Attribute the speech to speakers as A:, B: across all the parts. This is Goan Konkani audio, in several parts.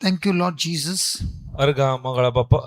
A: Thank you, Lord Jesus.
B: अर्गां Mangala बापा,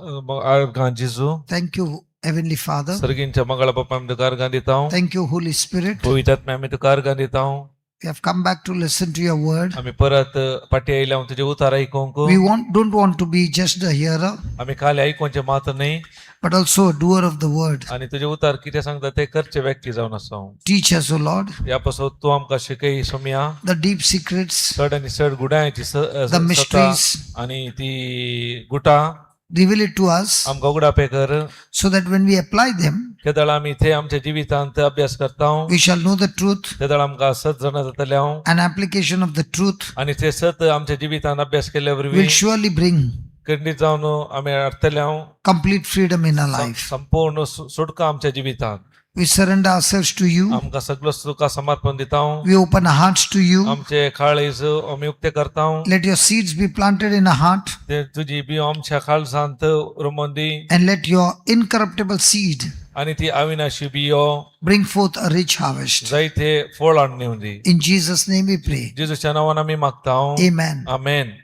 B: अर्गां जेजू.
A: Thank you, Heavenly Father.
B: सर्गींच्या Mangala बापा, आमी तुका अर्गां दिता.
A: Thank you, Holy Spirit.
B: पवित्र आत्म्या, आमी तुका अर्गां दिता.
A: We have come back to listen to your word.
B: आमी परत फाटी आयल्या तुजें उतार आयकूंक.
A: We don't want to be just a hearer,
B: आमी खाली आयकुचे मात न्हय,
A: but also a doer of the word.
B: आनी तुजें उतार कितें सांगता ते करचे व्यक्ती जावन आसा.
A: Teach us, O Lord,
B: ह्या पासून तूं आमकां शिकय सोमया,
A: the deep secrets,
B: चड आनी चड गुडांची
A: the
B: सता
A: mysteries.
B: आनी ती गुटां
A: Reveal it to us
B: आमकां उगडापे कर,
A: so that when we apply them,
B: तेदळ आमी ते आमच्या जिवितांत अभ्यास करता,
A: we shall know the truth,
B: तेदळ आमकां सत जाणा जातलें
A: and application of the truth
B: आनी ते सत आमच्या जिवितांत अभ्यास केल्या वरवीं
A: will surely bring
B: खंडीत जावन आमी हाडटले
A: complete freedom in our life.
B: संपूर्ण सुटका आमच्या जिवितांत.
A: We surrender ourselves to you.
B: आमकां सगळो तुका समर्पण दिता.
A: We open our hearts to you.
B: आमचे काळीज आमी उक्ते करता.
A: Let your seeds be planted in our heart
B: ते तुजी बियो आमच्या काळजांत रोमोन दी
A: and let your incorruptible seed
B: आनी ती अविनाशी बियो
A: bring forth a rich harvest.
B: जायते फळ हाडून दी.
A: In Jesus' name we pray.
B: जेजूच्या नांवान आमी मागता.
A: Amen.
B: Amen.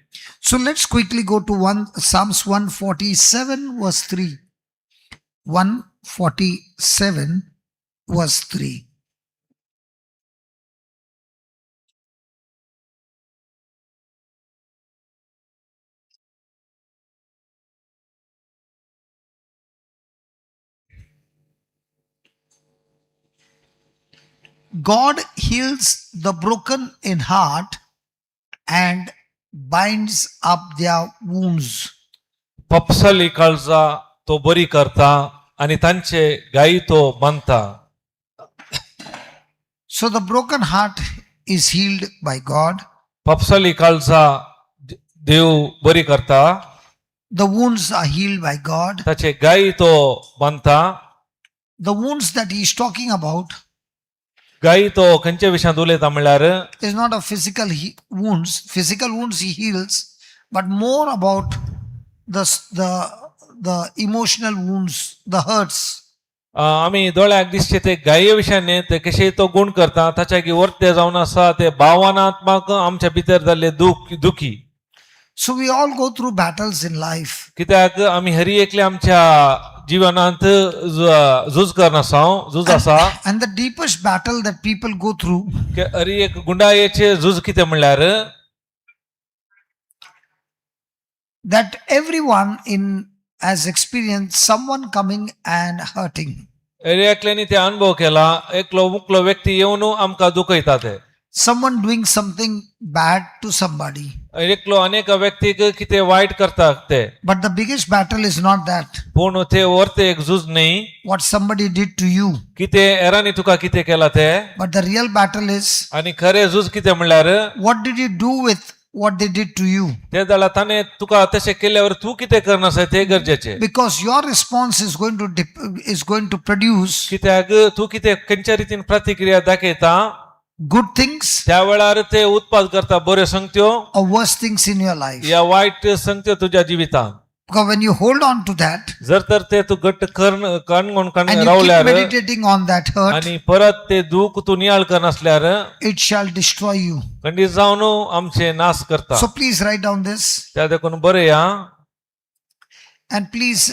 A: So let's quickly go to one Psalms 147 verse 3. 147 verse 3. God heals the broken in heart and binds up their wounds.
B: पपसली काळजा तो बरी करता आनी तांचे गायी तो बांदता.
A: So the broken heart is healed by God.
B: पपसली काळजा देव बरी करता.
A: The wounds are healed by God.
B: ताचे गायी तो बांदता.
A: The wounds that he is talking about
B: गायी तो खंयच्या विशयांत उलयता म्हणल्यार
A: is not a physical wounds. Physical wounds he heals, but more about the emotional wounds, the hurts.
B: आमी दोळ्याक दिसचे ते गाये विशयान न्ही, ते कशे तो गुण करता ताच्या की वर्ते जावन आसा ते भावनात्मक आमच्या भितर जाल्ले दुख दुखी.
A: So we all go through battles in life.
B: कित्याक आमी हरी एकले आमच्या जिवनांत झूज करना झूज आसा.
A: And the deepest battle that people go through
B: की हरी एक गुंडायेचे झूज कितें म्हणल्यार
A: that everyone in has experienced someone coming and hurting.
B: Hari एकल्यानी ते अनुभव केला, एकलो मुकलो व्यक्ती येवन आमकां दुखयता ते.
A: Someone doing something bad to somebody.
B: एकलो अनेक व्यक्तीक कितें वायट करता ते.
A: But the biggest battle is not that
B: पूण ते वर्ते एक झूज न्ही
A: what somebody did to you,
B: कितें हेरांनी तुका कितें केला ते.
A: but the real battle is
B: आनी खरें झूज कितें म्हणल्यार
A: what did you do with what they did to you?
B: ते जाल्यार ताणें तुका तशें केल्यावर तूं कितें करना ते गरजेचें.
A: Because your response is going to is going to produce
B: कित्याक तूं कितें खंयच्या रितीन प्रतिक्रिया दाखयता
A: good things
B: त्या वेळार ते उत्पाद करता बऱ्यो संगत्यो
A: or worse things in your life.
B: या वायट संगत्यो तुज्या जिवितांत.
A: Because when you hold on to that
B: जर तर ते तूं घट्ट कर्ण कणगोण कण
A: and you keep
B: रावल्यार
A: meditating on that hurt,
B: आनी परत ते दूख तूं नियाळ करनासल्यार
A: it shall destroy you.
B: खंडीत जावन आमचे नाश करता.
A: So please write down this.
B: त्या देखून बरया.
A: And please,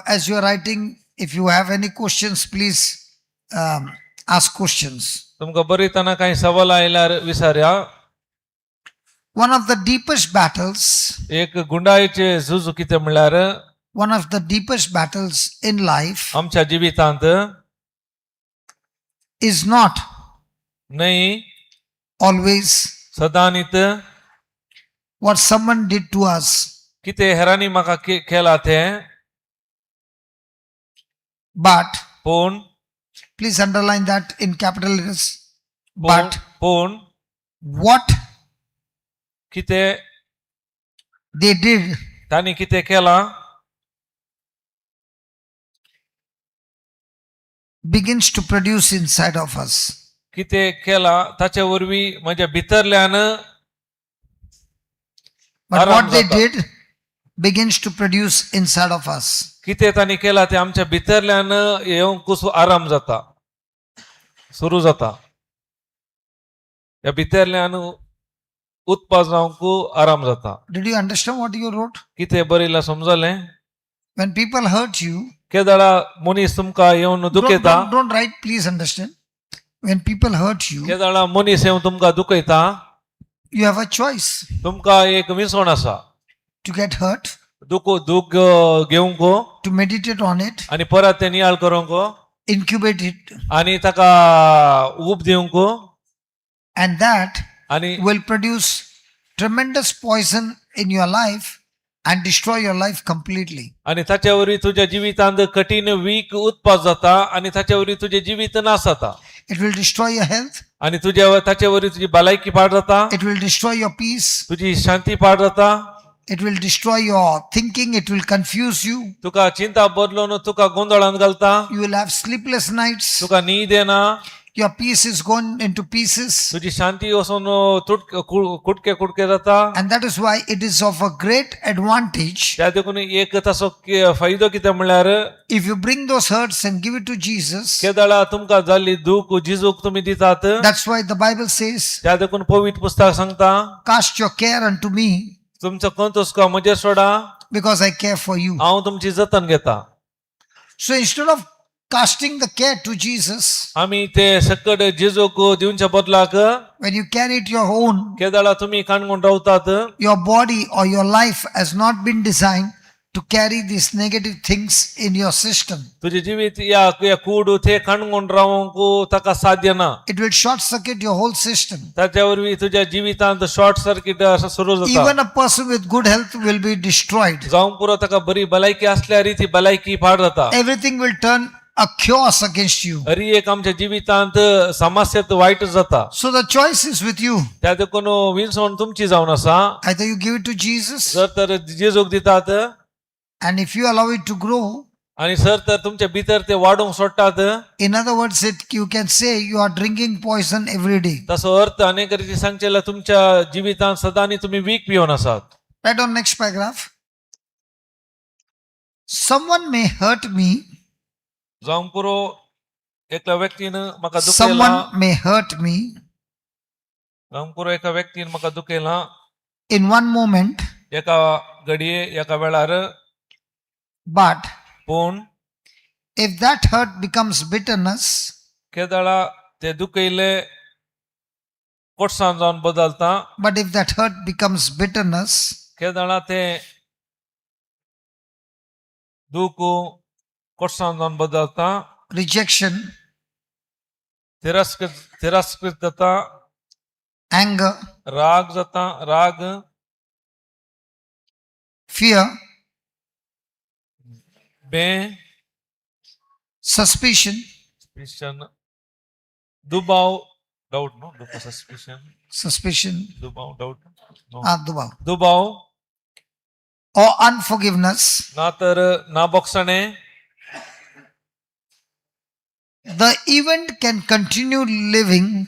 A: as you are writing, if you have any questions, please ask questions.
B: तुमकां बरयतना कांय सवाल आयल्यार विचारया.
A: One of the deepest battles,
B: एक गुंडायेचे झूज कितें म्हणल्यार
A: one of the deepest battles in life
B: आमच्या जिवितांत
A: is not
B: न्हय
A: always
B: सदांनीत
A: what someone did to us,
B: कितें हेरांनी म्हाका केलां तें,
A: but
B: पूण
A: please underline that in capital letters.
B: पूण
A: But
B: पूण
A: what
B: कितें
A: they did
B: तांणी कितें केलां
A: begins to produce inside of us.
B: कितें केलां ताचे वरवीं म्हज्या भितरल्यान
A: But
B: आराम
A: what they
B: जाता.
A: did begins to produce inside of us.
B: कितें तांणी केलां तें आमच्या भितरल्यान येवंक आराम जाता, सुरू जाता, ह्या भितरल्यान उत्पाद जावंक आराम जाता.
A: Did you understand what you wrote?
B: कितें बरयलां समजलें?
A: When people hurt you,
B: केदळा मनीस तुमकां येवन
A: don't,
B: दुखयता,
A: don't write, please understand. When people hurt you,
B: केदळा मनीस येवन तुमकां दुखयता,
A: you have a choice
B: तुमकां एक विसवण आसा
A: to get hurt,
B: दुख दूख घेवंक
A: to meditate on it,
B: आनी परत तें नियाळ करूंक
A: incubate it,
B: आनी ताका ऊब दिवंक
A: and that
B: आनी
A: will produce tremendous poison in your life and destroy your life completely.
B: आनी ताचे वरवीं तुज्या जिवितांत कठीण वीक उत्पाद जाता आनी ताचे वरवीं तुजें जिवीत नाश जाता.
A: It will destroy your health,
B: आनी तुज्या ताचे वरवीं तुजी भलायकी पाड जाता,
A: it will destroy your peace,
B: तुजी शांती पाड जाता,
A: it will destroy your thinking, it will confuse you.
B: तुका चिंता बदलून तुका गोंदळांत घालता,
A: You will have sleepless nights,
B: तुका न्हीद येना,
A: your peace is gone into pieces.
B: तुजी शांती वचून तुटके कुटके कुटके जाता.
A: And that is why it is of a great advantage
B: त्या देखून एक ताचो फायदो कितें म्हणल्यार,
A: if you bring those hurts and give it to Jesus.
B: केदळा तुमकां जाल्ली दूख जिजूक तुमी दितात.
A: That's why the Bible says,
B: त्या देखून पवित्र पुस्तक सांगता,
A: cast your care unto me
B: तुमचो कंत म्हजेर सोडा,
A: because I care for you.
B: हांव तुमची जतन घेता.
A: So instead of casting the care to Jesus,
B: आमी ते सकट जेजूक दिवच्या बदलाक,
A: when you carry it your own,
B: केदळा तुमी काणकोण रावतात,
A: your body or your life has not been designed to carry these negative things in your system.
B: तुजें जिवीत ह्या ह्या कूड ते काणकोण रावंक ताका साध्य ना.
A: It will short circuit your whole system.
B: ताच्या वरवीं तुज्या जिवितांत शॉर्ट सर्किट असो सुरू जाता.
A: Even a person with good health will be destroyed.
B: जावंक पुरो ताका बरी भलायकी असल्यार ती भलायकी पाड जाता.
A: Everything will turn a chaos against you.
B: Hari एक आमच्या जिवितांत समस्या वायट जाता.
A: So the choice is with you.
B: त्या देखून विनसवण तुमची जावन आसा.
A: Either you give it to Jesus,
B: जर तर जेजूक दितात
A: and if you allow it to grow,
B: आणि सर तर तुमच्या भितर ते वाडूंक सोडटात,
A: in other words, it you can say you are drinking poison every day.
B: तसो अर्थ अनेक रिती सांगचें जाल्यार तुमच्या जिवितांत सदांनी तुमी वीक पिवन आसात.
A: Right on next paragraph. Someone may hurt me.
B: जावंक पुरो एकल्या व्यक्तीन म्हाका दुखयलां.
A: Someone may hurt me
B: जावंक पुरो एका व्यक्तीन म्हाका दुखयलां
A: in one moment,
B: एका घडये एका वेळार,
A: but
B: पूण
A: if that hurt becomes bitterness,
B: केदळा ते दुखयले कोटसाण जावन बदलता,
A: but if that hurt becomes bitterness,
B: केदळा ते दूख कोटसाण जावन बदलता,
A: rejection,
B: तिरस्कृत जाता,
A: anger,
B: राग जाता, राग,
A: fear,
B: बे
A: suspicion,
B: suspicion, दुबाव, डाऊट नो सस्पिशन,
A: suspicion,
B: दुबाव, डाऊट नो,
A: dubav,
B: दुबाव,
A: or unforgiveness,
B: ना तर ना बोगसणे,
A: the event can continue living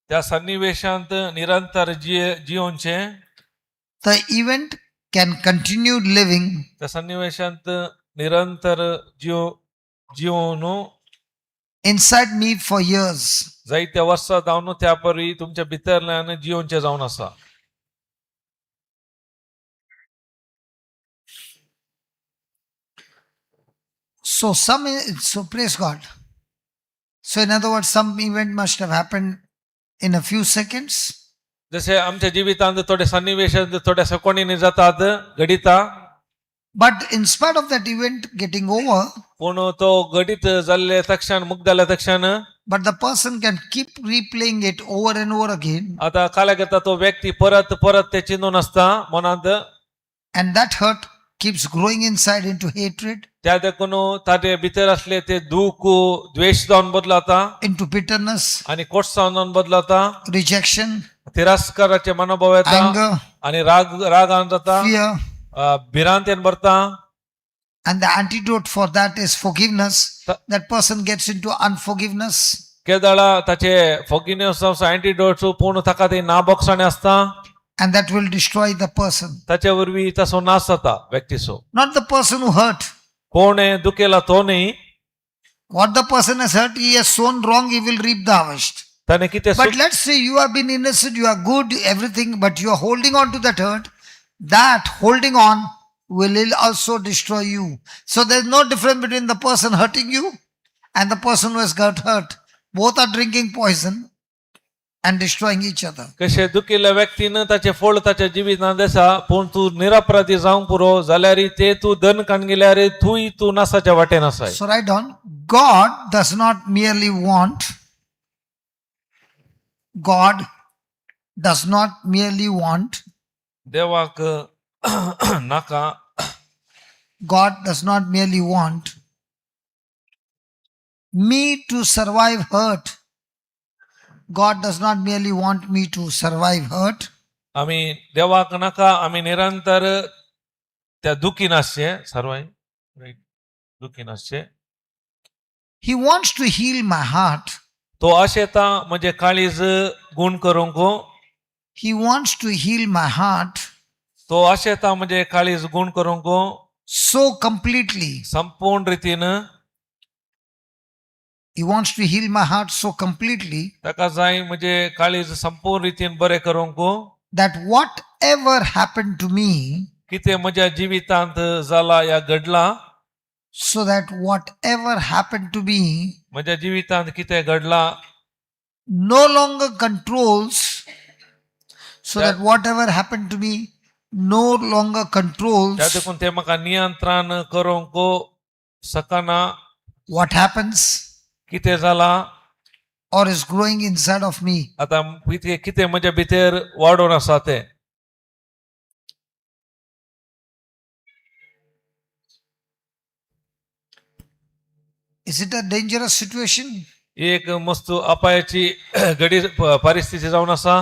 B: त्या सन्निवेशांत निरंतर जियोनचे,
A: the event can continue living
B: त्या सन्निवेशांत निरंतर जिवन
A: inside me for years.
B: जायत्या वर्सां जावन त्या परी तुमच्या भितरल्यान जियोनचे जावन आसा.
A: So praise God. So in other words, some event must have happened in a few seconds.
B: जसे आमच्या जिवितांत थोडे सन्निवेश थोड्या सेकोंडींनी जातात घडिता,
A: But in spite of that event getting over,
B: पूण तो घडीत जाल्ले तक्षण मुक्त जाल्ले तक्षण,
A: but the person can keep replaying it over and over again,
B: आता काल्या करता तो व्यक्ती परत परत ते चिंतून आसता मनांत,
A: and that hurt keeps growing inside into hatred,
B: त्या देखून ताजे भितर असले ते दूख द्वेष जावन बदलता,
A: into bitterness,
B: आणि कोटसाण जावन बदलता,
A: rejection,
B: तिरस्काराचे मनोभाव येता,
A: anger,
B: आणि राग रागान जाता,
A: fear.
B: भिरांतेन भरता.
A: And the antidote for that is forgiveness. That person gets into unforgiveness.
B: केदळा ताचे फोगिनेस अँटीडोट्स पूण ताका ते ना बोगसाणे आसता,
A: And that will destroy the person.
B: ताचे वरवीं ताचो नाश जाता व्यक्तीचो.
A: Not the person who hurt.
B: कोण दुखेला तो न्ही.
A: What the person has hurt, he has sown wrong, he will reap the harvest.
B: ताणें कितें
A: But let's say you have been innocent, you are good, everything, but you are holding on to that hurt. That holding on will also destroy you. So there's no difference between the person hurting you and the person who has got hurt. Both are drinking poison and destroying each other.
B: कशें दुखिल्ल्या व्यक्तीन ताचें फळ ताच्या जिवितांत आसा पूण तूं निरपराधी जावंक पुरो जाल्यार ते तूं दन काण गेल्यार तूंय तूं नासाच्या वाटेन आसाय.
A: So write down, God does not merely want, God does not merely want,
B: देवाक नाका.
A: God does not merely want me to survive hurt. God does not merely want me to survive hurt.
B: आमी देवाक नाका आमी निरंतर त्या दुखी नासचे सर्वाय रायट दुखी नासचे.
A: He wants to heal my heart.
B: तो आशेता म्हजें काळीज गूण करूंक.
A: He wants to heal my heart
B: तो आशेता म्हजें काळीज गूण करूंक
A: so completely.
B: संपूर्ण रितीन.
A: He wants to heal my heart so completely
B: ताका जाय म्हजें काळीज संपूर्ण रितीन बरें करूंक
A: that whatever happened to me,
B: कितें म्हज्या जिवितांत जाला या घडलां,
A: so that whatever happened to me
B: म्हज्या जिवितांत कितें घडलां
A: no longer controls, so
B: That-
A: that whatever happened to me no longer controls
B: त्या देखून तें म्हाका नियंत्रण करूंक शकना.
A: what happens
B: कितें जालां
A: or is growing inside of me.
B: आतां कितें कितें म्हज्या भितर वाडोवन आसा तें.
A: Is it a dangerous situation?
B: एक मस्त अपायाची घडी परिस्थिती जावन आसा.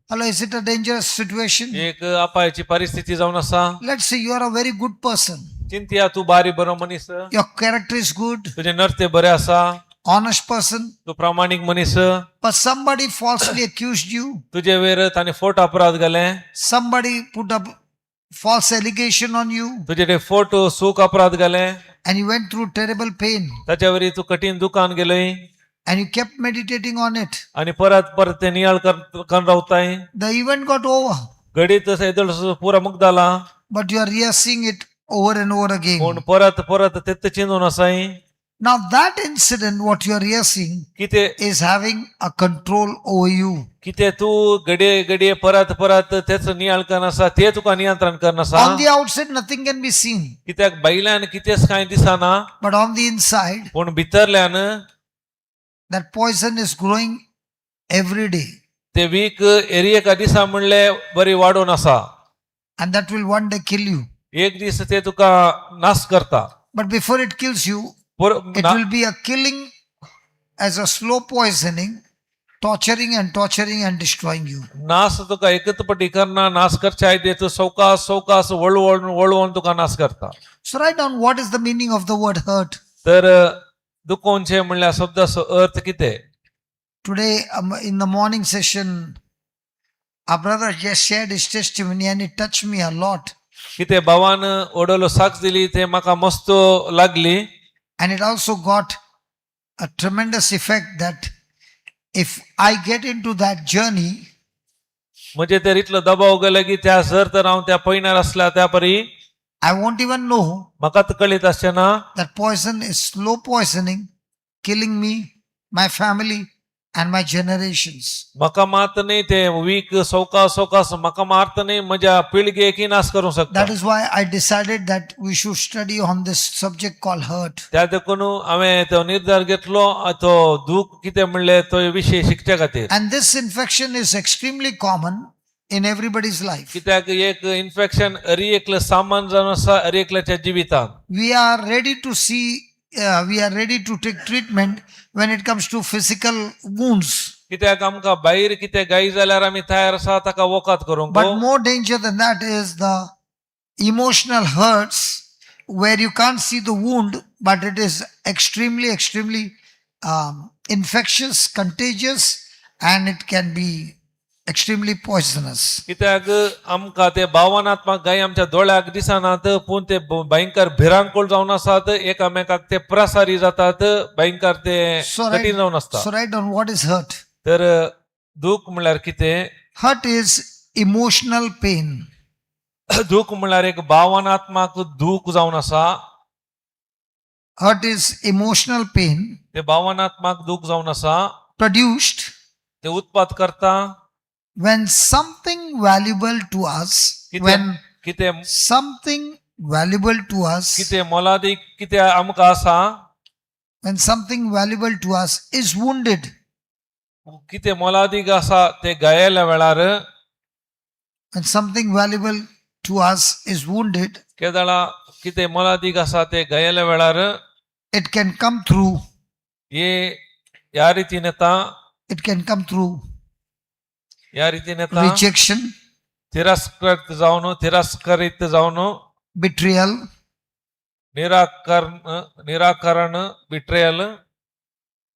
A: Hello, is it a dangerous situation?
B: एक अपायाची परिस्थिती जावन आसा.
A: Let's say you are a very good person.
B: चिंतिया तूं बारी बरो मनीस.
A: Your character is good,
B: तुजें नर्ते बरें आसा.
A: honest person,
B: तूं प्रामाणीक मनीस.
A: but somebody falsely accused you.
B: तुजे वयर ताणें फोट अपराध घाले.
A: Somebody put up false allegation on you
B: तुजे ते फोट सूख अपराध घाले.
A: And you went through terrible pain
B: ताच्या वरी तूं कठीण दुकान गेलय
A: and you kept meditating on it.
B: आनी परत परत ते नियाळ कर रावताय.
A: The event got over,
B: घडीत येदोळ पुरा मुगदाला,
A: but you are rehearsing it over and over again.
B: पूण परत परत तेच चिंतून आसाय.
A: Now, that incident, what you are rehearsing,
B: कितें
A: is having a control over you.
B: कितें तूं घडये घडये परत परत तेच नियाळ करनासा ते तुका नियंत्रण करनासा.
A: On the outside, nothing can be seen,
B: कित्याक भायल्यान कितेंच कांय दिसना,
A: but on the inside,
B: पूण भितरल्यान
A: that poison is growing every day,
B: ते वीक एरी एका दिसा म्हणले बरी वाडून आसा.
A: And that will one day kill you.
B: एक दीस ते तुका नाश करता.
A: But before it kills you, it will be a killing as a slow poisoning, torturing and torturing and destroying you.
B: नाश तुका एकच पटी करना नाश करच्या आदी तूं सवकास सवकास वळवळून वळवळून तुका नाश करता.
A: So, write down what is the meaning of the word hurt.
B: तर दुखोवचें म्हणल्यार शब्दाचो अर्थ कितें?
A: Today, in the morning session, our brother just shared his testimony and it touched me a lot.
B: कितें भावान ओडलो साक्ष दिली ते म्हाका मस्त लागली.
A: And it also got a tremendous effect that if I get into that journey,
B: म्हणजे तर इतलो दबाव गेलो की त्या जर तर हांव त्या पयणार आसल्या त्या परी
A: I won't even know
B: म्हाका तर कळीत आसचें ना
A: that poison is slow poisoning, killing me, my family, and my generations.
B: म्हाका मात न्ही ते वीक सवकास सवकास म्हाका मारत न्ही म्हज्या पिळगेकय नाश करूंक शकता.
A: That is why I decided that we should study on this subject called hurt.
B: त्या देखून हांवें तो निर्धार घेतलो तो दूख कितें म्हणलें तो विशय शिकच्या खातीर.
A: And this infection is extremely common in everybody's life.
B: कित्याक एक इन्फेक्शन अरी एकलें सामान जावन आसा अरी एकल्याच्या जिवितांत.
A: We are ready to see, we are ready to take treatment when it comes to physical wounds.
B: कित्याक आमकां भायर कितें गाय जाल्यार आमी तयार आसा ताका वखद करूंक.
A: But more danger than that is the emotional hurts where you can't see the wound, but it is extremely, extremely infectious, contagious, and it can be extremely poisonous.
B: कित्याक आमकां ते भावनात्मक गाय आमच्या दोळ्याक दिसनात पूण ते भयंकर भिरांकूळ जावन आसात एकामेकाक ते प्रसारी जातात भयंकर ते
A: So
B: कठीण जावन आसता.
A: So write down what is hurt.
B: तर दूख म्हणल्यार कितें?
A: Hurt is emotional pain.
B: दूख म्हणल्यार एक भावनात्मक दूख जावन आसा.
A: Hurt is emotional pain
B: ते भावनात्मक दूख जावन आसा
A: produced
B: ते उत्पाद करता
A: when something valuable to us,
B: कितें
A: when
B: कितें
A: something valuable to us,
B: कितें मोलादीक कितें आमकां आसा
A: when something valuable to us is wounded,
B: कितें मोलादीक आसा ते गायल्या वेळार
A: when something valuable to us is wounded,
B: केदळा कितें मोलादीक आसा ते गायल्या वेळार
A: it can come through,
B: हे ह्या रितीन येता
A: it can come through
B: ह्या रितीन येता
A: rejection,
B: तिरस्कृत जावन तिरस्करीत जावन
A: betrayal,
B: निराकरण निराकरण बिट्रेयल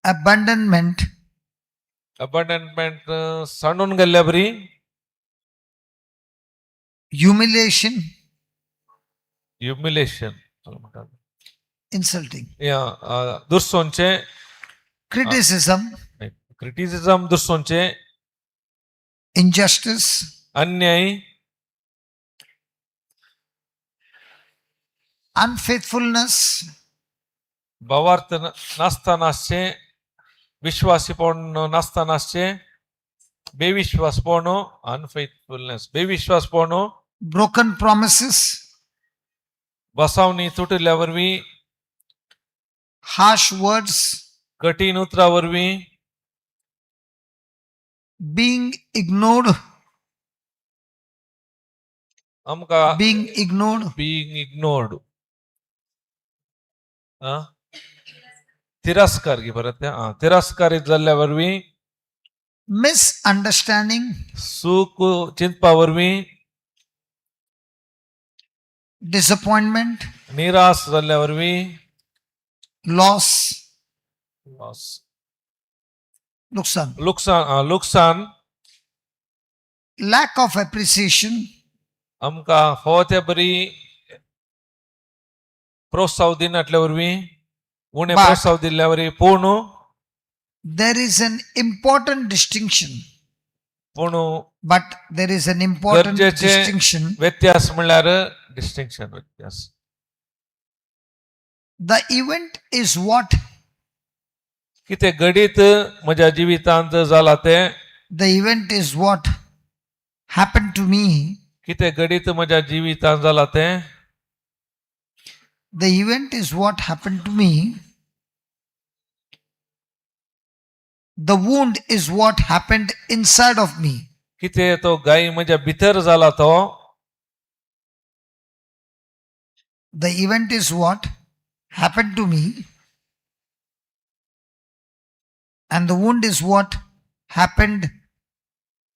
A: abandonment,
B: अबंडनमेंट सांडून गेल्ल्या बरी
A: humiliation,
B: ह्युमिलेशन
A: insulting,
B: दुर्सोनचें
A: criticism,
B: criticism दुर्सोनचें
A: injustice,
B: अन्याय
A: unfaithfulness,
B: भावार्थ नासतना आसचें विश्वासीपण नासतना आसचें बेविश्वासपण अनफेथफुलनेस बेविश्वासपण
A: broken promises,
B: बसावणी तुटिल्ल्या वरवीं
A: harsh words,
B: कठीण उतरां वरवीं
A: being ignored,
B: आमकां
A: being ignored,
B: being ignored तिरस्कार गी परत तें आं तिरस्कारीत जाल्ल्या वरवीं
A: misunderstanding,
B: चूक चिंतपा वरवीं
A: disappointment,
B: निराश जाल्ल्या वरवीं
A: loss,
B: loss.
A: लुकसान,
B: लुकसान आं, लुकसान
A: lack of appreciation,
B: आमकां फावो ते बरी प्रोत्साव दिनातल्या वरवीं उणें प्रोत्साव दिल्ल्या वरवीं पूण
A: there is an important distinction.
B: पूण
A: But there is an important
B: गरजेचे
A: distinction.
B: व्यत्यास म्हणल्यार distinction व्यत्यास.
A: The event is what?
B: कितें घडीत म्हज्या जिवितांत जाला तें
A: The event is what happened to me.
B: कितें घडीत म्हज्या जिवितांत जाला तें
A: The event is what happened to me. The wound is what happened inside of me.
B: कितें तो गाय म्हज्या भितर जाला तो
A: The event is what happened to me. And the wound is what happened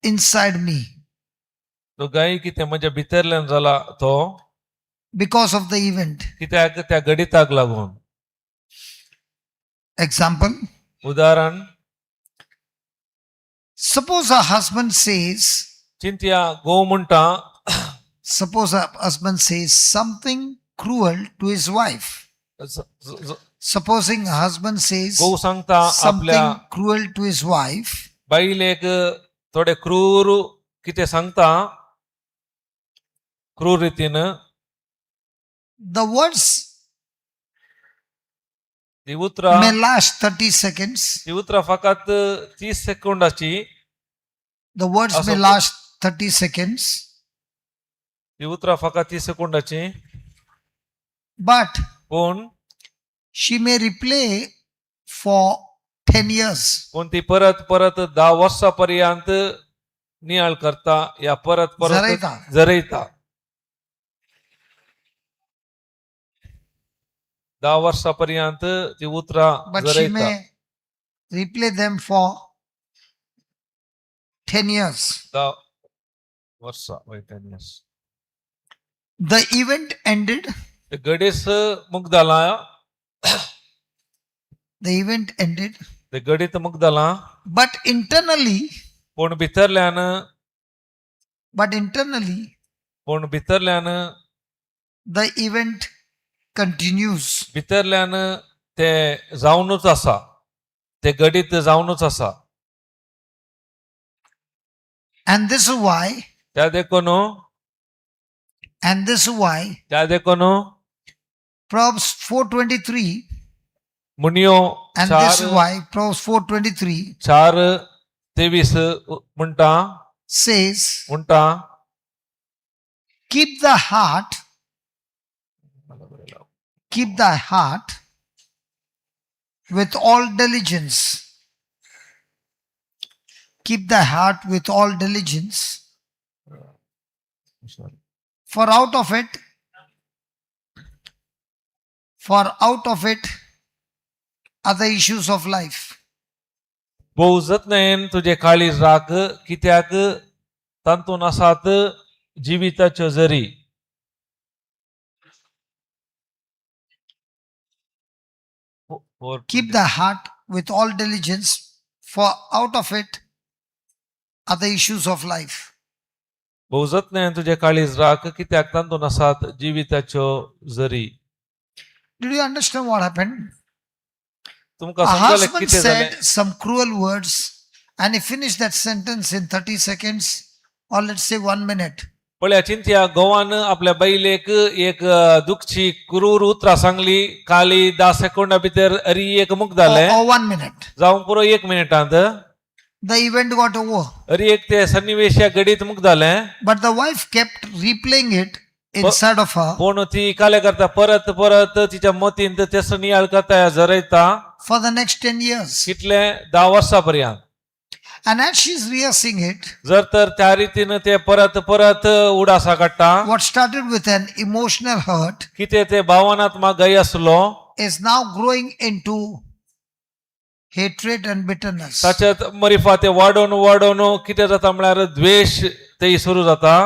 A: inside me
B: तो गाय कितें म्हज्या भितरल्यान जाला तो
A: because of the event.
B: कित्याक त्या घडिताक लागून.
A: Example,
B: उदाहरण,
A: suppose a husband says,
B: चिंतया घोव म्हणटा
A: suppose a husband says something cruel to his wife.
B: ज- ज-
A: Supposing a husband says
B: घोव सांगता आपल्या
A: something cruel to his wife,
B: बायलेक थोडे क्रूर कितें सांगता क्रूर रितीन
A: the words
B: ती उतरां
A: may last 30 seconds.
B: ती उतरां फकत 30 सेकंडाची
A: The words may
B: असो-
A: last 30 seconds,
B: ती उतरां फकत 30 सेकंडाची
A: but
B: पूण
A: she may replay for 10 years.
B: पूण ती परत परत 10 वर्सां पर्यंत नियाळ करता या परत परत
A: जरयता.
B: जरयता 10 वर्सां पर्यंत ती उतरां
A: But she
B: जरयता
A: may replay them for 10 years.
B: 10 वर्सां वय 10 years.
A: The event ended.
B: ते गडीस मुगदाला
A: The event ended.
B: ते गडीत मुगदाला
A: But internally,
B: पूण भितरल्यान
A: but internally,
B: पूण भितरल्यान
A: the event continues.
B: भितरल्यान ते जावनूच आसा ते गडीत जावनूच आसा.
A: And this is why,
B: त्या देखून
A: and this is why
B: त्या देखून
A: Proverbs 4:23,
B: मुनियो
A: and this is
B: चार
A: why Proverbs 4:23
B: 4:23 म्हणटा
A: says,
B: म्हणटा
A: keep the heart, keep thy heart with all diligence. Keep thy heart with all diligence, for out of it, for out of it are the issues of life.
B: भोव जतनायेन तुजे काळीज राख कित्याक तातूंत आसात जिविताच्यो जरी.
A: Keep thy heart with all diligence, for out of it are the issues of life.
B: भोव जतनायेन तुजे काळीज राख कित्याक तातूंत आसात जिविताच्यो जरी.
A: Did you understand what happened?
B: तुमकां
A: A
B: समजलें
A: husband
B: कितें जालें?
A: said some cruel words and he finished that sentence in 30 seconds or let's say 1 minute.
B: पळया चिंतया घोवान आपल्या बायलेक एक दुखची क्रूर उतरां सांगली काली 10 सेकोंडा भितर अरी एक मुक
A: Or,
B: जालें
A: or 1 minute.
B: जावं पुरो एक मिनटांत.
A: The event got over.
B: अरी एक ते सन्निवेश ह्या घडीत मुक जालें.
A: But the wife kept replaying it inside of her
B: पूण ती काले करता परत परत तिच्या मतींत तेसो नियाळ करता जरयता
A: for the next 10 years.
B: कितले 10 वर्सां पर्यंत.
A: And as she's rehearsing it,
B: जर तर त्या रितीन ते परत परत उडासा काडटा
A: what started with an emotional hurt
B: कितें ते भावनात्मक गय आसलो
A: is now growing into hatred and bitterness.
B: ताच्यात मरिफा ते वाडोवन वाडोवन कितें जाता म्हळ्यार द्वेश ते सुरू जाता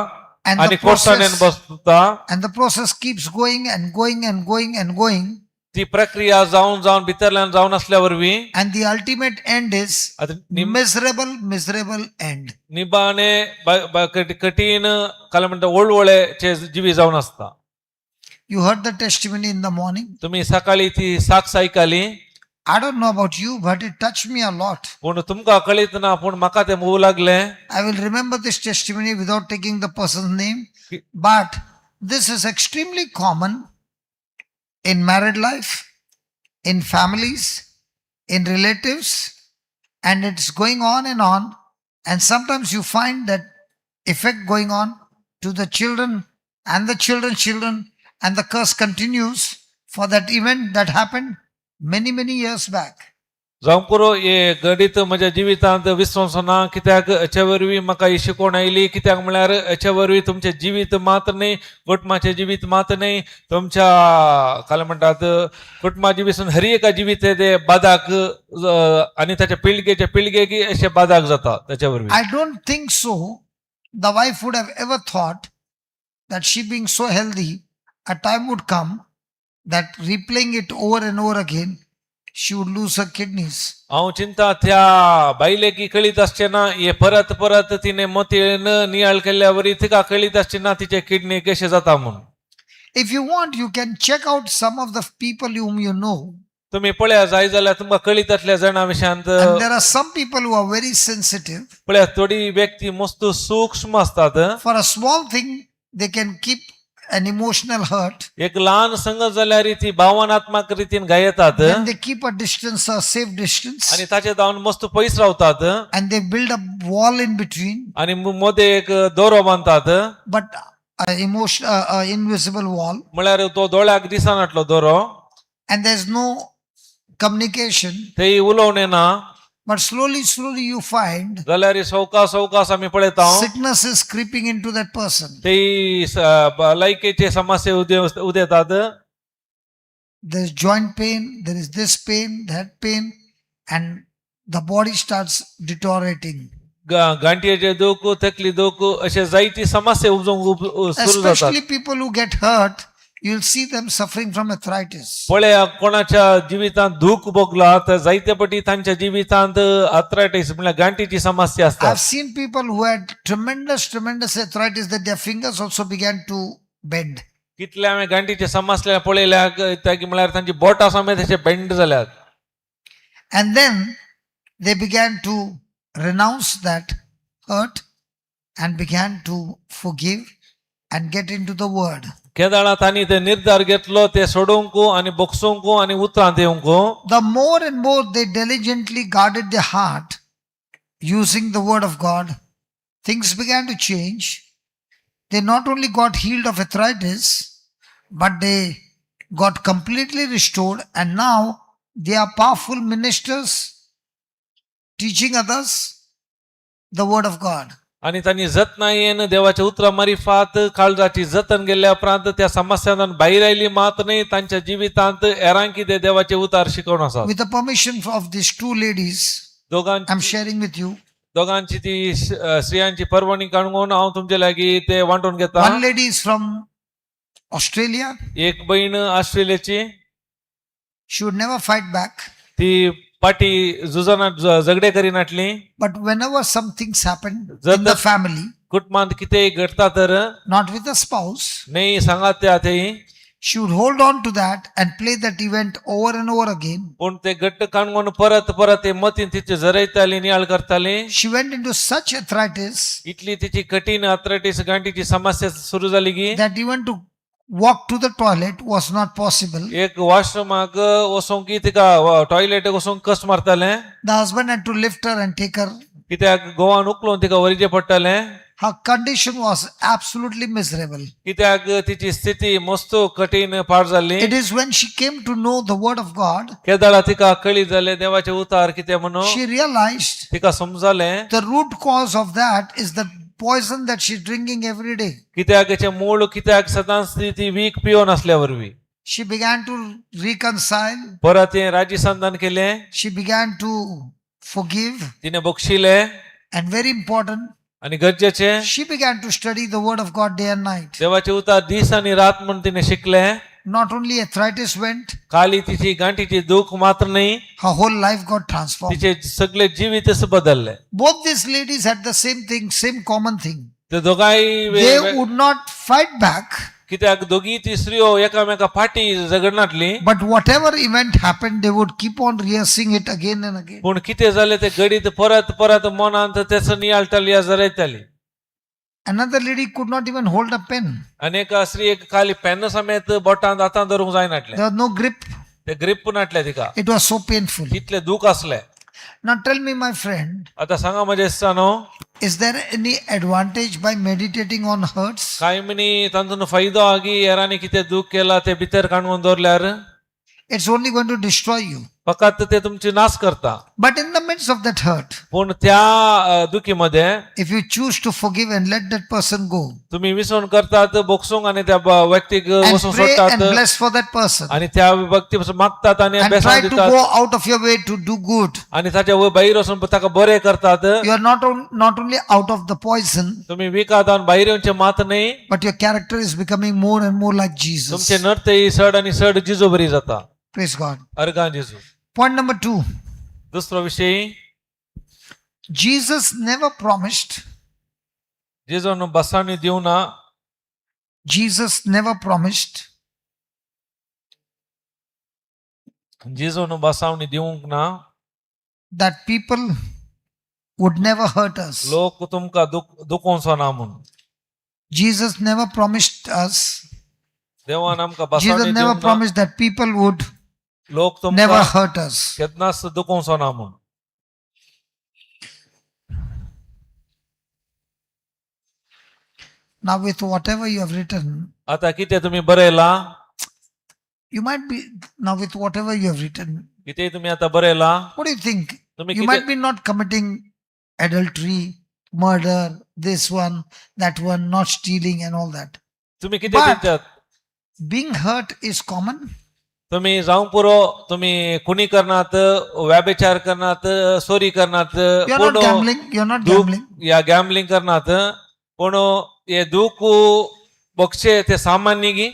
A: And
B: आनी
A: the
B: कोर्सानेन
A: process,
B: बसता.
A: and the process keeps going and going and going and going.
B: ती प्रक्रिया जावन जावन भितरल्यान जावन आसल्या वरवीं
A: And the ultimate end is
B: आतां
A: miserable, miserable end.
B: निबाणे कठीण काय म्हणटा ओळवळेचे जिवी जावन आसता.
A: You heard the testimony in the morning.
B: तुम्ही सकाळी ती साक्ष आयकली.
A: I don't know about you, but it touched me a lot.
B: पूण तुमकां कळीत ना पूण म्हाका तें मोव लागलें.
A: I will remember this testimony without taking the person's name, but this is extremely common in married life, in families, in relatives, and it's going on and on. And sometimes you find that effect going on to the children and the children's children, and the curse continues for that event that happened many, many years back.
B: जावं पुरो हे घडीत म्हज्या जिवितांत विस्वास ना कित्याक हेचे वरवीं म्हाका ही शिकवण आयली कित्याक म्हळ्यार हेचे वरवीं तुमचें जिवीत मात न्हय कुटुंबाचें जिवीत मात न्हय तुमच्या काय म्हणटात कुटुंबा जिवीत हर एका जिवीत ते बादाक आनी ताच्या पिळगेच्या पिळगेक अशें बादाक जाता ताच्या वरवीं.
A: I don't think so. The wife would have ever thought that she being so healthy, a time would come that replaying it over and over again, she would lose her kidneys.
B: हांव चिंता त्या बायलेक कळीत आसचें ना हे परत परत तिणें मोतयेन नियाळ केल्ल्या वरी तिका कळीत आसचें ना तिचे किडनी कशें जाता म्हूण.
A: If you want, you can check out some of the people whom you know.
B: तुम्ही पळया जाय जाल्यार तुमकां कळीत आसल्या जाणा विशयांत.
A: And there are some people who are very sensitive.
B: पळया थोडी व्यक्ती मस्त सूक्ष्म आसतात.
A: For a small thing, they can keep an emotional hurt.
B: एक ल्हान संगत जाल्यार ती भावनात्मक रितीन गायतात
A: Then they keep a distance, a safe distance,
B: आनी ताचे धांवन मस्त पयस रावतात
A: and they build a wall in between,
B: आनी मदें एक दोरो बांदतात
A: but an emotion, invisible wall.
B: म्हळ्यार तो दोळ्याक दिसनाटलो दोरो.
A: And there's no communication.
B: ते उलोवणें ना.
A: But slowly, slowly you find
B: जाल्यार सवकास सवकास आमी पळयता
A: sickness is creeping into that person.
B: ते भलायकेचे समस्ये उदेतात.
A: There's joint pain, there is this pain, that pain, and the body starts deteriorating.
B: गांठयेचे दूख तकली दूख अशे जायती समस्या उपजूंक सुरू जातात.
A: Especially people who get hurt, you'll see them suffering from arthritis.
B: पळया कोणाच्या जिवितांत दूख भोगला तर जायते पटी तांच्या जिवितांत आर्थरायटीस म्हळ्यार गांठीची समस्या आसता.
A: I've seen people who had tremendous, tremendous arthritis that their fingers also began to bend.
B: कितले हांवें गांठीचे समस्या पळयल्या म्हळ्यार तांची बोटां समेत अशे बेंड जाल्यात.
A: And then they began to renounce that hurt and began to forgive and get into the word.
B: केदाळा तांणी ते निर्धार घेतलो ते सोडूंक आनी बोगसूंक आनी उतरांत येवंक.
A: The more and more they diligently guarded their heart using the word of God, things began to change. They not only got healed of arthritis, but they got completely restored, and now they are powerful ministers teaching others the word of God.
B: आनी तांणी जतनायेन देवाच्या उतरा मारिफात काळजाची जतन गेल्या उपरांत त्या समस्यांतल्यान भायर आयली मात न्हय तांच्या जिवितांत हेरांक ते देवाचे उतार शिकोवन आसात.
A: With the permission of these two ladies,
B: दोगांची
A: I'm sharing with you.
B: दोगांची ती स्त्रियांची परवानगी काडून हांव तुमचे लागीं ते वांटून घेता.
A: One lady is from Australia.
B: एक बहीण ऑस्ट्रेलियाची.
A: She would never fight back.
B: ती पाटी झुजना झगडे करिनाटली.
A: But whenever some things happen
B: जर
A: in the family,
B: कुटुंबांत कितेंय घडटा तर
A: not with a spouse,
B: न्ही सांगात त्या तेय
A: she would hold on to that and play that event over and over again.
B: पूण ते घट्ट काणकोण परत परत ते मतीन तिचे जरयताली नियाळ करताली.
A: She went into such arthritis
B: इतली तिची कठीण आर्थरायटीस गांठीची समस्या सुरू जाली की
A: that even to walk to the toilet was not possible.
B: एक वॉशरूमाक वचोंक की तिका टॉयलेट वचोंक कस मारताले.
A: The husband had to lift her and take her.
B: कित्याक गोवान उखलून तिका वरीचे पडटाले.
A: Her condition was absolutely miserable.
B: कित्याक तिची स्थिती मस्त कठीण पाड जाल्ली.
A: It is when she came to know the word of God,
B: केदाळा तिका कळी जाले देवाचे उतार कितें म्हणून
A: she realized
B: तिका समजालें
A: the root cause of that is the poison that she's drinking every day.
B: कित्याक हेचें मूळ कित्याक सदांच ती ती वीख पिवन आसल्या वरवीं.
A: She began to reconcile.
B: परत हें राजीसंधान केलें.
A: She began to forgive.
B: तिने बक्षिलें.
A: And very important,
B: आनी गरजेचें
A: she began to study the word of God day and night.
B: देवाचे उतार दीस आनी रात म्हूण तिने शिकलें.
A: Not only arthritis went,
B: खाली तिची गांठीची दूख मात्र न्ही
A: her whole life got transformed.
B: तिचे सगळे जीवितच बदलले.
A: Both these ladies had the same thing, same common thing.
B: ते दोगांय
A: They would not fight back,
B: कित्याक दोगी ती स्त्रियो एकामेका फाटी झगडनाटली.
A: but whatever event happened, they would keep on rehearsing it again and again.
B: पूण कितें जालें ते गडीत परत परत मनांत तेचो नियाळटाली या जरयताली.
A: Another lady could not even hold a pen.
B: आनी एका स्त्रियेक खाली पेन समेत बोटांत हातांत धरूंक जायनाटलें.
A: There was no grip.
B: ते ग्रीप नाटलें तिका.
A: It was so painful.
B: तितलें दूख आसलें.
A: Now tell me, my friend,
B: आतां सांगा म्हज्या इश्टानो,
A: is there any advantage by meditating on hurts?
B: कांय म्हणी तांतून फायदो आहा की हेरांनी कितें दूख केला ते भितर काडून दवरल्यार?
A: It's only going to destroy you.
B: फकत ते तुमची नाश करता.
A: But in the midst of that hurt,
B: पूण त्या दुखीमध्ये
A: if you choose to forgive and let that person go,
B: तुम्ही विसवण करतात बोगसूंक आणि त्या व्यक्तीक
A: and
B: वचून
A: pray
B: सोडटात
A: and bless for that person,
B: आणि त्या व्यक्ती मागतात आणि
A: and
B: बेसांव
A: try to
B: दितात
A: go out of your way to do good,
B: आणि ताच्या भायर वचून ताका बरें करतात,
A: you are not only out of the poison,
B: तुम्ही विकात आणि भायर येवचे मात न्ही,
A: but your character is becoming more and more like Jesus.
B: तुमचे नर्तय सड आणि सड जिजू बरी जाता.
A: Praise God.
B: अर्गां जिजू.
A: Point number 2.
B: दुसरो विषय.
A: Jesus never promised,
B: जिजून बसाणी दिवना.
A: Jesus never promised
B: जिजून बसावणी दिवंक ना
A: that people would never hurt us.
B: लोक तुमकां दुखोवचो ना म्हणून.
A: Jesus never promised us.
B: देवान आमकां
A: Jesus
B: बसावणी
A: never
B: दिवंक ना
A: promised that people would
B: लोक
A: never
B: तुमकां
A: hurt us.
B: केन्नाच दुखोवचो ना म्हणून.
A: Now, with whatever you have written,
B: आता कितें तुम्ही बरयला,
A: you might be, now with whatever you have written,
B: कितें तुम्ही आता बरयला,
A: what do you think?
B: तुम्ही
A: You
B: कितें
A: might be not committing adultery, murder, this one, that one, not stealing, and all that.
B: तुम्ही कितें
A: But-
B: चिंतात?
A: Being hurt is common.
B: तुम्ही जावंक पुरो तुम्ही खुनी करनात, व्याभिचार करनात, चोरी करनात,
A: You're not
B: पूण
A: gambling. You're not
B: दूख
A: gambling.
B: या गॅम्बलिंग करनात, पूण हे दूख बक्षे ते सामान्य गी?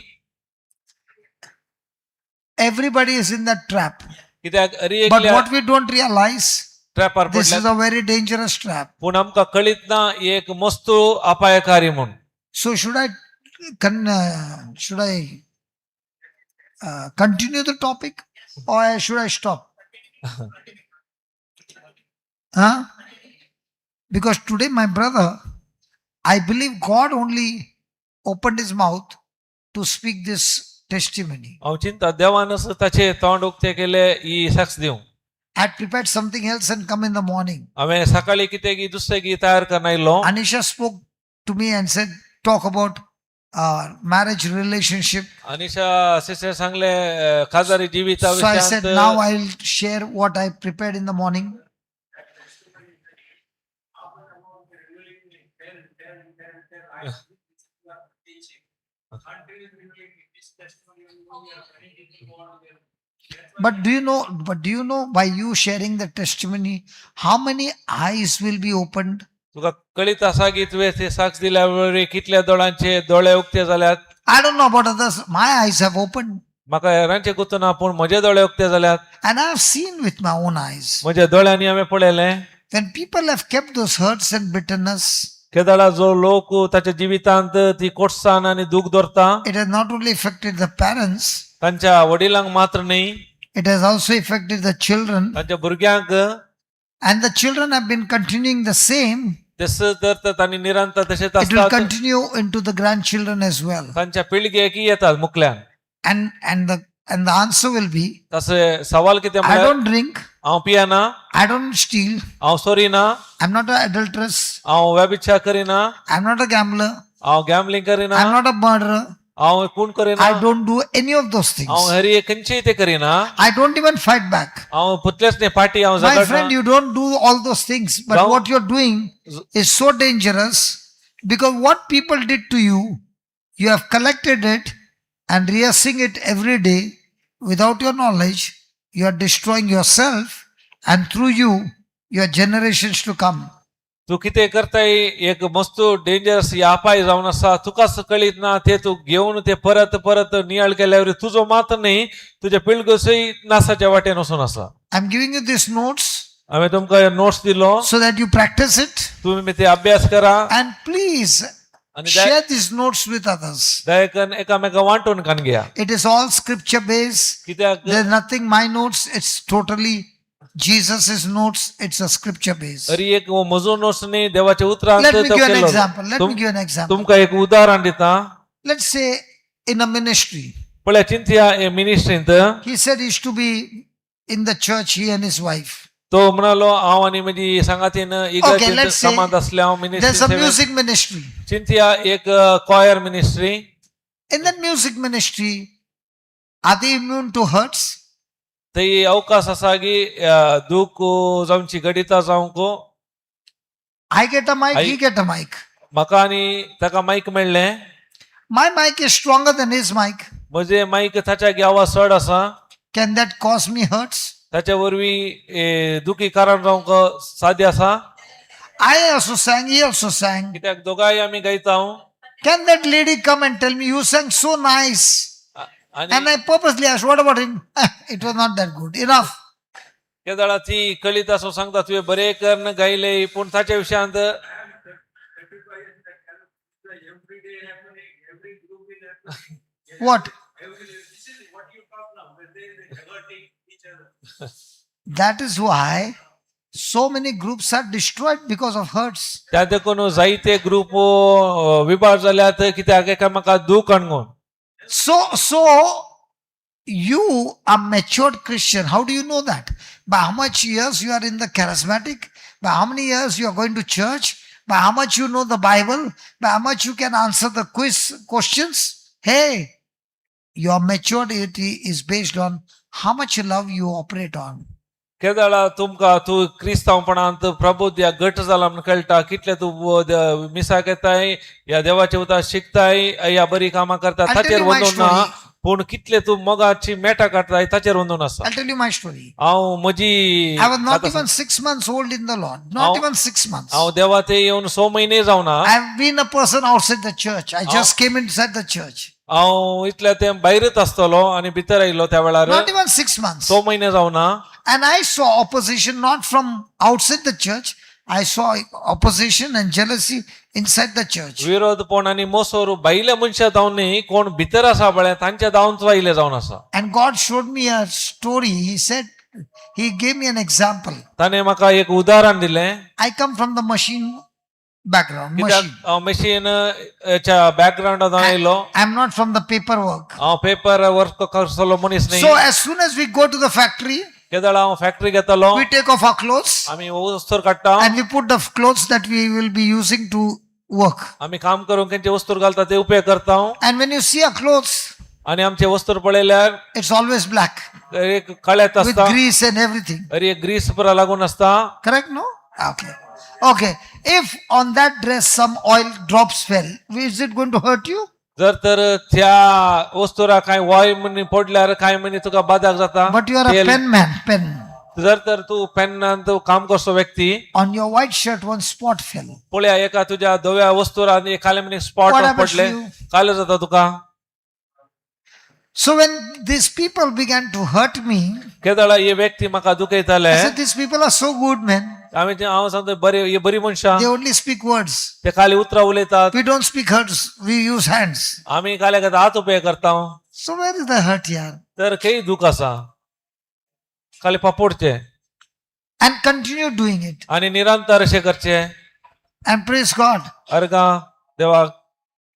A: Everybody is in that trap.
B: कित्याक अरे
A: But
B: एकल्या
A: what we don't realize,
B: ट्रॅपार
A: this
B: पडल्या.
A: is a very dangerous trap.
B: पूण आमकां कळीत ना एक मस्त अपायकारी म्हूण.
A: So should I continue the topic or should I stop? Huh? Because today my brother I believe God only opened his mouth to speak this testimony.
B: हांव चिंता देवानच ताचे तोंड उक्तें केलें ही साक्ष दिवंक.
A: I had prepared something else and come in the morning.
B: हांवें सकाळी कितें की दुसरें की तयार करून आयलो.
A: Anisha spoke to me and said, talk about marriage relationship.
B: Anisha sister सांगले खाजारी जिविता
A: So I said,
B: विशयांत.
A: Now I'll share what I prepared in the morning. But do you know by you sharing the testimony, how many eyes will be opened?
B: तुका कळीत आसा की तुवें ते साक्ष दिल्या वरवीं कितल्या दोळ्यांचे दोळे उक्ते जाल्यात.
A: I don't know about others. My eyes have opened
B: म्हाका हेरांचे गुंतूना पूण म्हजे दोळे उक्ते जाल्यात.
A: And I have seen with my own eyes.
B: म्हज्या दोळ्यांनी हांवें पळयलें.
A: When people have kept those hurts and bitterness,
B: केदळा जो लोक ताच्या जिवितांत ती कोटसाण आनी दूख दवरता,
A: it has not only affected the parents,
B: तांच्या वडिलांक मात्र न्ही,
A: it has also affected the children.
B: तांच्या भुरग्यांक.
A: And the children have been continuing the same.
B: तसं तर तर तांणी निरंतर तशेंच
A: It will
B: आसतात.
A: Continue into the grandchildren as well.
B: तांच्या पिळगेक येतात मुकल्यान.
A: And the answer will be,
B: तशें सवाल कितें
A: I
B: म्हळ्यार,
A: don't drink,
B: हांव पियेना,
A: I don't steal,
B: हांव सोरिना,
A: I'm not an adulteress,
B: हांव व्यभिचार करिना,
A: I'm not a gambler,
B: हांव गॅमलिंग करिना,
A: I'm not a murderer,
B: हांव खून करिना,
A: I don't do any of those
B: हांव
A: things.
B: हरी खंयचेय ते करिना,
A: I don't even fight back.
B: हांव पुतलेच न्ही पाटी हांव
A: My friend,
B: झगडना.
A: You don't do all those things, but what you're doing is so dangerous because what people did to you, you have collected it and rehearsing it every day without your knowledge. You are destroying yourself and through you, your generations to come.
B: तूं कितें करताय एक मस्त डेंजरस अपाय जावन आसा. तुकाच कळीत ना ते तूं घेवन ते परत परत नियाळ केल्यावर तुजो मात न्ही तुज्या पिळगेसूय नासाच्या वाटेन वचून आसा.
A: I'm giving you these notes
B: हांवें तुमकां नोट्स दिलो
A: so that you practice it
B: तुमी ते अभ्यास करा
A: and please
B: आनी
A: share these notes with others.
B: दयाकन एकामेका वांटून कान घेया.
A: It is all scripture based.
B: कित्याक
A: There's nothing my notes, it's totally Jesus' notes, it's a scripture based.
B: तरी एक म्हजो नोट्स न्ही देवाच्या उतरांत
A: Let me
B: तो
A: give you an
B: केलो.
A: Example. Let me give you an example.
B: तुमकां एक उदाहरण दिता.
A: Let's say in a ministry,
B: पळय चिंतया हे मिनिस्ट्रींत,
A: he said he used to be in the church, he and his wife.
B: तो म्हणालो हांव आनी म्हजी सांगातीन इगर्जेंत
A: let's say
B: कामांत आसले हांव
A: There's a
B: ministry.
A: Music ministry.
B: चिंतया एक choir ministry.
A: In that music ministry, are they immune to hurts?
B: थंय अवकाश आसा की दूख जावची गडिता जावंक.
A: I get a mic, he get a mic.
B: म्हाका आनी ताका मायक मेळ्ळें.
A: My mic is stronger than his mic.
B: म्हजें मायक ताच्या आवाज चड आसा.
A: Can that cause me hurts?
B: ताच्या वरवीं दुखी कारण जावंक साद्य आसा?
A: I also sang, he also sang.
B: कित्याक दोगांय आमी गायता.
A: Can that lady come and tell me, "You sang so nice"?
B: आनी
A: And I purposely asked, "What about him?" "It was not that good." Enough.
B: केदळा ती कळीत आसून सांगता तुवें बरें करून गायले पूण ताच्या विशयांत.
C: Every day happening, every group is happening.
A: What?
C: Every, this is what you talk now, that they hurting each other.
A: That is why so many groups are destroyed because of hurts.
B: त्या देखून जायते ग्रुप विभाग जाल्यात कित्याक एकामेका दूख आणून.
A: So you are matured Christian. How do you know that? By how much years you are in the charismatic? By how many years you are going to church? By how much you know the Bible? By how much you can answer the quiz questions? Hey, your maturity is based on how much love you operate on.
B: केदळा तुमकां तूं क्रिस्तांवपणांत प्रबुद्ध या घट जाला म्हण कळटा कितले तूं मिसाक येताय या देवाचे उतार शिकताय या बरी कामां करता
A: I'll tell
B: ताचेर
A: you my
B: वंदून ना,
A: story.
B: पूण कितले तूं मोगाची मेटा काडटाय ताचेर वंदून आसा.
A: I'll tell you my story.
B: हांव म्हजी
A: I was not
B: कथा
A: even 6 months old in the Lord. Not even 6 months.
B: हांव देवा ते येवन स म्हयने जावना.
A: I've been a person outside the church. I just came inside the church.
B: हांव इतल्या ते भायरच आसतलो आनी भितर आयलो त्या वेळार.
A: Not even 6 months.
B: स म्हयने जावना.
A: And I saw opposition not from outside the church. I saw opposition and jealousy inside the church.
B: विरोधपण आनी मोसोर भायल्या मनशां जावन न्ही कोण भितर आसा पळय तांच्या जावन आयले जावन आसा.
A: And God showed me a story. He said, He gave me an example.
B: ताणें म्हाका एक उदाहरण दिलें.
A: I come from the machine background,
B: कित्याक
A: machine.
B: हांव मशीन च्या बॅकग्राउंडात हांव येयलो.
A: I'm not from the paperwork.
B: हांव पेपर वर्क करतलो मनीस न्ही.
A: So as soon as we go to the factory,
B: केदळ हांव फॅक्टरी घेतलो,
A: we take off our clothes
B: आमी वस्तूर काडटा,
A: and we put the clothes that we will be using to work.
B: आमी काम करूंक खंयचे वस्तूर घालता ते उपयोग करता.
A: And when you see our clothes,
B: आनी आमचे वस्तूर पळयल्यार
A: it's always black
B: एक काळ्यात
A: with
B: आसता,
A: grease and everything.
B: अरे एक ग्रीस पुरा लागून आसता.
A: Correct? No? Okay. Okay. If on that dress some oil drops fell, is it going to hurt you?
B: जर तर त्या वस्तूरा काय वाय म्हणी पडल्यार काय म्हणी तुका बादाक जाता.
A: But you are a
B: तेल.
A: Pen man, pen.
B: जर तर तू पेन्नान तू काम करचो व्यक्ती.
A: On your white shirt, one spot fell.
B: पळया एका तुझ्या धव्या वस्तूरा आनी काले म्हणी स्पॉट
A: What happens
B: पडले,
A: to you?
B: काले जाता तुका.
A: So when these people began to hurt me,
B: केदळा ही व्यक्ती म्हाका दुखयताले,
A: I said, these people are so good, man.
B: आमी ते हांव सांगता बरे ही बरी मनशां.
A: They only speak words.
B: ते खाली उतरां उलयतात.
A: We don't speak words, we use hands.
B: आमी काले हात उपयोग करता.
A: So where is the hurt here?
B: तर खंय दूख आसा? खाली पापोडचे.
A: And continue doing it.
B: आनी निरंतर अशें करचे.
A: And praise God.
B: अर्गां देवाक.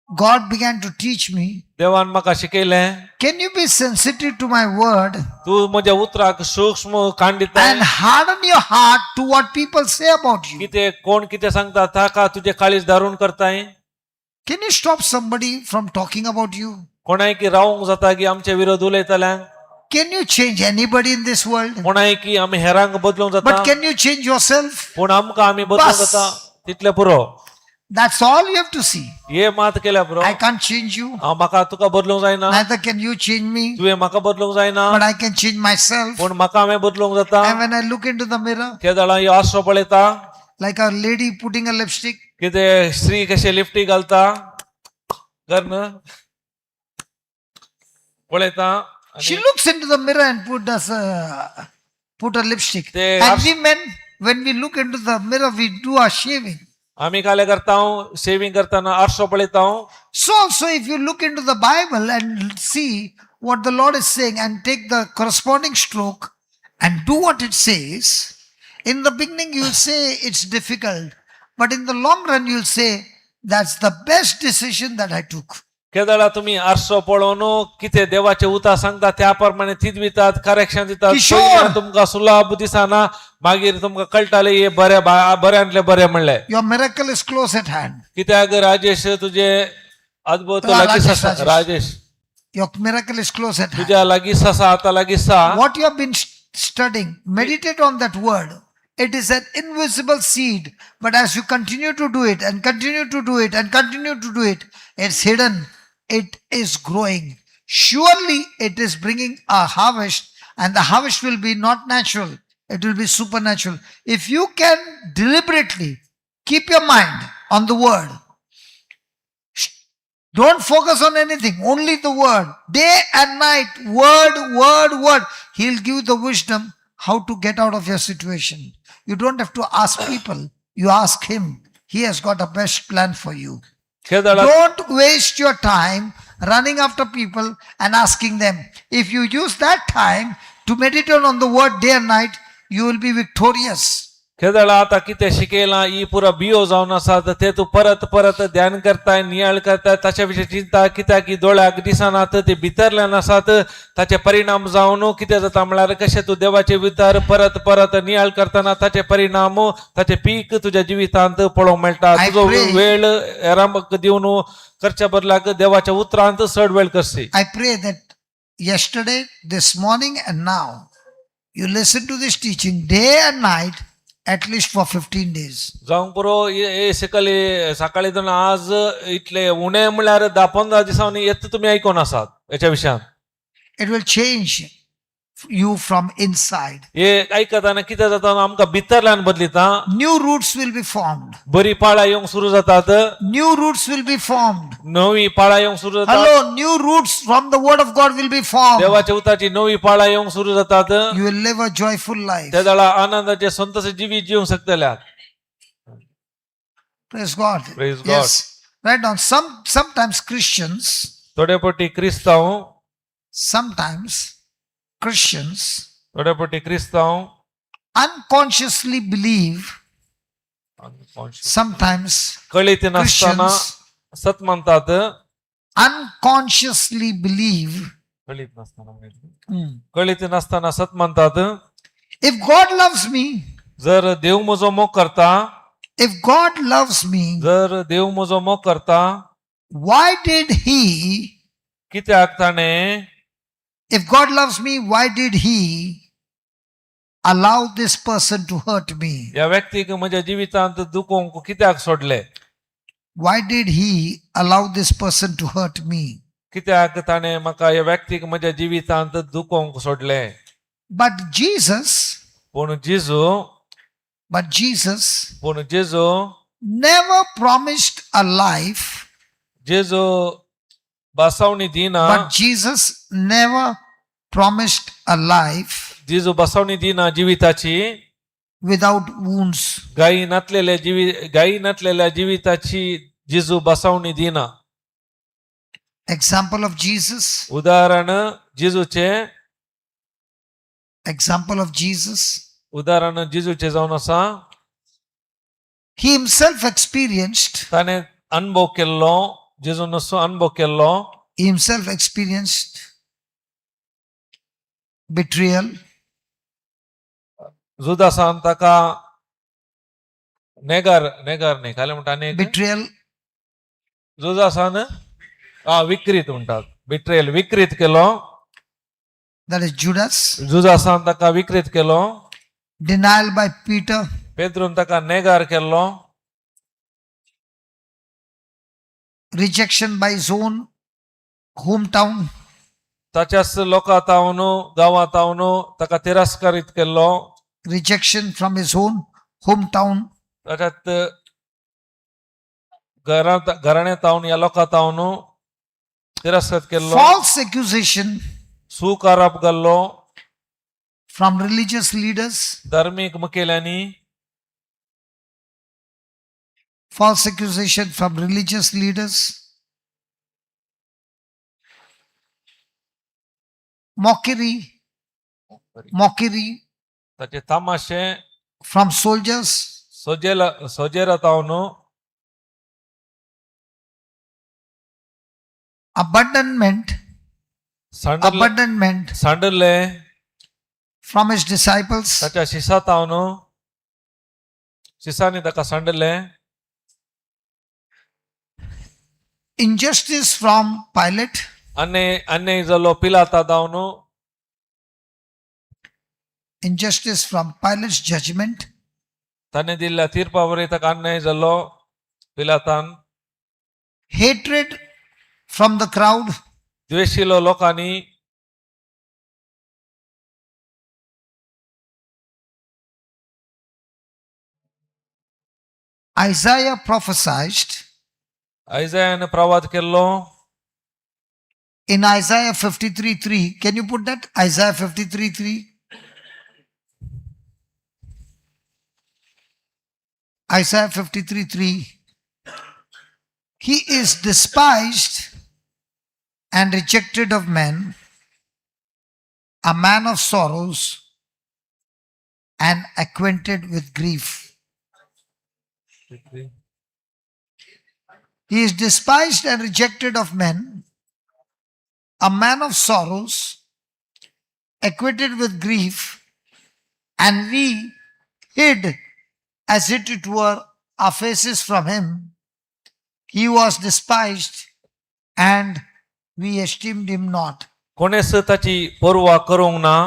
A: God began to teach me.
B: देवान म्हाका शिकयलें.
A: Can you be sensitive to my word
B: तूं म्हज्या उतराक सूक्ष्म कान दिता
A: and harden your heart to what people say about you?
B: कितें कोण कितें सांगता ताका तुजें काळीज दारून करताय?
A: Can you stop somebody from talking about you?
B: कोणाय की रावंक जाता की आमचे विरोध उलयतल्यांक?
A: Can you change anybody in this world?
B: कोणाय की आमी हेरांक बदलूंक जाता?
A: But can you change yourself?
B: पूण आमकां आमी बदलूंक
A: बस.
B: जाता तितलें पुरो.
A: That's all you have to see.
B: हे मात केल्या पुरो.
A: I can't change you.
B: हांव म्हाका तुका बदलूंक जायना.
A: Neither can you change me.
B: तुवें म्हाका बदलूंक जायना.
A: But I can change myself.
B: पूण म्हाका हांवें बदलूंक जाता.
A: And when I look into the mirror,
B: केदळां ह्यो आरसो पळयता,
A: like a lady putting a lipstick,
B: कितें स्त्री कशें लिफ्टी घालता गर्न पळयता
A: she
B: आनी
A: looks into the mirror and put a lipstick. And we men, when we look into the mirror, we do our shaving.
B: आमी काले करता, सेविंग करतना आरसो पळयता.
A: So also, if you look into the Bible and see what the Lord is saying and take the corresponding stroke and do what it says, in the beginning you'll say it's difficult, but in the long run you'll say that's the best decision that I took.
B: केदळा तुम्ही आरसो पळोवन कितें देवाचे उतार सांगता त्या प्रमाणे तीत दितात, करेक्शन दितात.
A: किशोर!
B: पयलीं तुमकां सुलाभ दिसना, मागीर तुमकां कळटालें हे बरें बऱ्यांतलें बरें म्हणलें.
A: Your miracle is close at hand.
B: कित्याक राजेश तुजे अद्भुत लागींच
A: राजेश,
B: आसा.
A: Rajesh.
B: Rajesh.
A: Your miracle is close at hand.
B: तुज्या लागींच आसा, आतां लागींच आसा.
A: What you have been studying, meditate on that word. It is an invisible seed, but as you continue to do it and continue to do it and continue to do it, it's hidden. It is growing. Surely it is bringing a harvest, and the harvest will be not natural, it will be supernatural. If you can deliberately keep your mind on the word, don't focus on anything, only the word. Day and night, word, word, word. He'll give you the wisdom how to get out of your situation. You don't have to ask people, you ask him. He has got a best plan for you.
B: केदळा
A: Don't waste your time running after people and asking them. If you use that time to meditate on the word day and night, you will be victorious.
B: केदळा आतां कितें शिकयलां ही पुरा बियो जावन आसा, तर ते तूं परत परत ध्यान करताय, नियाळ करताय, ताच्या विशीं चिंता, कित्याक की दोळ्याक दिसनात ते भितरल्यान आसात. ताचे परिणाम जावन कितें जाता म्हळ्यार कशें तूं देवाचे विचार परत परत नियाळ करतना ताचे परिणाम ताचे पीक तुज्या जिवितांत पळोवंक मेळटा.
A: I
B: तुजो
A: pray-
B: वेळ हेरांक दिवन करच्या बदलाक देवाच्या उतरांत चड वेळ करसी.
A: I pray that yesterday, this morning, and now you listen to this teaching day and night at least for 15 days.
B: जावंक पुरो हे सकाळी सकाळी दोन आज इतले उणे म्हळ्यार 10-15 दिसांनी येत तुमी आयकोन आसात हेच्या विशयान.
A: It will change you from inside.
B: हे आयकतना कितें जाता, आमकां भितरल्यान बदलिता.
A: New roots will be formed.
B: बरी पाळां येवंक सुरू जातात.
A: New roots will be formed.
B: नवी पाळां येवंक सुरू जातात.
A: Hello, new roots from the word of God will be formed.
B: देवाच्या उताची नवी पाळां येवंक सुरू जातात.
A: You will live a joyful life.
B: त्या वेळा आनंदाचे संतोष जिवीत जिवंक शकतल्या.
A: Praise God.
B: Praise God.
A: Yes. Right on. Sometimes Christians,
B: थोडे पटी क्रिस्तांव,
A: sometimes Christians
B: थोडे पटी क्रिस्तांव
A: unconsciously believe Sometimes
B: कळीत नासतना
A: Christians
B: सत मानतात.
A: Unconsciously believe.
B: कळीत नासतना म्हणतात. कळीत नासतना सत मानतात.
A: If God loves me,
B: जर देव म्हजो मोग करता,
A: if God loves me,
B: जर देव म्हजो मोग करता,
A: why did He,
B: कित्याक ताणें,
A: if God loves me, why did He allow this person to hurt me?
B: ह्या व्यक्तीक म्हज्या जिवितांत दुखोवंक कित्याक सोडले?
A: Why did He allow this person to hurt me?
B: कित्याक ताणें म्हाका ह्या व्यक्तीक म्हज्या जिवितांत दुखोवंक सोडले?
A: But Jesus,
B: पूण जेजू,
A: but Jesus
B: पूण जेजू
A: never promised a life,
B: जेजू बसावणी दिना.
A: But Jesus never promised a life
B: जेजू बसावणी दिना जिविताची
A: without wounds.
B: गायी नातलेल्या जिवी गायी नातलेल्या जिविताची जेजू बसावणी दिना.
A: Example of Jesus,
B: उदाहरण जेजूचे.
A: Example of Jesus.
B: उदाहरण जेजूचे जावन आसा.
A: He himself experienced,
B: ताणें अनुभव केल्लो, जेजून असो अनुभव केल्लो.
A: He himself experienced betrayal,
B: जुदासान ताका नेगार, नेगार न्ही खाली म्हणटा आनी एक?
A: Betrayal,
B: जुदासान आ विक्रीत म्हणटात, बिट्रेल, विक्रीत केलो.
A: That is Judas,
B: जुदासान ताका विक्रीत केलो.
A: Denial by Peter,
B: पेद्रून ताका नेगार केल्लो.
A: Rejection by his own hometown,
B: ताच्याच लोकां तावन गांवां तावन ताका तिरस्कारीत केल्लो.
A: Rejection from his own hometown,
B: ताच्यात घरांत घराण्या तावन ह्या लोकां तावन तिरस्कृत केल्लो.
A: False accusation
B: चूक आरोप घाल्लो
A: from religious leaders,
B: धार्मीक मुखेल्यांनी.
A: False accusation from religious leaders, mockery, mockery
B: ताचे तामाशे
A: from soldiers,
B: सोजेला सोजेरा तावन.
A: Abandonment,
B: सांडले,
A: abandonment
B: सांडले
A: from his disciples,
B: ताच्या शिसा तावन, शिसांनी ताका सांडले.
A: Injustice from Pilate,
B: अन्याय, अन्याय जालो पिलाता तावन.
A: Injustice from Pilate's judgment,
B: ताणें दिल्ल्या तिर्पा वरवीं ताका अन्याय जालो पिलातान.
A: Hatred from the crowd,
B: द्वेशिलो लोकांनी.
A: Isaiah prophesied
B: आयजायान प्रवाद केल्लो.
A: In Isaiah 53:3. Can you put that? Isaiah 53:3. Isaiah 53:3. He is despised and rejected of men, a man of sorrows and acquainted with grief. He is despised and rejected of men, a man of sorrows, acquainted with grief, and we hid as it were our faces from him. He was despised, and we esteemed him not.
B: कोणेच ताची पर्वा करूंक ना,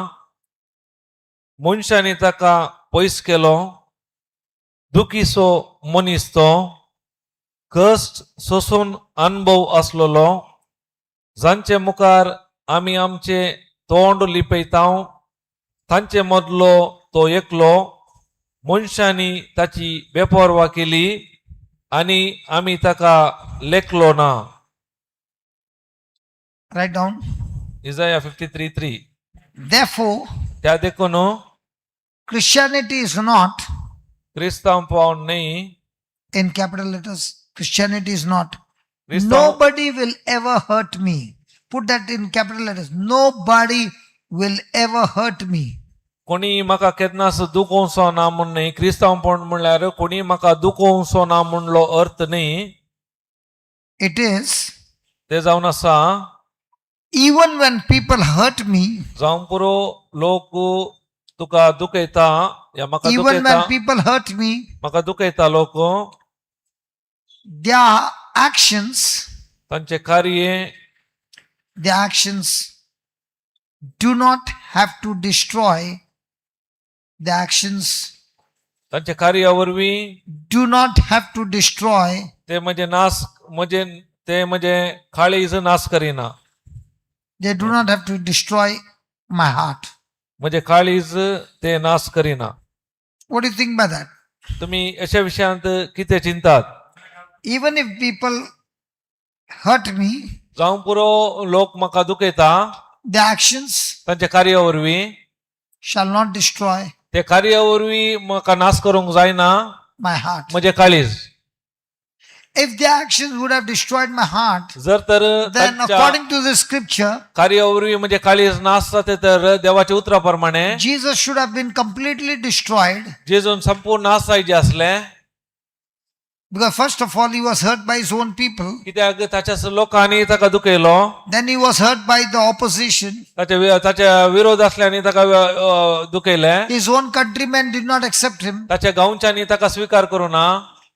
B: मनशांनी ताका पयस केलो, दुखीचो मनीस तो, कश्ट सोसून अनुभव आसलेलो, जांचे मुखार आमी आमचे तोंड लिपयता तांचे मदलो तो एकलो, मनशांनी ताची बेपर्वा केली आनी आमी ताका लेखलो ना.
A: Write down.
B: Isaiah 53:3.
A: Therefore,
B: त्या देखून
A: Christianity is not,
B: क्रिस्तांव पावन न्ही,
A: in capital letters, Christianity is not,
B: क्रिस्तांव
A: nobody will ever hurt me. Put that in capital letters. Nobody will ever hurt me.
B: कोणी म्हाका केन्नाच दुखोवचो ना म्हूण न्ही. क्रिस्तांवपण म्हणल्यार कोणी म्हाका दुखोवचो ना म्हणलो अर्थ न्ही.
A: It is
B: ते जावन आसा,
A: even when people hurt me,
B: जावं पुरो लोक तुका दुखयता या म्हाका
A: even
B: दुखयता,
A: when people hurt me,
B: म्हाका दुखयता लोक,
A: their actions,
B: तांचे कार्य,
A: their actions do not have to destroy, the actions
B: तांच्या कार्या वरवीं
A: do not have to destroy
B: ते म्हणजे नाश म्हणजे ते म्हणजे काळीज नाश करिना.
A: they do not have to destroy my heart.
B: म्हणजे काळीज ते नाश करिना.
A: What do you think by that?
B: तुम्ही अशा विशयांत कितें चिंतात?
A: Even if people hurt me,
B: जावं पुरो लोक म्हाका दुखयता,
A: the actions
B: तांच्या कार्या वरवीं
A: shall not destroy
B: ते कार्या वरवीं म्हाका नाश करूंक जायना
A: my heart.
B: म्हणजे काळीज.
A: If their actions would have destroyed my heart,
B: जर तर
A: then
B: तांच्या
A: according to the scripture,
B: कार्या वरवीं म्हणजे काळीज नाश जाते तर देवाच्या उतरा प्रमाणे
A: Jesus should have been completely destroyed,
B: जेजून संपूर्ण नाश जायचे असले,
A: because first of all, he was hurt by his own people,
B: कित्याक ताच्या लोकांनी ताका दुखयलो,
A: then he was hurt by the opposition,
B: ताच्या ताच्या विरोध असल्यानी ताका दुखयले,
A: his own countrymen did not accept him,
B: ताच्या गांवच्यांनी ताका स्वीकार करू ना,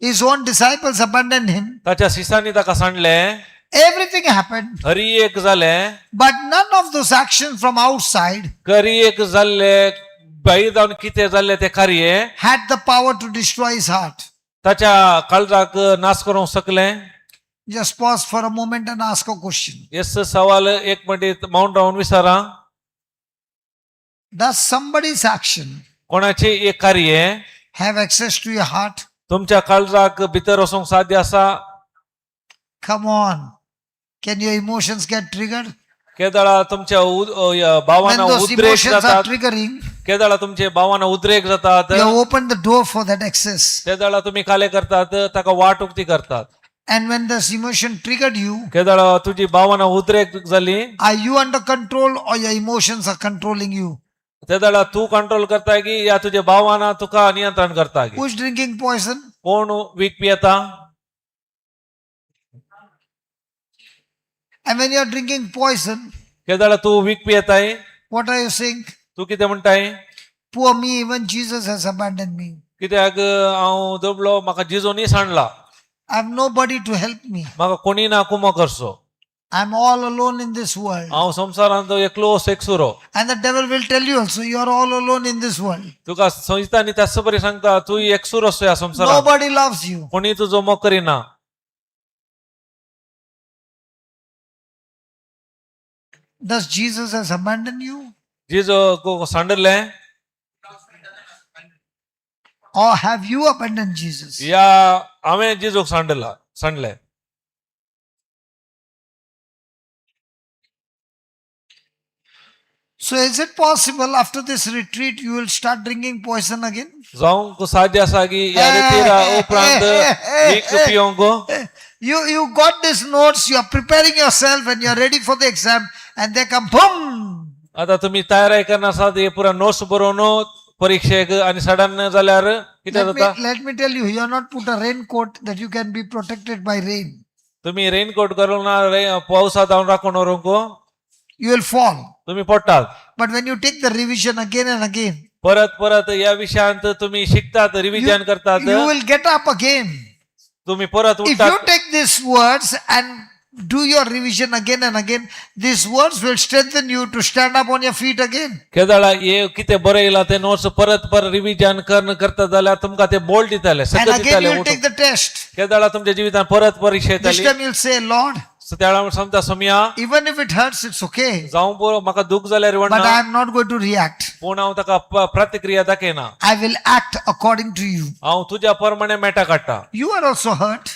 A: his own disciples abandoned him.
B: ताच्या शिसांनी ताका सांडले.
A: Everything happened,
B: हरी एक जालें,
A: but none of those actions from outside
B: करी एक जाल्ले भायर जावन कितें जाल्लें तें कार्य
A: had the power to destroy his heart.
B: ताच्या काळजाक नाश करूंक शकलें.
A: Just pause for a moment and ask a question.
B: Yes सवाल एक मिनिट मौन रावन विचारा.
A: Does somebody's action
B: कोणाचे एक कार्य
A: have access to your heart?
B: तुमच्या काळजाक भितर वचूंक साध्य आसा?
A: Come on. Can your emotions get triggered?
B: केदळा तुमच्या
A: When
B: भावांना
A: those
B: उद्रेक
A: emotions are
B: जातात,
A: triggering,
B: केदळा तुमचे भावांना उद्रेक जातात,
A: you have opened the door for that access.
B: तेदळा तुम्ही काले करतात, ताका वाट उक्ती करतात.
A: And when this emotion triggered you,
B: केदळा तुझी भावना उद्रेक जाली,
A: are you under control or your emotions are controlling you?
B: तेदळा तू कंट्रोल करता की या तुझे भावना तुका नियंत्रण करता की?
A: Who's drinking poison?
B: कोण वीक पियेता?
A: And when you're drinking poison,
B: केदळा तू week पियेताय,
A: what are you saying?
B: तू कितें म्हणटाय?
A: Poor me, even Jesus has abandoned me.
B: कित्याक हांव दुबलो, म्हाका जिजोनी सांडला.
A: I have nobody to help me.
B: म्हाका कोणी ना कुमो करचो.
A: I'm all alone in this world.
B: हांव संवसारांत एकलो एकसुरो.
A: And the devil will tell you also, you are all alone in this world.
B: तुका संहिता आनी त्याच बरी सांगता, तूं एकसुरो आसतो ह्या संवसारांत.
A: Nobody loves you.
B: कोणी तुजो मोग करिना.
A: Does Jesus has abandoned you?
B: जिजो सांडले?
A: Or have you abandoned Jesus?
B: या हांवें जिजोक सांडला सांडले?
A: So is it possible after this retreat you will start drinking poison again?
B: जावंक साध्य आसा की ह्या रितीरा उपरांत वीख पिवंक?
A: You got these notes, you are preparing yourself and you are ready for the exam, and they come boom.
B: आता तुम्ही तयारी करणार आसात, हे पुरा नोट्स बरोवन परीक्षेक, आनी सडन जाल्यार कितें
A: Let me,
B: जाता?
A: let me tell you, you are not put a raincoat that you can be protected by rain.
B: तुम्ही रेनकोट घालून ना पावसात जावन राखून व्हरूंक?
A: You will fall.
B: तुम्ही पडटात.
A: But when you take the revision again and again,
B: परत परत या विषयांत तुम्ही शिकतात, रिव्हिजन करतात,
A: you will get up again.
B: तुम्ही परत
A: If you
B: उठतात.
A: take these words and do your revision again and again, these words will strengthen you to stand up on your feet again.
B: केदळा हे कितें बरयलां ते नोट्स परत परत रिव्हिजन करून करता जाल्यार तुमकां ते बोल्ड दिताले,
A: And
B: सगळं
A: again
B: दिताले
A: you will
B: उठून.
A: take the test.
B: केदळा तुमच्या जिवितांत परत परीक्षा
A: This
B: येताली,
A: time you'll say, Lord,
B: so त्या वेळार समजा Somaiya,
A: even if it hurts, it's okay.
B: जावं पुरो म्हाका दूख जाल्यार
A: But
B: वणना,
A: I am not going to react.
B: पूण हांव ताका प्रतिक्रिया दाखयना.
A: I will act according to you.
B: हांव तुज्या प्रमाणे मेटा काडटा.
A: You are also hurt.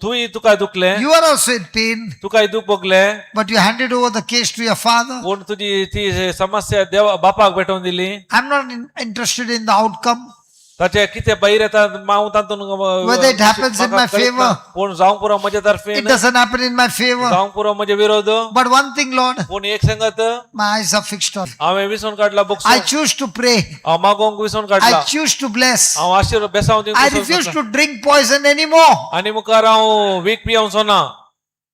B: तूंय तुका दुखलें.
A: You are also in pain.
B: तुकाय दूख भोगलें.
A: But you handed over the case to your father.
B: पूण तुजी ती समस्या देवा बापाक भेटोवन दिली.
A: I'm not interested in the outcome.
B: ताचे कितें भायर येता हांव तातूंत
A: Whether it happens in
B: म्हाका
A: my
B: कळीत ना.
A: favor.
B: पूण जावंक पुरो म्हजे
A: It
B: तर्फेन
A: doesn't happen in my favor.
B: जावंक पुरो म्हजे विरोध.
A: But one thing, Lord,
B: पूण एक संगत
A: my eyes are fixed on.
B: हांवें विसोन काडला books.
A: I choose to pray.
B: हांव मागोवंक विसोन काडला.
A: I choose to bless.
B: हांव आशीर्वाद बेसांव दिवंक
A: I
B: विसोन
A: refuse
B: काडला.
A: to drink poison anymore.
B: आनी मुखार हांव वीख पिवचो ना.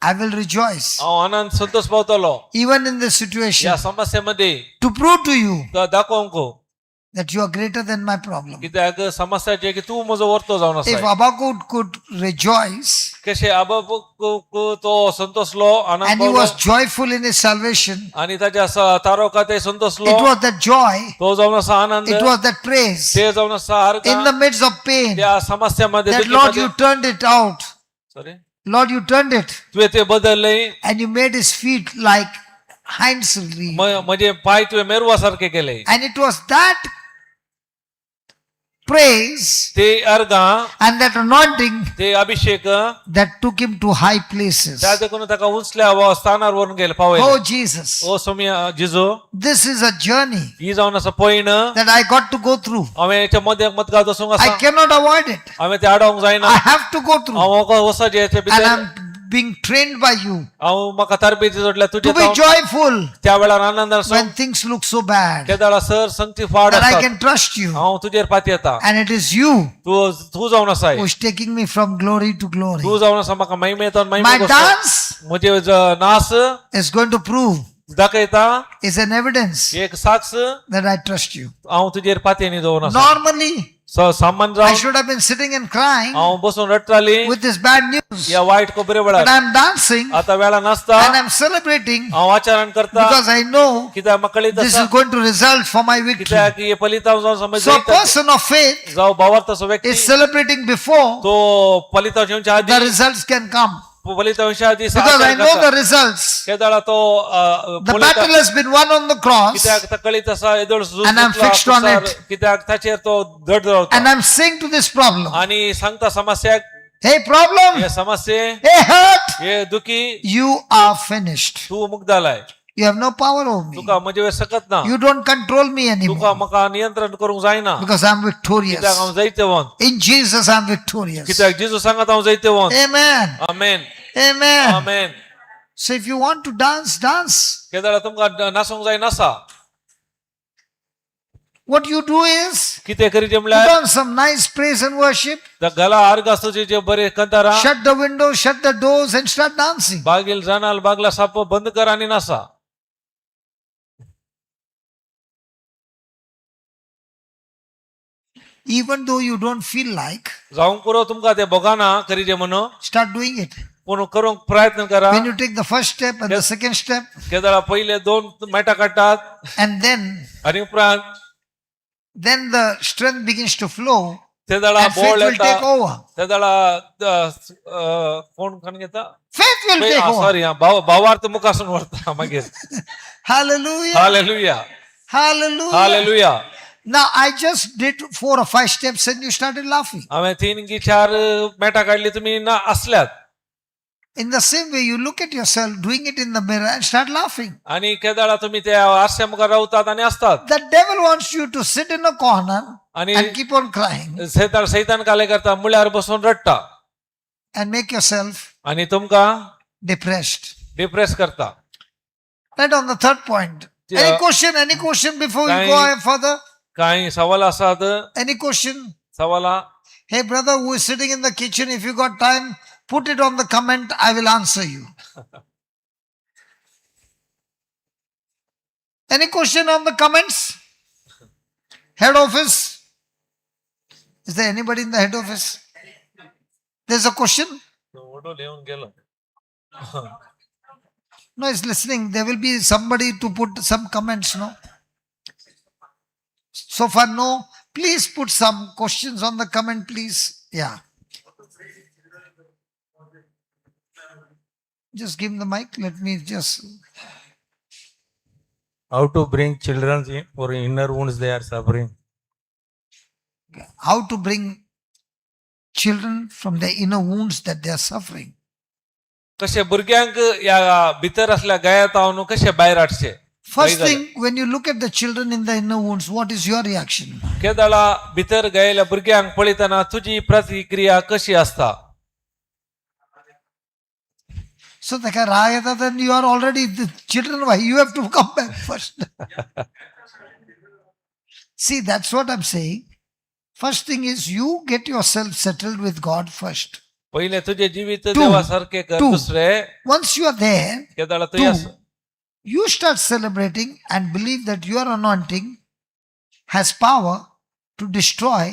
A: I will rejoice
B: हांव आनंद संतोष पावतलो
A: even in this situation
B: ह्या समस्येमध्ये
A: to prove to you
B: तुका दाखोवंक
A: that you are greater than my problem.
B: कित्याक समस्या जे की तूं म्हजो वर्तो जावन
A: If
B: आसा.
A: Habakkuk could rejoice
B: कशें आबाक तो संतोषलो आनंद
A: and he
B: पावलो
A: was joyful in his salvation,
B: आनी ताच्या तारोका ते संतोषलो.
A: it was that joy,
B: तो जावन आसा आनंद.
A: it was that praise
B: ते जावन आसा
A: in
B: आर्गां
A: the midst of pain
B: त्या समस्यामध्ये
A: that Lord, you turned it out.
B: Sorry.
A: Lord, you turned it
B: तुवें ते बदलले.
A: And you made his feet like hinds leaf.
B: म्हजे पाय तुवें मेरवा सारखे केले.
A: And it was that praise
B: ते अर्गां
A: and that anointing
B: ते अभिषेक
A: that took him to high places.
B: त्या देखून ताका उंचल्या स्थानार व्हरून गेले पावयले.
A: Oh, Jesus,
B: O Saumya जिजो
A: this is a journey
B: ही जावन आसा पयण
A: that I got to go through.
B: हांवें हेच्या मध्ये मतगात वचूंक
A: I
B: आसा.
A: cannot avoid it.
B: हांवें ते आडोवंक जायना.
A: I have to go through.
B: हांव वचपाचें हेचे
A: And
B: भितर.
A: I'm being trained by you
B: हांव म्हाका तरबेती जोडल्या तुजे
A: to be joyful
B: त्या वेळार आनंद आसूं
A: when things look so bad,
B: केदाळा sir संगती फाड
A: that I
B: आसतात.
A: can trust you.
B: हांव तुजेर पाती येता.
A: And it is you
B: तूं तूं जावन आसाय.
A: who is taking me from glory to glory.
B: तूं जावन आसा म्हाका महिमेंत
A: My
B: महिमे
A: dance
B: म्हजे नास
A: is going to prove,
B: दाखयता
A: is an evidence
B: एक साक्ष
A: that I trust you.
B: हांव तुजेर पातयेनी दवरून आसा.
A: Normally,
B: सामान्य
A: I
B: जावन
A: should have been sitting and crying
B: हांव बसून रडटाली
A: with this bad news.
B: ह्या वायट खबरे
A: But
B: वेळार.
A: I'm dancing
B: आता वेळा नासता
A: and I'm celebrating
B: हांव आचरण करता
A: because I know
B: कित्याक म्हाका कळीत
A: this
B: आसा
A: is going to result for my victory.
B: कित्याक हे फलितांश जावन समज
A: So a person of faith
B: जावं भावार्थाचो व्यक्ती
A: is celebrating before
B: तो फलितांश येवच्या
A: the
B: आदी
A: results can come.
B: फलितांश आदी
A: Because I know the results.
B: केदाळा तो
A: The battle has been won on the cross.
B: कित्याक ता कळीत आसा येदोळ झूज
A: And I'm
B: जिखला
A: fixed on
B: कुसार,
A: it.
B: कित्याक ताचेर तो दड रावता.
A: And I'm saying to this problem,
B: आणि सांगता समस्याक
A: hey problem,
B: हे समस्ये
A: hey hurt,
B: हे दुखी
A: you are finished.
B: तूं मुक्त जालाय.
A: You have no power over me.
B: तुका म्हजे वयर सकत ना.
A: You don't control me
B: तुका
A: anymore
B: म्हाका नियंत्रण करूंक जायना
A: because I'm
B: कित्याक
A: victorious.
B: हांव जैतवंत.
A: In Jesus, I'm victorious.
B: कित्याक जेजू सांगत हांव जैतवंत.
A: Amen.
B: Amen.
A: Amen.
B: Amen.
A: So if you want to dance, dance.
B: केदाळा तुमकां नासूंक जाय NASA.
A: What you do is
B: कितें करीत
A: put
B: म्हणल्यार
A: on some nice praise and worship,
B: घाला आर्ग आसतोचे जे बरे Kantara
A: shut the windows, shut the doors, and start dancing.
B: Baghel जाणाल बागला साप बंद कर आणि NASA.
A: Even though you don't feel like,
B: जावंक पुरो तुमकां ते भोगाना करीजे म्हणून
A: start doing it.
B: पूण करूंक प्रयत्न करा.
A: When you take the first step and the second step,
B: केदाळा पहिले दोन मेटा काडटात
A: and then
B: आणि उपरांत
A: then the strength begins to flow
B: तेदाळा
A: and faith
B: बोळ
A: will
B: येता.
A: take over.
B: तेदाळा कोण खाण घेता
A: Faith will take over.
B: Sorry भावार्थ मुखासून व्हरता मागीर.
A: Hallelujah.
B: Hallelujah.
A: Hallelujah.
B: Hallelujah.
A: Now I just did 4 or 5 steps and you started laughing.
B: हांवें तीन की चार मेटा काडली तुमी ना असल्यात.
A: In the same way, you look at yourself doing it in the mirror and start laughing.
B: आणि केदाळा तुमी त्या आरश्या मुखार रावतात आणि असतात.
A: The devil wants you to sit in a corner
B: आणि
A: and keep on crying
B: सैतान सैतान काले करता मुळ्यार बसून रडटा
A: and make yourself
B: आणि तुमकां
A: depressed.
B: Depress करता.
A: Right on the third point.
B: Yeah.
A: Any question? Any question before you go further?
B: कांय सवाल आसात?
A: Any question?
B: सवाला.
A: Hey, brother who is sitting in the kitchen, if you got time, put it on the comment. I will answer you. Any question on the comments? Head office? Is there anybody in the head office? There's a question?
B: वडो लिहून गेलो.
A: No, it's listening. There will be somebody to put some comments, no? So far, no. Please put some questions on the comment, please. Yeah. Just give him the mic. Let me just.
C: How to bring children in for inner wounds they are suffering.
A: How to bring children from the inner wounds that they are suffering.
B: कशे भुरग्यांक ह्या भितर असल्या गयात हांव कशे भायर हाडचे.
A: First
B: झालें.
A: thing, when you look at the children in the inner wounds, what is your reaction?
B: केदळा भितर गेल्या भुरग्यांक पळयतना तुजी प्रतिक्रिया कशी आसता?
A: So ताका राग येता, then you are already the children, why you have to come back first. See, that's what I'm saying. First thing is you get yourself settled with God first.
B: पयलें तुजें जिवीत
A: Two.
B: देवा सारकें कर.
A: Two.
B: दुसरें,
A: Once you are there,
B: केदळा
A: two,
B: तुवें
A: you start celebrating and believe that your anointing has power to destroy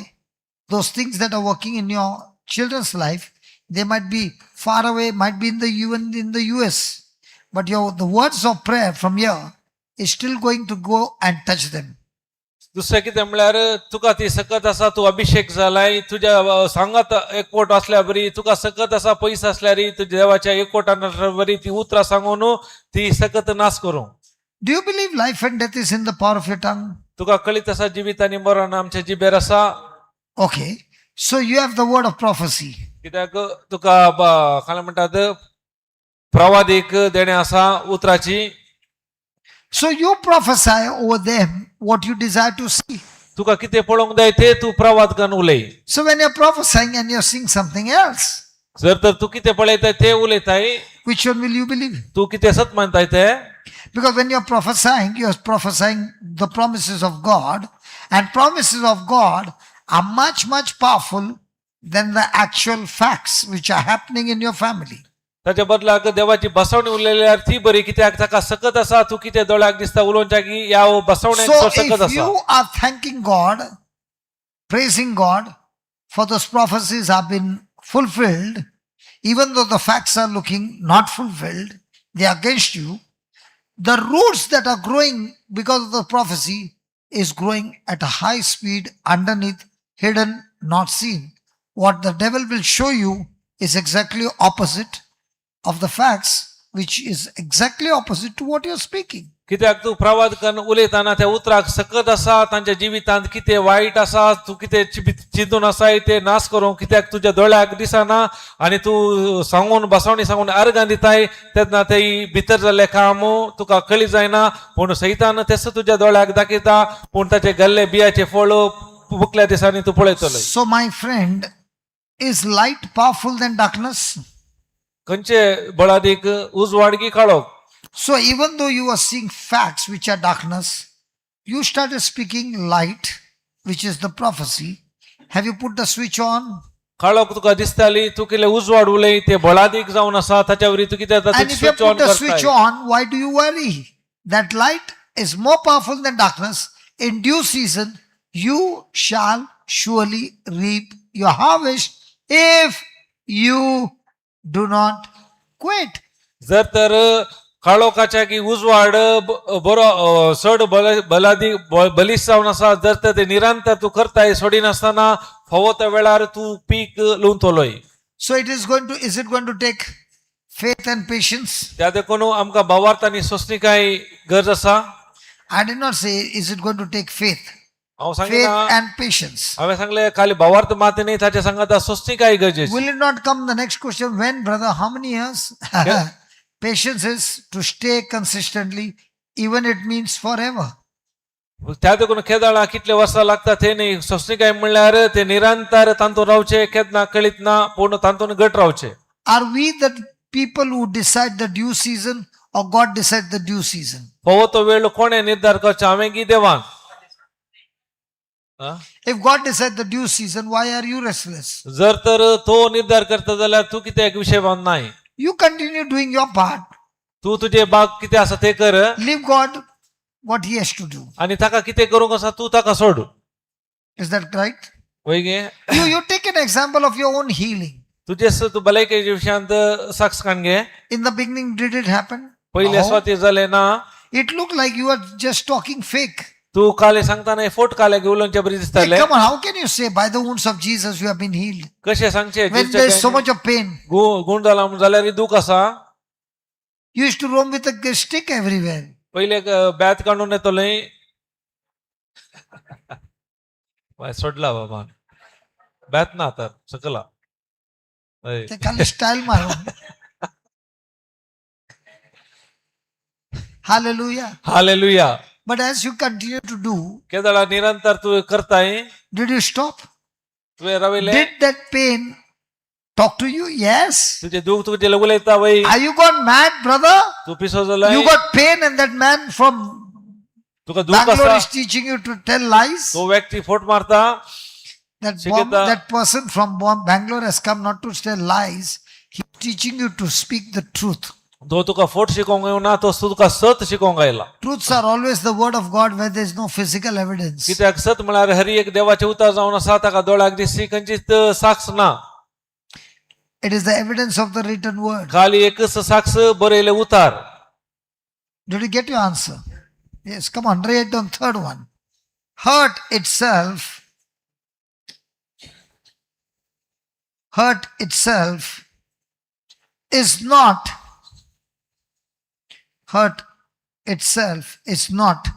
A: those things that are working in your children's life. They might be far away, might be in the even in the US, but your the words of prayer from here is still going to go and touch them.
B: दुसरें कितें म्हणल्यार तुका ती सकत आसा, तूं अभिशेक जालाय तुज्या सांगात एकवट आसल्या बरी, तुका सकत आसा पयस आसल्यार तुज्या देवाच्या एकवटान बरी ती उतरां सांगून ती सकत नाश करूं.
A: Do you believe life and death is in the power of your tongue?
B: तुका कळीत आसा जिवीत आनी मरण आमच्या जिबेर आसा?
A: Okay. So you have the word of prophecy.
B: कित्याक तुका काय म्हणटात प्रवादीक देणें आसा उतराची.
A: So you prophesy over them what you desire to see.
B: तुका कितें पळोवंक जाय ते तूं प्रवाद करून उलय.
A: So when you're prophesying and you're seeing something else,
B: जर तर तूं कितें पळयताय ते उलयताय,
A: which one will you believe?
B: तूं कितें सत मानताय ते?
A: Because when you're prophesying the promises of God, and promises of God are much, much powerful than the actual facts which are happening in your family.
B: ताच्या बदलाक देवाची बसवणी उलयल्यार ती बरी, कित्याक ताका सकत आसा तूं कितें दोळ्याक दिसता उलोवच्या की ह्या बसवण्याक
A: So
B: सकत
A: if
B: आसा.
A: you are thanking God, praising God for those prophecies have been fulfilled, even though the facts are looking not fulfilled, they are against you, the roots that are growing because of the prophecy is growing at a high speed underneath, hidden, not seen. What the devil will show you is exactly opposite of the facts, which is exactly opposite to what you're speaking.
B: कित्याक तूं प्रवाद करून उलयतना त्या उतराक सकत आसा तांच्या जिवितांत कितें वायट आसा तूं कितें चिंतून आसाय ते नाश करूंक, कित्याक तुज्या दोळ्याक दिसना आनी तूं सांगून बसवणी सांगून अर्गां दिताय तेन्ना ते भितर जाल्लें काम तुका कळी जायना, पूण सैतान तेस तुज्या दोळ्याक दाखयता, पूण ताचे गल्ले बियाचे फळ बुकल्या दिसांनी तूं पळयतलो.
A: So, my friend, is light powerful than darkness?
B: खंयचे बळादीक, उजवाड की काळोख?
A: So, even though you are seeing facts which are darkness, you started speaking light, which is the prophecy. Have you put the switch on?
B: काळोख तुका दिसताली, तूं कितें उजवाड उलय ते बळादीक जावन आसा, ताच्या वरी तूं कितें जाता
A: And if you
B: switch on
A: put the switch
B: करताय.
A: on, why do you worry? That light is more powerful than darkness. In due season, you shall surely reap your harvest if you do not quit.
B: जर तर काळोखाच्या की उजवाड बरो चड बलादी बलिश्ट जावन आसा, जर तर ते निरंतर तूं करताय सोडिनासतना फावो त्या वेळार तूं पीक लुंवतलोय.
A: So it is going to, is it going to take faith and patience?
B: त्या देखून आमकां भावार्थ आनी सोंसणीकाय गरज आसा.
A: I did not say, is it going to take faith?
B: हांव
A: Faith
B: सांगिना,
A: and patience.
B: हांवें सांगलें खाली भावार्थ मात न्ही, ताच्या सांगाता सोंसणीकाय गरजेची.
A: Will it not come the next question? When, brother? How many years?
B: Yeah.
A: Patience is to stay consistently, even it means forever.
B: त्या देखून केदळा कितले वर्सां लागता ते न्ही, सोंसणीकाय म्हणल्यार ते निरंतर तांतून रावचे, केन्ना कळीत ना पूण तांतून घट रावचे.
A: Are we the people who decide the due season or God decide the due season?
B: फावो तो वेळ कोणें निर्धार करचो, हांवें की देवान? आ?
A: If God decide the due season, why are you restless?
B: जर तर तो निर्धार करता जाल्यार तूं कित्याक विशय नाय?
A: You continue doing your part.
B: तूं तुजे बाग कितें आसा ते कर.
A: Leave God what He has to do.
B: आनी ताका कितें करूंक आसा तूं ताका सोड.
A: Is that right?
B: वय गे?
A: You take an example of your own healing.
B: तुजे तूं भलायकेच्या विशयांत साक्ष काण घे.
A: In the beginning, did it happen?
B: पयले
A: No.
B: स्वाती जालें ना.
A: It looked like you were just talking fake.
B: तूं काले सांगतना फोट काले उलोवचे बरी
A: Hey,
B: दिसताले.
A: come on, how can you say by the wounds of Jesus you have been healed?
B: कशें सांगचें?
A: When there is so much of pain.
B: गूण जाला म्हूण जाल्यार दूख आसा.
A: You used to roam with a stick everywhere.
B: पयले बॅत काडून येतोलें. बाय सोडला बाबा बॅत ना तर सकला हय.
A: ते खाली स्टाईल मारून. Hallelujah.
B: Hallelujah.
A: But as you continue to do,
B: केदळा निरंतर तूं करताय
A: did you stop?
B: तुवें राविलें.
A: Did that pain talk to you? Yes.
B: तुजें दूख तुजें उलयता वय.
A: Are you gone mad, brother?
B: तूं पिसो जालाय.
A: You got pain, and that man from
B: तुका दूख
A: Bangalore
B: आसा.
A: is teaching you to tell lies.
B: तो व्यक्ती फोट मारता.
A: That
B: शिकयता.
A: Person from Bangalore has come not to tell lies. He's teaching you to speak the truth.
B: तो तुका फोट शिकोवंक येवना, तो तुका सत शिकोवंक आयला.
A: Truths are always the word of God where there is no physical evidence.
B: कित्याक सत म्हळ्यार हर एक देवाचें उतर जावन आसा, ताका दोळ्याक दिसची खंयचीच साक्ष ना.
A: It is the evidence of the written word.
B: खाली एकच साक्ष बरयलें उतार.
A: Did you get your answer? Yes, come on, write down third one. Hurt itself. Hurt itself is not, hurt itself is not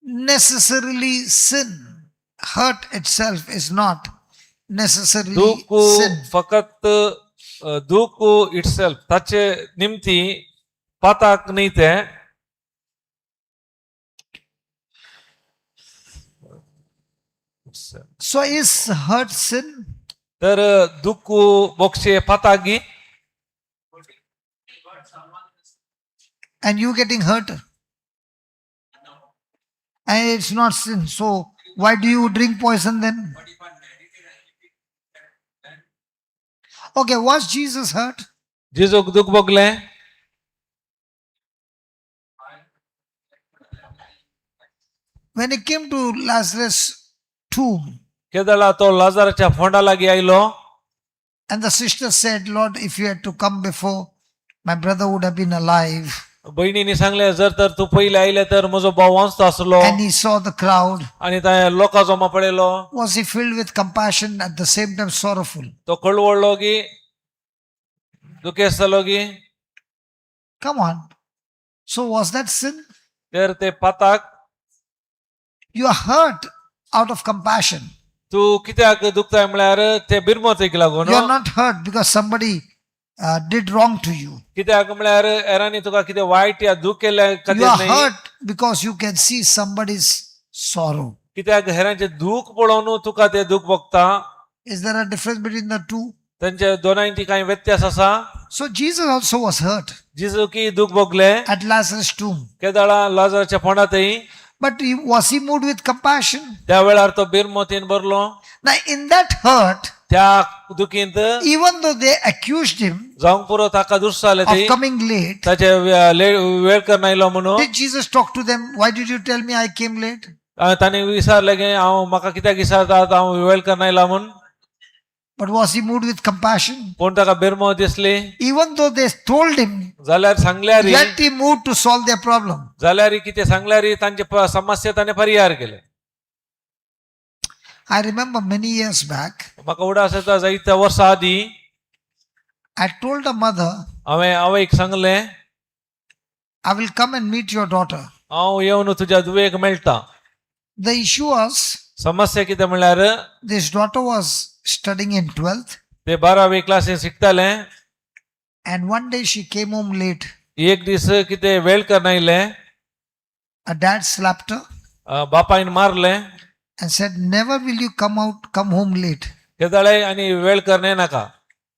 A: necessarily sin. Hurt itself is not necessarily
B: दूख
A: sin.
B: फकत दूख इटसेल्फ ताचे निमती पाताक न्ही तें.
A: So is hurt sin?
B: तर दुःख बोक्षे पातागी.
A: And you getting hurt? And it's not sin. So why do you drink poison then? Okay, was Jesus hurt?
B: जेजूक दुःख भोगलें.
A: When he came to Lazarus' tomb,
B: केदळा तो लाजाराच्या फोंडा लागीं आयलो.
A: And the sister said, "Lord, if you had to come before, my brother would have been alive."
B: बहिणींनी सांगलें, जर तर तूं पयलीं आयले तर म्हजो भाव वांचतो आसलो.
A: And he saw the crowd.
B: आनी ताणें लोकां जमा पळयलो.
A: Was he filled with compassion, at the same time sorrowful?
B: तो कळवळ्ळो गी, दुखेस्त जालो गी?
A: Come on. So was that sin?
B: तर ते पाताक?
A: You are hurt out of compassion.
B: तूं कित्याक दुखताय म्हळ्यार ते बिरमतेक लागून.
A: You are not hurt because somebody did wrong to you.
B: कित्याक म्हळ्यार हेरांनी तुका कितें वायट या दूख केल्ल्या
A: You
B: खातीर
A: are
B: न्हय.
A: hurt because you can see somebody's sorrow.
B: कित्याक हेरांचें दूख पळोवन तुका ते दूख भोगता.
A: Is there a difference between the two?
B: तांच्या दोनांची कांय व्यत्यास आसा?
A: So Jesus also was hurt
B: जेजूकी दूख भोगले
A: at Lazarus' tomb.
B: केदळा लाजाराच्या फोंडातय.
A: But was he moved with compassion?
B: त्या वेळार तो बिरमतीन भरलो.
A: Now, in that hurt,
B: त्या दुखींत
A: even though they accused him
B: जावंक पुरो ताका दुस्साले
A: of
B: ते
A: coming late,
B: ताचे वेळ करून आयलो म्हणून.
A: did Jesus talk to them? "Why did you tell me I came late?"
B: ताणें विचारलें की हांव म्हाका कित्याक विचारतात हांव वेळ करून आयला म्हूण?
A: But was he moved with compassion?
B: पूण ताका बिरमो दिसली.
A: Even though they told him,
B: जाल्यार सांगल्यार,
A: yet he moved to solve their problem.
B: जाल्यार कितें सांगल्यार तांचे समस्या ताणें परिहार केले.
A: I remember many years back,
B: म्हाका उडास येता जायत्या वर्सां आदीं,
A: I told a mother,
B: हांवें आवयक सांगलें,
A: "I will come and meet your daughter."
B: हांव येवन तुज्या धुवेक मेळटा.
A: The issue was,
B: समस्या कितें म्हणल्यार,
A: this daughter was studying in 12th,
B: ते बारावी क्लासीन शिकतालें.
A: And one day she came home late.
B: एक दीस कितें वेळ करून आयलें.
A: Her dad slapped her
B: बापायन मारलें
A: and said, "Never will you come home late."
B: केदळे आनी वेळ करून नाका.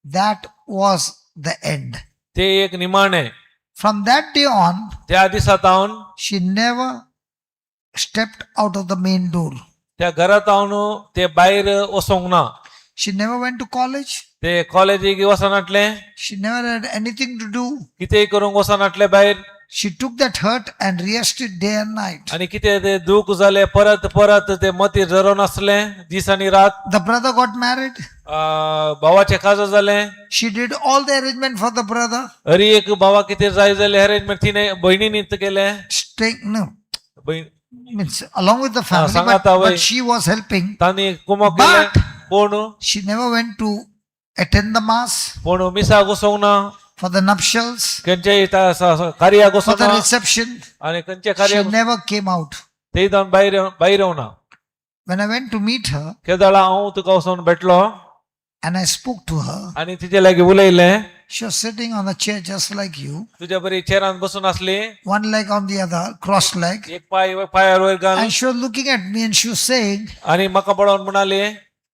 A: That was the end.
B: ते एक निमाणें.
A: From that day on,
B: त्या दिसा तावन
A: she never stepped out of the main door.
B: त्या घरात तावन ते भायर वचोंक ना.
A: She never went to college.
B: ते कॉलेजीक वचनाटलें.
A: She never had anything to do.
B: कितेंय करूंक वचनाटलें भायर.
A: She took that hurt and rehearsed it day and night.
B: आनी कितें ते दूख जालें परत परत ते मतीर झरोन आसलें दीस आनी रात.
A: The brother got married.
B: भावाचें काजर जालें.
A: She did all the arrangement for the brother.
B: Hari एक भावा कितें जाय जालें अरेंजमेंट तिणें बहिणीनी केलें.
A: Staying, no,
B: बहीण
A: means along with the family, but,
B: सांगाता वय.
A: but she was helping.
B: तांणी कुमक केलें.
A: But
B: पूण
A: she never went to attend the mass
B: पूण मिसाक वचोंक ना.
A: for the nuptials,
B: खंयच्याय कार्याक
A: for
B: वचोंक
A: the
B: ना
A: reception.
B: आनी खंयच्या
A: She
B: कार्याक
A: never came out.
B: ते जावन भायर भायर येवना.
A: When I went to meet her
B: केदळा हांव तुका वचोन भेटलो
A: and I spoke to her,
B: आनी तिचे लागीं उलयलें,
A: She was sitting on a chair just like you,
B: तुज्या बरी चेरान बसून आसली
A: one leg on the other, crossed leg.
B: एक पाय पायार वयर घाल
A: And she was looking at me and she was saying,
B: आणि म्हाका पळोवन म्हणाली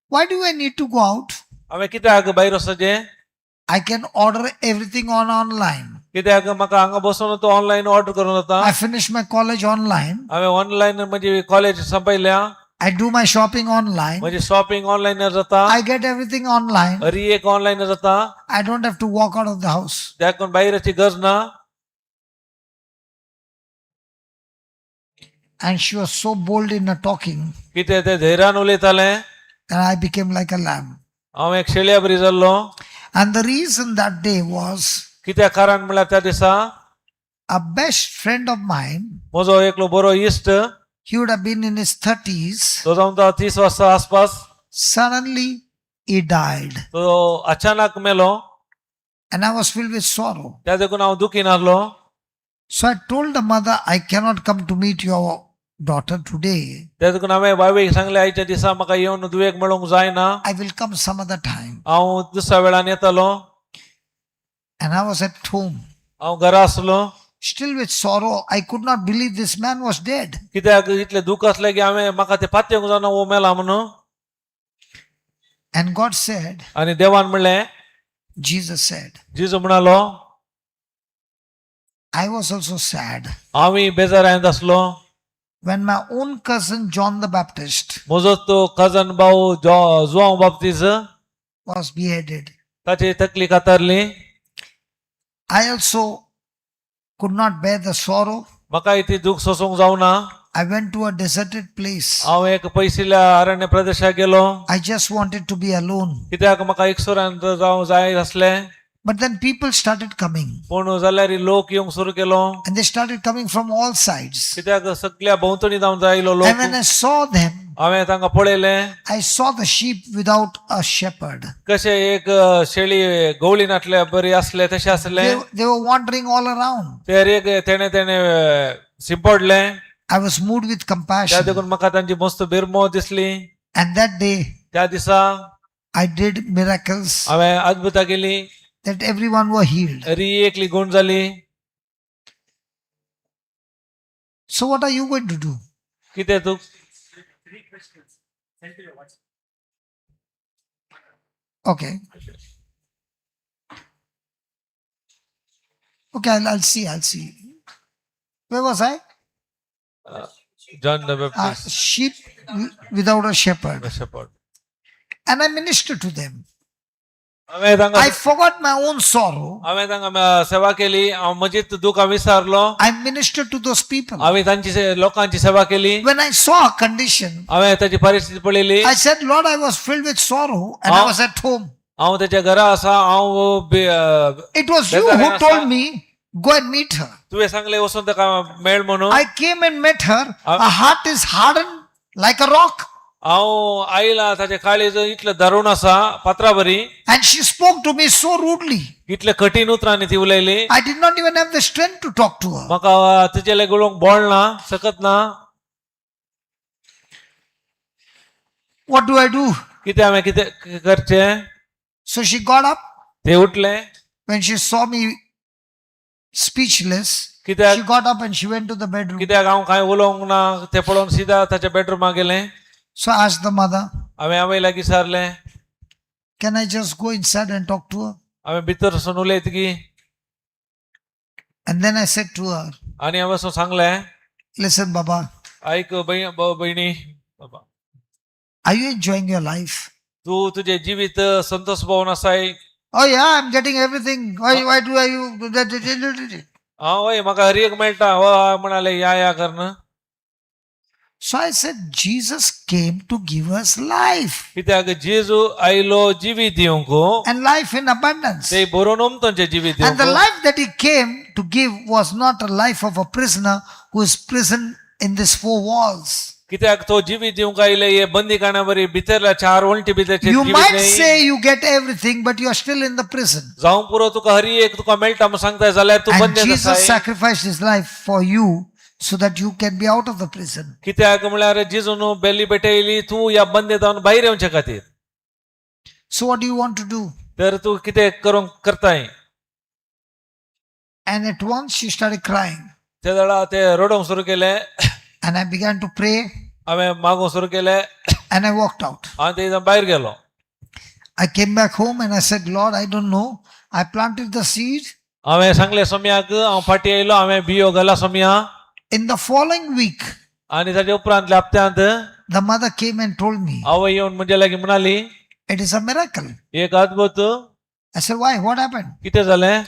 A: "Why do I need to go out?
B: हांवें कित्याक भायर वचचें
A: I can order everything on online.
B: कित्याक म्हाका हांगा बसून तो ऑनलायन ऑर्डर करून जाता
A: I finished my college online.
B: हांवें ऑनलायन म्हणजे कॉलेज संपयल्या
A: I do my shopping online.
B: म्हणजे शॉपिंग ऑनलायन जाता
A: I get everything online.
B: हरी एक ऑनलायन जाता
A: I don't have to walk out of the house."
B: त्याकून भायरची गरज ना.
A: And she was so bold in her talking,
B: कितें ते धैर्यान उलयतालें
A: and I became like a lamb.
B: हांव एक शेळया बरी जाल्लो.
A: And the reason that day was
B: कित्याक कारण म्हणल्यार त्या दिसा
A: a best friend of mine,
B: म्हजो एकलो बरो इश्ट
A: he would have been in his 30s,
B: तो जावन तो 30 वर्सां आसपास
A: suddenly he died.
B: तो अचानक मेलो.
A: And I was filled with sorrow.
B: त्या देखून हांव दुखी नासलो.
A: So I told the mother, "I cannot come to meet your daughter today.
B: त्या देखून हांवें बायवेक सांगलें आयच्या दिसा म्हाका येवन दुयेक मेळोंक जायना.
A: I will come some other time."
B: हांव दुसऱ्या वेळान येतालो.
A: And I was at home,
B: हांव घरा आसलो.
A: still with sorrow. I could not believe this man was dead.
B: कित्याक इतलें दुख आसलें की हांवें म्हाका तें पातयेवंक जायना हो मेला म्हणून.
A: And God said,
B: आनी देवान म्हणलें
A: Jesus said,
B: जेजू म्हणालो
A: I was also sad
B: हांवूय बेजारांत आसलो
A: when my own cousin John the Baptist
B: म्हजो तो कजन भाव जुआंव बाप्तीज
A: was beheaded.
B: ताची तकली कातारली.
A: I also could not bear the sorrow.
B: म्हाकाय ती दूख सोसूंक जावना.
A: I went to a deserted place.
B: हांव एक पयसिल्ल्या अरण्य प्रदेशाक गेलो.
A: I just wanted to be alone.
B: कित्याक म्हाका एकसुरान जावं जाय आसलें.
A: But then people started coming,
B: पूण जाल्यार लोक येवंक सुरू केलो.
A: And they started coming from all sides.
B: कित्याक सगळ्या भोंवतणी जावन आयलो
A: And
B: लोक.
A: when I saw them,
B: हांवें तांकां पळयलें
A: I saw the sheep without a shepherd.
B: कशें एक शेळी गवळी नाटल्या बरी आसले तशें आसले.
A: They were wandering all around.
B: ते एक तेणे तेणे शिंपडलें.
A: I was moved with
B: त्या
A: compassion.
B: देखून म्हाका तांची मस्त बिरमो दिसली.
A: And that day,
B: त्या दिसा
A: I did miracles
B: हांवें अद्भुतां केली
A: that everyone were healed.
B: री एकली गुण जाली.
A: So, what are you going to do?
B: कितें तूं
C: Three questions. Send to your WhatsApp.
A: Okay. Okay, I'll see. I'll see. Where was I?
B: John the Baptist
A: Sheep without a shepherd.
B: Shepherd.
A: And I ministered to them.
B: हांवें तांकां
A: I forgot my own sorrow.
B: हांवें तांकां सेवा केली हांव म्हजीच दुखां विसरलो.
A: I ministered to those people.
B: हांवें तांची लोकांची सेवा केली.
A: When I saw her condition,
B: हांवें ताची परिस्थिती पळयली.
A: I said, "Lord, I was filled with sorrow and I
B: Ah.
A: was at home.
B: हांव त्याच्या घरा आसा हांव
A: It was you who told me, 'Go and meet her.'
B: तुवें सांगलें वचून ताका मेळ म्हणून.
A: I came and met her.
B: Ah.
A: Her heart is hardened like a rock."
B: हांव आयला ताचे काळीज इतलें दारूण आसा पात्रा बरी.
A: And she spoke to me so rudely.
B: इतले कठीण उतरांनी ती उलयली.
A: I did not even have the strength to talk to her.
B: म्हाका तिचे लागीं उलोवंक बोळ ना सकत ना.
A: What do I do?"
B: कितें हांवें कितें करचें?
A: So she got up.
B: ते उठले.
A: When she saw me speechless,
B: कित्याक
A: she got up and she went to the bedroom.
B: कित्याक हांव कांय उलोवंक ना तें पळोवन सिदा ताच्या बेडरुमा गेलें.
A: So I asked the mother,
B: हांवें आवय लागीं सारलें
A: "Can I just go inside and talk to her?"
B: हांवें भितर सून उलयत की.
A: And then I said to her,
B: आनी हांवें वचून सांगलें
A: "Listen, Baba,
B: आयक भयणी बाबा
A: are you enjoying your life?"
B: तूं तुजें जिवीत संतोष भोवन आसाय?
A: "Oh, yeah, I'm getting everything. Why do I you do that?"
B: हांव हय म्हाका हर एक मेळटा हय म्हणाले या या करन.
A: So I said, "Jesus came to give us life
B: कित्याक जेजू आयलो जिवीत दिवंक
A: and life in abundance."
B: ते बरोवन उमतोंचें जिवीत
A: And the
B: दिवंक.
A: Life that he came to give was not a life of a prisoner who is prisoned in these four walls.
B: कित्याक तो जिवीत दिवंक आयले हे बंदीखाना बरी भितरल्या चार वण्टी भितरचें
A: You
B: जिवीत
A: might
B: न्हय.
A: say you get everything, but you are still in the prison.
B: जावं पुरो तुका हरी एक तुका मेळटा म्हूण सांगता जाल्यार तूं
A: And
B: बंदेत
A: Jesus
B: आसाय.
A: Sacrificed his life for you so that you can be out of the prison.
B: कित्याक म्हळ्यार जेजून बेली पेटयली तूं ह्या बंदेतावन भायर येवचे खातीर.
A: So, what do you want to do?
B: तर तूं कितें करूंक करताय?
A: And at once she started crying.
B: ते वेळा ते रडोवंक सुरू केलें.
A: And I began to pray
B: हांवें मागूंक सुरू केलें.
A: And I walked out.
B: हांव थंय भायर गेलो.
A: I came back home and I said, "Lord, I don't know. I planted the seed."
B: हांवें सांगलें सोम्याक हांव फाटीं येयलो हांवें बियो घाला Saumya.
A: In the following week,
B: आनी ताच्या उपरांतल्या हप्त्यांत
A: the mother came and told me,
B: आवय येवन म्हज्या लागीं म्हणाली,
A: "It is a miracle."
B: एक अद्भुत.
A: I said, "Why? What happened?"
B: कितें जालें?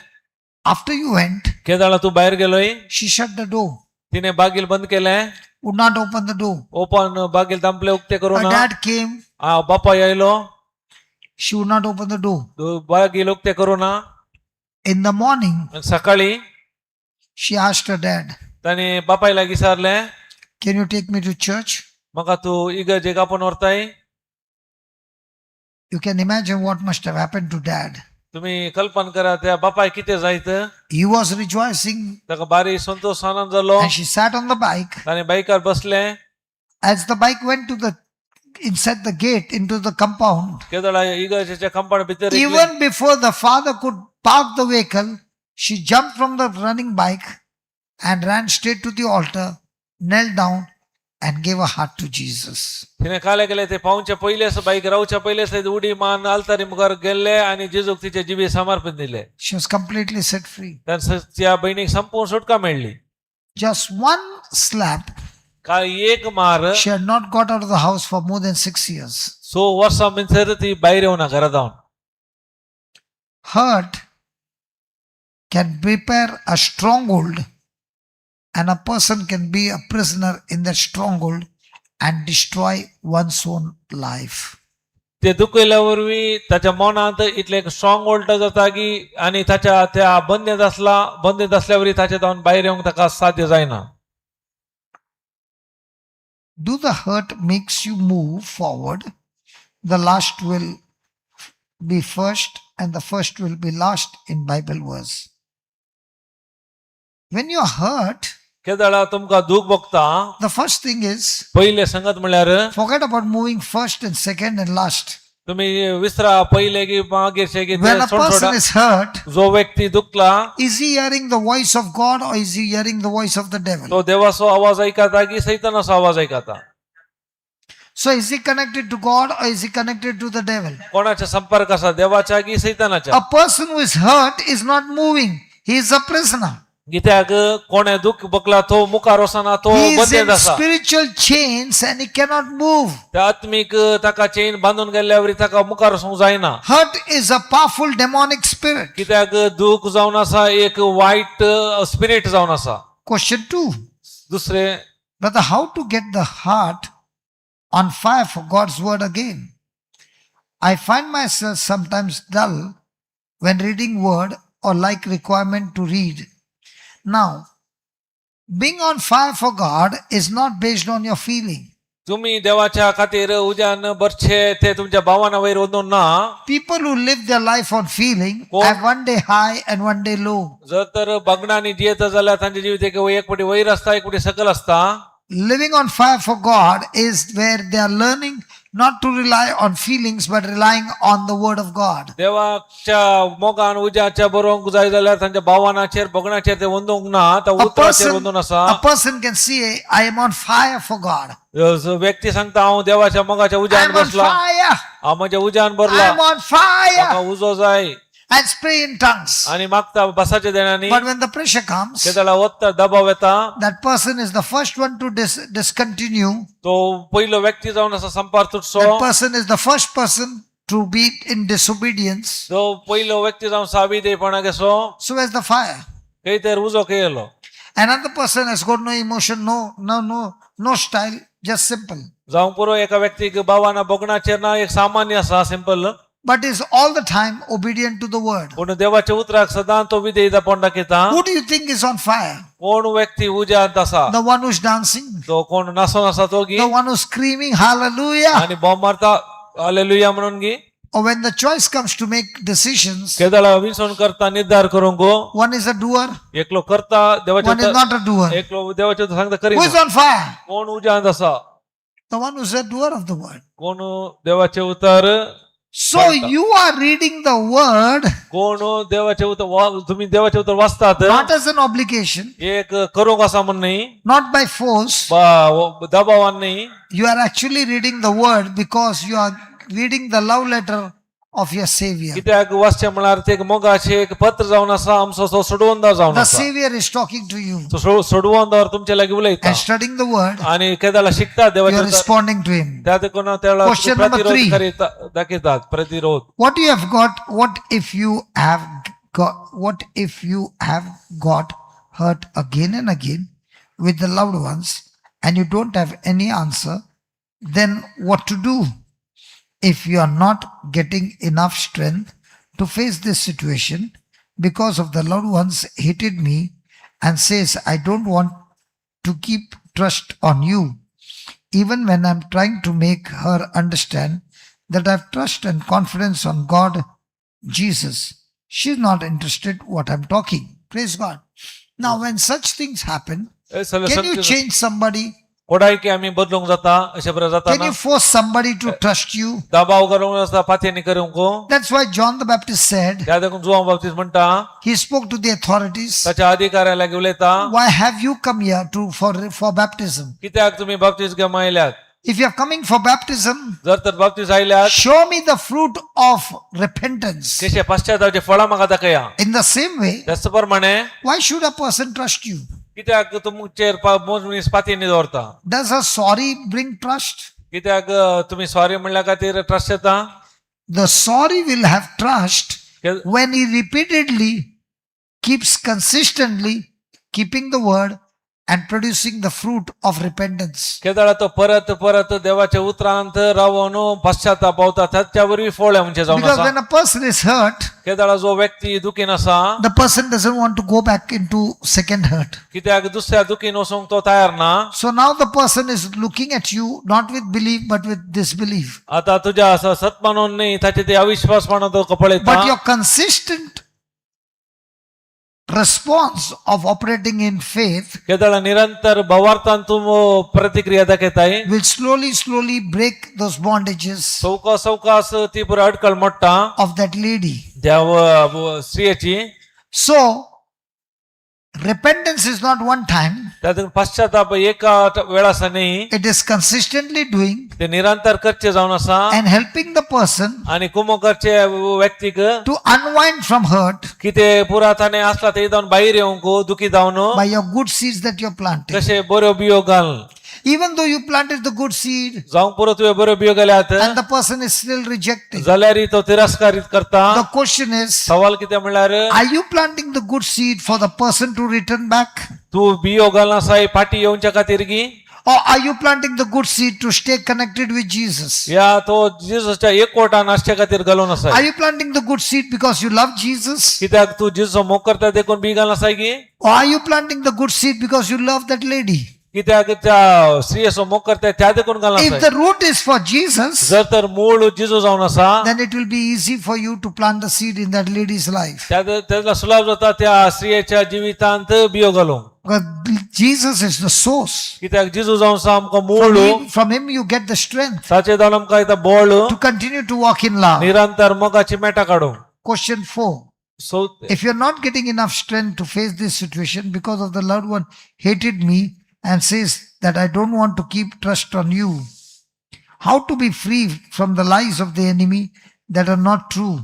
A: After you went,
B: केदाळा तूं भायर गेलोय
A: she shut the door,
B: तिने बागील बंद केलें.
A: Would not open the door.
B: Open बागील तांपले उक्ते करू
A: Her
B: ना.
A: dad came,
B: बापाय आयलो.
A: She would not open the door.
B: बागील उक्ते करू ना.
A: In the morning,
B: आनी सकाळी
A: she asked her dad,
B: ताणें बापाय लागीं विचारलें,
A: "Can you take me to church?"
B: म्हाका तूं इगर्जेक आपोवन व्हरताय?
A: You can imagine what must have happened to dad.
B: तुम्ही कल्पना करा त्या बापाय कितें जायत.
A: He was rejoicing
B: ताका बारी संतोष आनंद जालो.
A: and she sat on the bike.
B: ताणें बायकार बसलें.
A: As the bike went to the inside the gate into the compound,
B: केदळा इगर्जेच्या कंपाऊंड भितर इतलें.
A: even before the father could park the vehicle, she jumped from the running bike and ran straight to the altar, knelt down, and gave her heart to Jesus.
B: तिने काले गेले ते पावच्या पयलेच बाईक रावच्या पयलेच ते उडी मान आल्तारी मुखार गेल्ले आणि जेजूक तिचे जिबे समर्पण दिले.
A: She was completely set free.
B: त्यानंतर त्या बहिणीक संपूर्ण सुटका मेळ्ळी.
A: Just one slap,
B: काय एक मार.
A: She had not got out of the house for more than 6 years.
B: स वर्सां भितर ती भायर येवना घरा जावन.
A: Hurt can prepare a stronghold, and a person can be a prisoner in that stronghold and destroy one's own life.
B: ते दुखयल्या वरवीं ताच्या मनांत इतलें एक स्ट्रॉंग होल्ड जाता की आनी ताच्या त्या बंदेंत आसला बंदेंत आसल्या वरी ताच्या जावन भायर येवंक ताका साध्य जायना.
A: Do the hurt makes you move forward? The last will be first, and the first will be last in Bible verse. When you're hurt,
B: केदळा तुमकां दूख भोगता,
A: the first thing is
B: पयलें संगत म्हणल्यार
A: forget about moving first and second and last.
B: तुम्ही विसरा पयले की मागीरचे की ते
A: When a
B: सोड
A: person
B: सोडा.
A: Is hurt,
B: जो व्यक्ती दुखला,
A: is he hearing the voice of God or is he hearing the voice of the devil?
B: तो देवाचो आवाज ऐकता की सैतानाचो आवाज ऐकता?
A: So is he connected to God or is he connected to the devil?
B: कोणाच्या संपर्क आसा देवाच्या की सैतानाच्या?
A: A person who is hurt is not moving. He is a prisoner.
B: कित्याक कोणे दुःख भोगला तो मुखार वचना तो
A: He is
B: बंदेंत
A: in
B: आसा.
A: Spiritual chains and he cannot move.
B: त्या आत्मीक ताका चेन बांदून गेल्ल्या वरी ताका मुखार वचूंक जायना.
A: Hurt is a powerful demonic spirit.
B: कित्याक दुःख जावन आसा एक वायट स्पिरीट जावन आसा.
A: Question two.
B: दुसरे.
A: Brother, how to get the heart on fire for God's word again? I find myself sometimes dull when reading word or like requirement to read. Now, being on fire for God is not based on your feeling.
B: तुम्ही देवाच्या खातीर उज्यान बरचे ते तुमच्या भावाना वयर वचून ना.
A: People who live their life on feeling have one day high and one day low.
B: जर तर बगणांनी जियेत जाल्यार तांचे जिवीत एक एक पटी वयर आसता एक पटी सकयल आसता.
A: Living on fire for God is where they are learning not to rely on feelings but relying on the word of God.
B: देवाच्या मोगान उज्याच्या बरोवंक जाय जाल्यार तांच्या भावनाचेर बगणाचेर ते वंदूंक ना त्या
A: A
B: उतराचेर
A: person,
B: वंदून आसा.
A: a person can see, "I am on fire for God.
B: जो व्यक्ती सांगता हांव देवाच्या मोगाच्या
A: I
B: उज्यान
A: am on
B: बसला.
A: Fire.
B: हांव म्हज्या उज्यान
A: I
B: भरला.
A: Am on fire."
B: म्हाका उजो जाय.
A: And pray in tongues.
B: आनी मागता बसाच्या देण्यानी.
A: But when the pressure comes,
B: तेदळा वता दबाव येता,
A: that person is the first one to discontinue.
B: तो पयलो व्यक्ती जावन आसा संपार तुटचो.
A: That person is the first person to be in disobedience.
B: जो पयलो व्यक्ती जावन साविदेपणा घेसो.
A: So where's the fire?
B: खंय तर उजो खंय येयलो?
A: Another person has got no emotion, no style, just simple.
B: जावंक पुरो एका व्यक्तीक भावाना भोगणाचेर ना एक सामान्य आसा simple.
A: But is all the time obedient to the word.
B: पूण देवाच्या उतराक सदां तो विधेयतापण दाखयता.
A: Who do you think is on fire?
B: कोण व्यक्ती उज्यांत आसा?
A: The one who's dancing?
B: तो कोण नासोन आसा तो गी?
A: The one who's screaming hallelujah?
B: आनी बॉम्ब मारता हालेलुया म्हणून गी?
A: Or when the choice comes to make decisions,
B: केदळा विसवण करता निर्धार करूंक,
A: one is a doer,
B: एकलो करता देवाच्या
A: one is not a doer.
B: एकलो देवाच्या उतर सांगता
A: Who
B: curry.
A: is on fire?
B: कोण उज्यांत आसा?
A: The one who's a doer of the word.
B: कोण देवाचे उतर.
A: So you are reading the word
B: कोण देवाचे उतर तुम्ही देवाचे उतर वाचतात
A: not as an obligation,
B: एक करूंक आसा म्हण न्ही
A: not by force.
B: दबावान न्ही.
A: You are actually reading the word because you are reading the love letter of your Savior.
B: कित्याक वाचचें म्हळ्यार ते एक मोगाचें एक पत्र जावन आसा आमचो तो सोडवंदार जावन
A: The
B: आसा.
A: Savior is talking to you
B: तो सोडवंदार तुमचे लागीं उलयता
A: and studying the word,
B: आणि केदाळा शिकता
A: you
B: देवाचे
A: are
B: उतर.
A: responding to him.
B: त्या देखून त्याला
A: Question number
B: प्रतिरोध
A: three.
B: करीत दाखयतात प्रतिरोध.
A: What you have got, what if you have got, what if you have got hurt again and again with the loved ones and you don't have any answer, then what to do? If you are not getting enough strength to face this situation because of the loved ones hated me and says, I don't want to keep trust on you, even when I'm trying to make her understand that I have trust and confidence on God, Jesus. She's not interested what I'm talking. Praise God. Now, when such things happen,
B: हे सगळें
A: can you
B: Sant-
A: change somebody?
B: कोडायकी आमी बदलूंक जाता अशें बरें जाता
A: Can
B: ना
A: you force somebody to trust you?
B: दबाव करूंक नासता पातयेनी करूंक.
A: That's why John the Baptist said,
B: त्या देखून जुवां बाबतीत म्हणटा
A: he spoke to the authorities,
B: ताच्या अधिकाऱ्या लागीं उलयता
A: why have you come here to for baptism?
B: कित्याक तुमी बाप्तीस घेवंक आयल्यात?
A: If you are coming for baptism,
B: जर तर बाप्तीस आयल्यात
A: show me the fruit of repentance.
B: कशे पश्चातापाचे फळां म्हाका दाखया.
A: In the same way,
B: त्याच प्रमाणे
A: why should a person trust you?
B: कित्याक तुमचेर मनीस पातयेनी दवरता?
A: Does a sorry bring trust?
B: कित्याक तुमी सॉरी म्हणल्या खातीर ट्रस्ट येता?
A: The sorry will have trust when he repeatedly keeps consistently keeping the word and producing the fruit of repentance.
B: केदळा तो परत परत देवाच्या उतरांत रावन पश्चाताप पावता ताच्या वरवीं फळ म्हणजे जावन
A: Because
B: आसा.
A: when a person is hurt,
B: केदळा जो व्यक्ती दुखीन आसा
A: the person doesn't want to go back into second hurt.
B: कित्याक दुसऱ्या दुखीन वचूंक तो तयार ना.
A: So now the person is looking at you not with belief but with disbelief.
B: आता तुझ्या असं सत मानून नाही ताचे ते अविश्वास मानून तो पळयता.
A: But your consistent response of operating in faith
B: केदळा निरंतर भावार्थान तूं प्रतिक्रिया दाखयताय
A: will slowly, slowly break those bondages
B: सवका सवकास ती पुरा अडकळ मोडटा
A: of that lady.
B: त्या स्त्रियेची.
A: So, repentance is not one time,
B: त्यात पश्चाताप एका वेळासा न्ही
A: it is consistently doing
B: ते निरंतर करचे जावन आसा
A: and helping the person
B: आणि कुमो करचे व्यक्तीक
A: to unwind from hurt
B: कितें पुरा ताणें आसला ते जावन भायर येवंक दुखी जावन
A: by your good seeds that you're planting.
B: कशे बऱ्यो बियो घाल.
A: Even though you planted the good seed
B: जावंक पुरो तुवें बऱ्यो बियो घाल्यात
A: and the person is still rejecting.
B: जाल्यार तो तिरस्कारीत करता.
A: The question is,
B: सवाल कितें म्हणल्यार
A: are you planting the good seed for the person to return back?
B: तूं बियो घालना साय फाटी येवच्या खातीर गी
A: Or are you planting the good seed to stay connected with Jesus?
B: या तो जेजूच्या एकवटान आसच्या खातीर घालून आसाय?
A: Are you planting the good seed because you love Jesus?
B: कित्याक तूं जेजूचो मोग करता देखून बी घालून आसाय की
A: Or are you planting the good seed because you love that lady?
B: कित्याक त्या स्त्रियेचो मोग करता त्या देखून घालून
A: If
B: आसाय?
A: the root is for Jesus,
B: जर तर मूळ जेजू जावन आसा
A: then it will be easy for you to plant the seed in that lady's life.
B: त्या तेजला सुलाभ जाता त्या स्त्रियेच्या जिवितांत बियो घालूंक.
A: Because Jesus is the source.
B: कित्याक जेजू जावन आसा आमकां
A: From
B: मूळ
A: him you get the strength
B: ताचे जावन आमकां येता बळ
A: to continue to walk in love.
B: निरंतर मोगाची मेटा काडूंक.
A: Question 4.
B: So
A: If you're not getting enough strength to face this situation because of the loved one hated me and says that I don't want to keep trust on you, how to be free from the lies of the enemy that are not true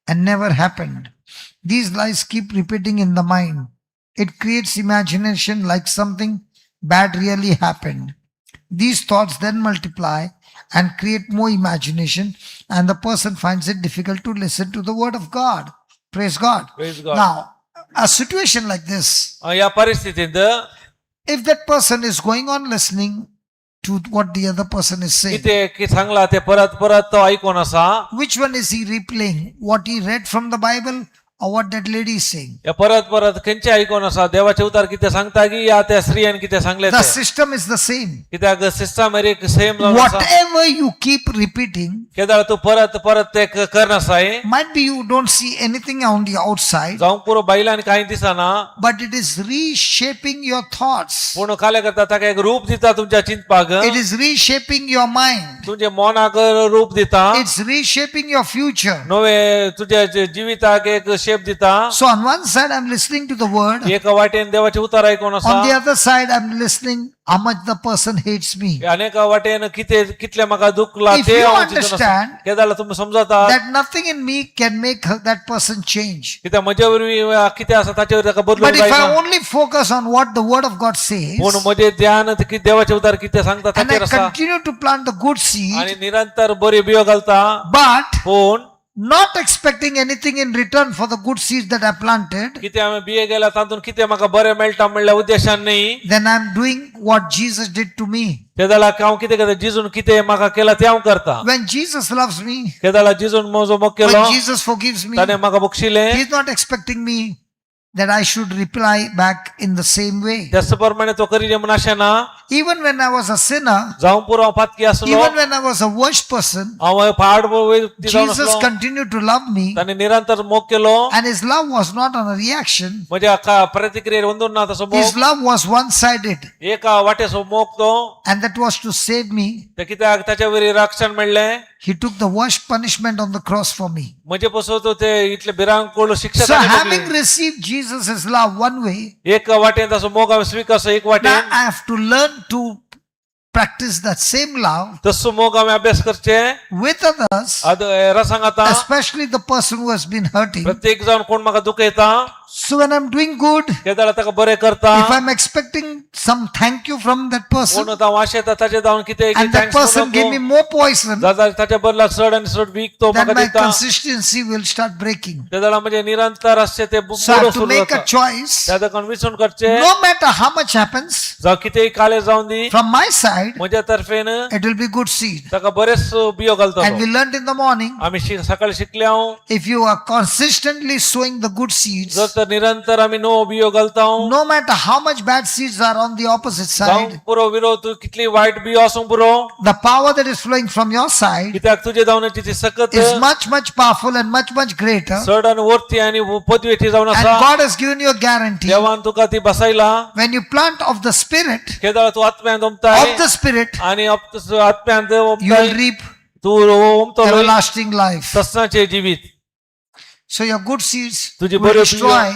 A: and never happened? These lies keep repeating in the mind. It creates imagination like something bad really happened. These thoughts then multiply and create more imagination, and the person finds it difficult to listen to the word of God. Praise God.
B: Praise God.
A: Now, a situation like this,
B: ह्या परिस्थितींत
A: if that person is going on listening to what the other person is saying,
B: कितें की सांगला ते परत परत तो आयकून आसा
A: which one is he replaying? What he read from the Bible or what that lady is saying?
B: या परत परत खंयचे आयकोन आसा देवाचे उतार कितें सांगता की या त्या स्त्रियान कितें सांगले
A: The
B: ते
A: system is the same.
B: कित्याक सिस्टम एक सेम जावन आसा
A: Whatever you keep repeating,
B: केदाळ तूं परत परत ते करनासाय
A: might be you don't see anything on the outside,
B: जावंक पुरो बायलांनी कांय दिसना
A: but it is reshaping your thoughts.
B: पूण काले करता ताका एक रूप दिता तुमच्या चिंतपाक
A: It is reshaping your mind.
B: तुमच्या मनाक रूप दिता
A: It's reshaping your future.
B: नवे तुझ्या जिविताक एक शेप दिता
A: So on one side, I'm listening to the word.
B: एका वाटेन देवाचे उतार आयकून आसा
A: On the other side, I'm listening how much the person hates me.
B: अनेका वाटेन कितें कितले म्हाका दुखला
A: If
B: ते
A: you
B: हांव चिंतून आसा.
A: understand
B: केदाळ तुमी समजता
A: that nothing in me can make that person change.
B: कित्याक म्हजे वरवीं कितें आसा ताचे वरवीं ताका बदलूंक
A: But if I
B: जायना
A: only focus on what the word of God says
B: पूण म्हजें ध्यान की देवाचे उतार कितें सांगता
A: and I
B: ताचेर आसा
A: continue to plant the good seed,
B: आनी निरंतर बरी बियो घालता
A: but
B: पूण
A: not expecting anything in return for the good seeds that I planted,
B: कितें हांवें बिये गेल्या तातूंत कितें म्हाका बरें मेळटा म्हणल्या उद्देशान न्ही
A: then I'm doing what Jesus did to me.
B: ते जाल्यार हांव कितें करता जिजून कितें म्हाका केला तें हांव करता
A: When Jesus loves me,
B: ते जाल्यार जिजून म्हजो मोग केलो
A: when Jesus forgives me,
B: ताणें म्हाका बक्षिलें
A: He's not expecting me that I should reply back in the same way.
B: त्याच प्रमाणे तो करी म्हूण अशें ना
A: Even when I was a sinner,
B: जावं पुरो हांव पातकी आसलो
A: even when I was a worse person,
B: हांव पाड व्यक्ती जावन
A: Jesus
B: आसलो
A: continued to love me,
B: ताणें निरंतर मोग केलो
A: and his love was not on a reaction.
B: म्हज्या प्रतिक्रियेर अंदून ना तसो
A: His
B: मोग
A: love was one sided,
B: एका वाटेचो मोग तो
A: and that was to save me.
B: ते कित्याक ताच्या वरी रक्षण मेळ्ळें
A: He took the worst punishment on the cross for me.
B: म्हजे पसून तो ते इतले भिरांकूळ शिक्षा
A: So,
B: ताणें
A: having
B: भोगली.
A: received Jesus' love one way,
B: एक वाटेन ताचो मोग हांवें स्विकारचो एक
A: now
B: वाटेन
A: I have to learn to practice that same love
B: तसो मोग हांवें अभ्यास करचे
A: with others,
B: हेरा सांगाता
A: especially the person who has been hurting.
B: प्रत्येक जावन कोण म्हाका दुखयता
A: So, when I'm doing good,
B: केदाळ ताका बरें करता
A: if I'm expecting some thank you from that person,
B: कोण हांव आशेता ताचे जावन कितें
A: and that person gave me more poison,
B: जाल्यार ताच्या बदलाक चड आनी चड वीक तो
A: then
B: म्हाका
A: my
B: दिता
A: consistency will start breaking.
B: ते जाल्यार म्हणजे निरंतर आसचें ते
A: So I
B: मोडूंक
A: have to
B: सुरू
A: make a
B: जाता
A: choice.
B: त्या ताका विचून करचें
A: No matter how much happens,
B: जावं कितेंय काले जावन दी
A: from my side,
B: म्हज्या तर्फेन
A: it will be good seed.
B: ताका बरेच बियो
A: And we
B: घालतलो
A: learned in the morning,
B: आमी सकाळी शिकले हांव
A: if you are consistently sowing the good seeds,
B: जर तर निरंतर आमी नवो बियो घालता
A: no matter how much bad seeds are on the opposite
B: जावंक
A: side,
B: पुरो विरोध कितली वायट बियो आसूंक पुरो
A: the power that is flowing from your side
B: कित्याक तुजे जावनाची ती सकत
A: is much, much powerful and much, much greater.
B: चड आनी वरती आनी पदवेची जावन
A: And
B: आसा
A: God has given you a guarantee.
B: देवान तुका ती बसयला
A: When you plant of the Spirit,
B: केदळ तूं आत्म्यान ओमताय
A: of the Spirit,
B: आनी आत्म्यान
A: you
B: ओमताय
A: will reap
B: तूं ओमतलो
A: everlasting life.
B: तसनाचें जिवीत
A: So your good seeds
B: तुझी
A: will
B: बऱ्यो
A: destroy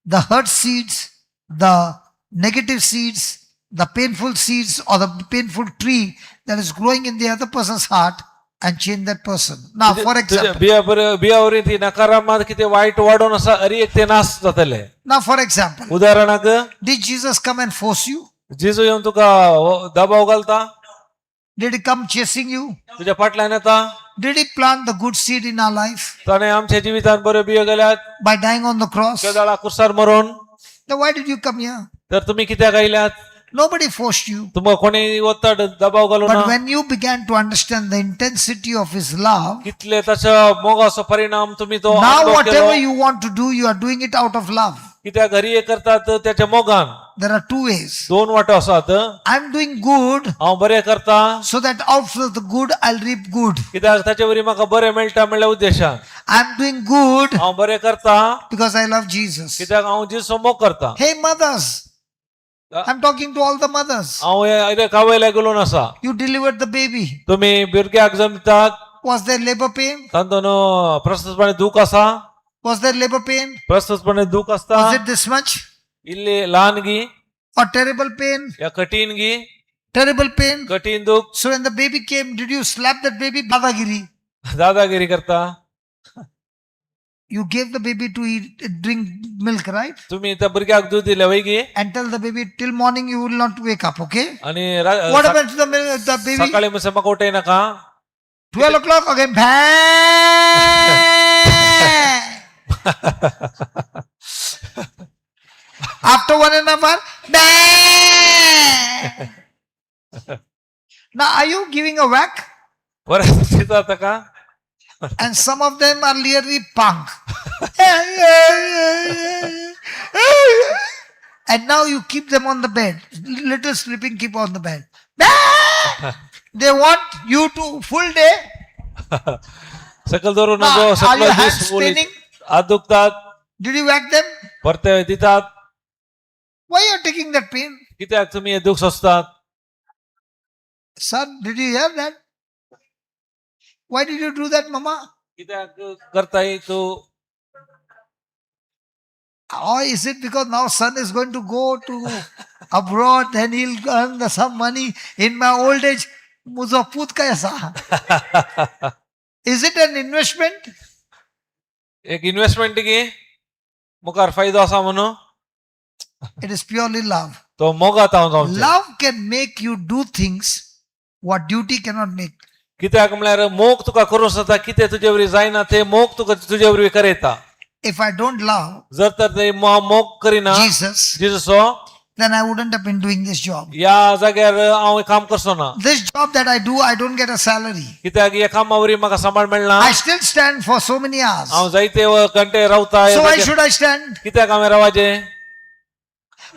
A: the hurt seeds, the negative seeds, the painful seeds, or the painful tree that is growing in the other person's heart and change that person. Now, for
B: तुझ्या
A: example,
B: बिया बिया वरवीं ती नकारात्मक कितें वायट वाडोवन आसा अरी एक ते नाश जातले
A: now for example,
B: उदाहरणाक
A: did Jesus come and force you?
B: जेजू येवन तुका दबाव घालता
A: Did he come chasing you?
B: तुज्या फाटल्यान येता
A: Did he plant the good seed in our life
B: ताणें आमच्या जिवितान बऱ्यो बियो गेल्यात
A: by dying on the cross?
B: केदळा कुर्सार maroon
A: Then why did you come here?
B: तर तुम्ही कित्याक आयल्यात
A: Nobody forced you.
B: तुमकां कोणी ओत्तड दबाव घालू
A: But
B: ना
A: when you began to understand the intensity of his love,
B: कितले ताच्या मोगाचो परिणाम तुम्ही तो
A: now
B: अनुभव केलो
A: whatever you want to do, you are doing it out of love.
B: कित्याक घरी हे करतात त्याच्या मोगान
A: There are two ways.
B: दोन वाटो आसात
A: I'm doing good
B: हांव बरें करता
A: so that out of the good I'll reap good.
B: कित्याक ताचे वरी म्हाका बरें मेळटा म्हणल्या उद्देशान
A: I'm doing good
B: हांव बरें करता
A: because I love Jesus.
B: कित्याक हांव जेजूचो मोग करता
A: Hey mothers, I'm talking to all the mothers.
B: हांव हे कावयला गेलो आसा
A: You delivered the baby.
B: तुम्ही भुरग्याक जमतात
A: Was there labor pain?
B: तातूंत प्रस्तुतपणे दूख आसा
A: Was there labor pain?
B: प्रस्तुतपणे दूख आसता
A: Was it this much?
B: इल्ली ल्हान गी
A: Or terrible pain?
B: या कठीण गी
A: Terrible pain.
B: कठीण दूख
A: So when the baby came, did you slap that baby? Badagiri.
B: दादागिरी करता
A: You gave the baby to eat, drink milk, right?
B: तुम्ही त्या भुरग्याक दूध दिले वय गी
A: And tell the baby till morning you will not wake up, okay?
B: आणि
A: What happened to the, milk, the baby?
B: सकाळी म्हणसर म्हाका उठय नाका
A: 12 o'clock again. Bang! After 1.5 hour, bang! Now, are you giving a whack?
B: परत दिता का
A: And some of them are nearly punk. And now you keep them on the bed. Little sleeping, keep on the bed. They want you to full day.
B: सकयल दवरून
A: Now,
B: नजो
A: are
B: सगळो
A: your
B: दीस
A: hands
B: उलयत.
A: paining?
B: हात दुखतात.
A: Did you whack them?
B: परते दितात.
A: Why you are taking that pain?
B: कित्याक तुमी हे दुख सोंसतात?
A: Son, did you hear that? Why did you do that, mama?
B: कित्याक करताय तूं?
A: Or is it because now son is going to go to abroad and he'll earn some money in my old age? मुझो पूत कैसा? Is it an investment?
B: एक इन्व्हेस्टमेंट की मुखार फायदो आसा म्हणून.
A: It is purely love.
B: तो मोगात हांव जावचें.
A: Love can make you do things what duty cannot make.
B: कित्याक म्हळ्यार मोग तुका करूंक शकता कितें तुजे वरवीं जायना ते मोग तुका तुजे वरवीं करयता.
A: If I don't love
B: जर तर ते मोग करिना
A: Jesus,
B: जेजूचो,
A: then I wouldn't have been doing this job.
B: ह्या जाग्यार हांव हें काम करचो ना.
A: This job that I do, I don't get a salary.
B: कित्याक ह्या कामा वरवीं म्हाका सांबाळ मेळना.
A: I still stand for so many hours.
B: हांव जायते घंटे रावता ह्या
A: So why
B: जाग्यार.
A: should I stand?
B: कित्याक हांवें रावाचें?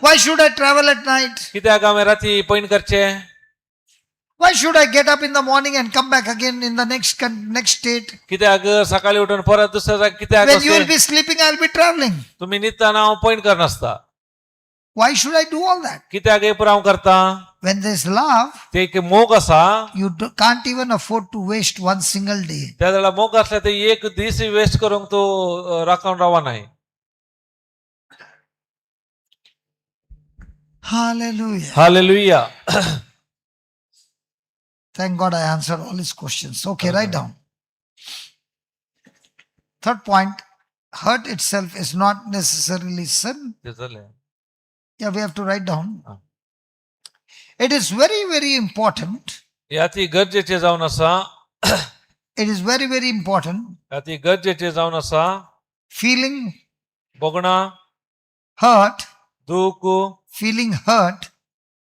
A: Why should I travel at night?
B: कित्याक हांवें राती पयण करचें?
A: Why should I get up in the morning and come back again in the next state?
B: कित्याक सकाळी उठून परत दुसऱ्या जाग्यार कित्याक
A: When you will
B: वचचें?
A: be sleeping, I'll be traveling.
B: तुमी न्हिदतना हांव पयण करनासता.
A: Why should I do all that?
B: कित्याक हें पुरो हांव करता?
A: When there's love,
B: ते एक मोग आसा.
A: you can't even afford to waste one single day.
B: त्या जाल्यार मोग आसल्यार ते एक दीस वेस्ट करूंक तूं राखून रावनाय.
A: Hallelujah.
B: Hallelujah.
A: Thank God I answered all his questions. Okay, write down. Third point, hurt itself is not necessarily sin.
B: ते जालें.
A: Yeah, we have to write down.
B: Ah.
A: It is very, very important.
B: हे अति गरजेचें जावन आसा.
A: It is very, very important.
B: अति गरजेचें जावन आसा.
A: Feeling
B: भोगणां
A: hurt,
B: दूख,
A: feeling hurt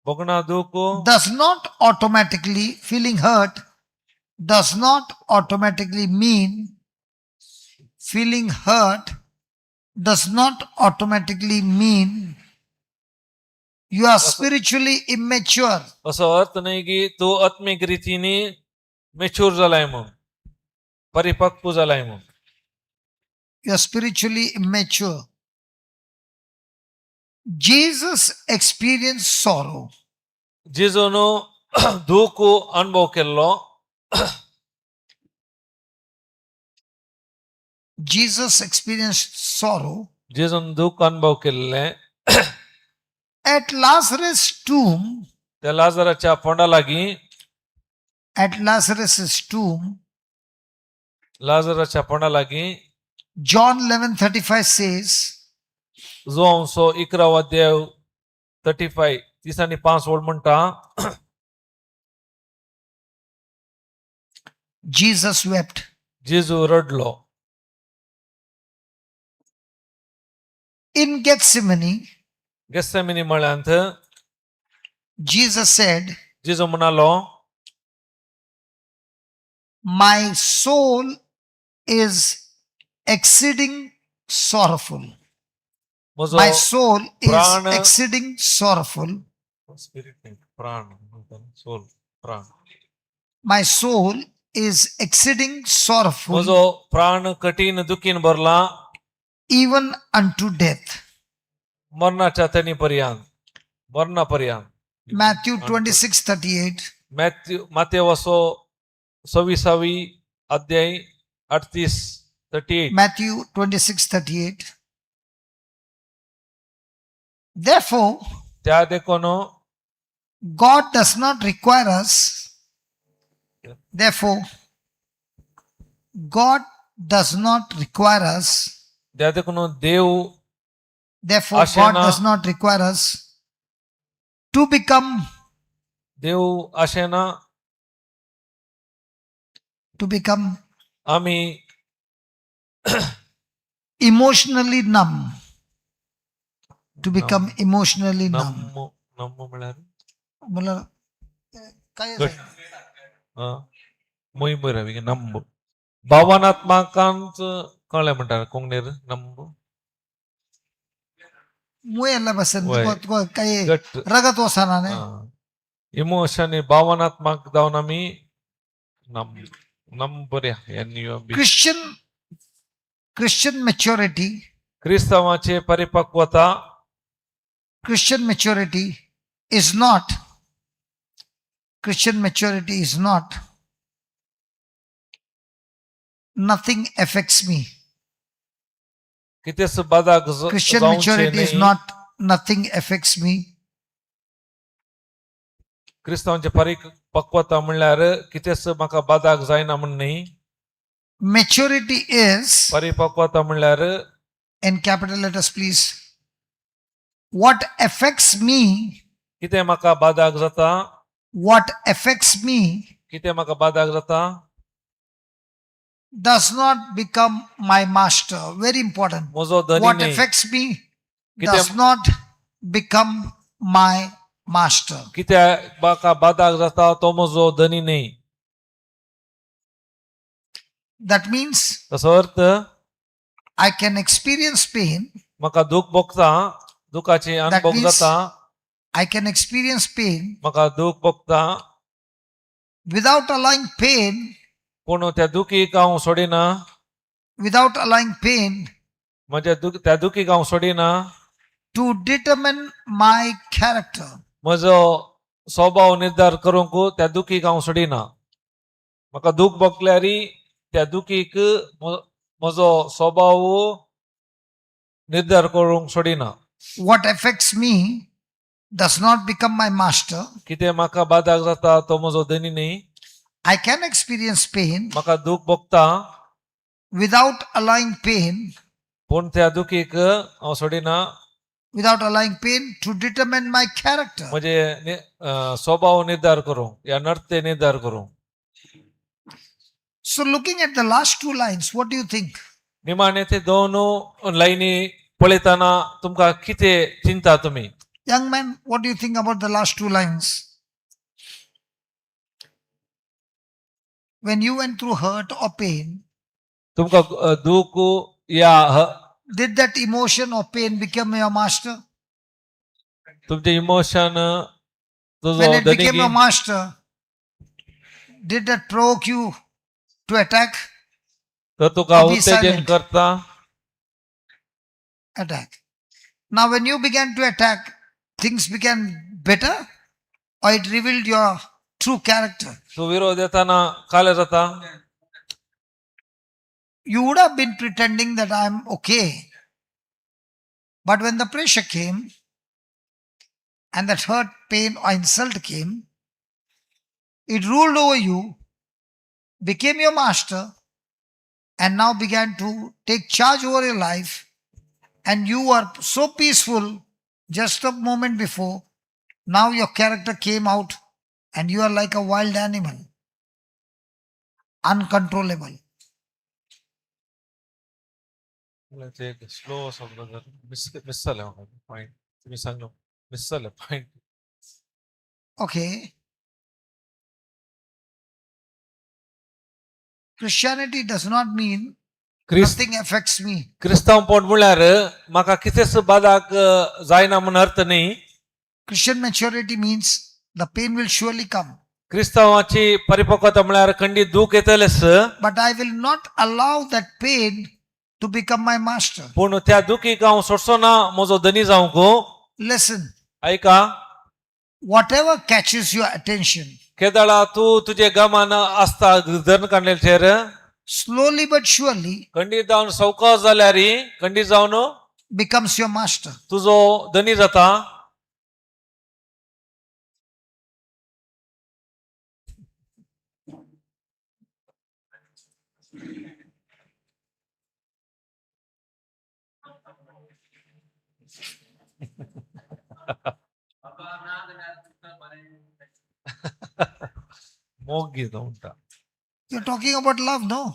B: भोगणां दूख
A: does not automatically, feeling hurt does not automatically mean, feeling hurt does not automatically mean you are spiritually immature.
B: असो अर्थ न्हय की तूं आत्मीक रितीनी मेच्यूर जालाय म्हूण, परिपक्व जालाय म्हूण.
A: You are spiritually immature. Jesus experienced sorrow.
B: जेजून दूख अनुभव केल्लो.
A: Jesus experienced sorrow.
B: जेजून दूख अनुभव केल्लें.
A: At Lazarus' tomb,
B: त्या लाजराच्या फोंडा लागीं,
A: at Lazarus' tomb,
B: लाजराच्या फोंडा लागीं,
A: John 11:35 says,
B: जो अंसो 11 अध्याय 35 35 ओळ म्हणटा,
A: Jesus wept.
B: जेजू रडलो.
A: In Gethsemane,
B: गेसेमिनी मळ्यांत
A: Jesus said,
B: जेजू म्हणालो,
A: "My soul is exceeding sorrowful."
B: म्हजो
A: My soul is
B: प्राण
A: exceeding sorrowful.
B: Spirit न्ही, प्राण सोल प्राण.
A: My soul is exceeding sorrowful,
B: म्हजो प्राण कठीण दुखीन भरला,
A: even unto death.
B: मरणाच्या तणी पर्यंत, मरणा पर्यंत.
A: Matthew 26:38.
B: मॅथ्यू मातेव असो 26वी अध्याय 38 38.
A: Matthew 26:38. Therefore,
B: त्या देखून
A: God does not require us. Therefore, God does not require us.
B: त्या देखून देव
A: Therefore, God
B: Ashena-
A: does not require us to become
B: देव आशेना
A: to become
B: आमी
A: emotionally numb. To become emotionally numb.
B: नम्म नम्म म्हळ्यार
A: मला काय
B: घट. मोय बरं नम्म भावनात्मकांत कळ्ळें म्हणटा कोंकणीर नंब.
A: मुयेल्ल्या भशेन.
B: वय.
A: तुका काही
B: घट.
A: रगत वचना न्ही.
B: इमोशन भावनात्मक जावन आमी नम नम बरें N U B.
A: Christian maturity,
B: क्रिस्तांवाची परिपक्वता,
A: Christian maturity is not, Christian maturity is not, nothing affects me.
B: कितेंच बादाक
A: Christian
B: जावचें
A: maturity is
B: न्ही.
A: not nothing affects me.
B: क्रिस्तांवाची परिपक्वता म्हणल्यार कितेंच म्हाका बादाक जायना म्हण न्ही.
A: Maturity is,
B: परिपक्वता म्हणल्यार,
A: in capital letters please, what affects me,
B: कितें म्हाका बादाक जाता,
A: what affects me
B: कितें म्हाका बादाक जाता,
A: does not become my master. Very important.
B: म्हजो धनी
A: What
B: न्ही.
A: affects me
B: कितें
A: does not become my master.
B: कित्याक म्हाका बादाक जाता तो म्हजो धनी न्ही.
A: That means
B: तसो अर्थ,
A: I can experience pain.
B: म्हाका दूख भोगता, दुखाची अनुभव
A: means-
B: जाता.
A: I can experience pain
B: म्हाका दूख भोगता
A: without allowing pain,
B: पूण त्या दुखीक हांव सोडिना.
A: without allowing pain
B: म्हज्या दुख त्या दुखीक हांव सोडिना
A: to determine my character.
B: म्हजो स्वभाव निर्धार करूंक त्या दुखीक हांव सोडिना. म्हाका दूख भोगल्यार त्या दुखीक म्हजो स्वभाव निर्धार करूंक सोडिना.
A: What affects me does not become my master.
B: कितें म्हाका बादाक जाता तो म्हजो धनी न्ही.
A: I can experience pain
B: म्हाका दूख भोगता
A: without allowing pain,
B: पूण त्या दुखीक हांव सोडिना
A: without allowing pain to determine my character.
B: म्हजे स्वभाव निर्धार करूंक या नर्ते निर्धार करूंक.
A: So, looking at the last two lines, what do you think?
B: निमाणे ते दोन लायनी पळयतना तुमकां कितें चिंता तुमी?
A: Young man, what do you think about the last two lines? When you went through hurt or pain,
B: तुमकां दूख या
A: did that emotion or pain become your master?
B: तुमचें इमोशन तुजो
A: When it
B: धनी
A: became your master, did that provoke you to attack?
B: तर तुका
A: to be
B: उत्तेजन
A: silent.
B: करता.
A: Attack. Now, when you began to attack, things began better or it revealed your true character?
B: तूं विरोध येताना काले जाता.
A: You would have been pretending that I'm okay. But when the pressure came and that hurt, pain, or insult came, it ruled over you, became your master, and now began to take charge over your life. And you were so peaceful just a moment before. Now your character came out and you are like a wild animal, uncontrollable.
B: Slow असो ब्रदर मिस मिस जालें म्हाका पॉयंट तुमी सांगलो मिस जालें point.
A: Okay. Christianity does not mean
B: Christ
A: nothing affects me.
B: क्रिस्तांवपण म्हणल्यार म्हाका कितेंच बादाक जायना म्हूण अर्थ न्ही.
A: Christian maturity means the pain will surely come,
B: क्रिस्तांवाची परिपक्वता म्हणल्यार खंडीत दूख येतलेच,
A: but I will not allow that pain to become my master.
B: पूण त्या दुखीक हांव सोडचो ना म्हजो धनी जावंक.
A: Listen,
B: आयका,
A: whatever catches your attention,
B: केदळा तूं तुजे गमान आसता धरण काडलेचेर,
A: slowly but surely
B: खंडीत जावन सवकास जाल्यार खंडीत जावन
A: becomes your master.
B: तुजो धनी जाता. मोग घेता म्हणटा.
A: You're talking about love, no?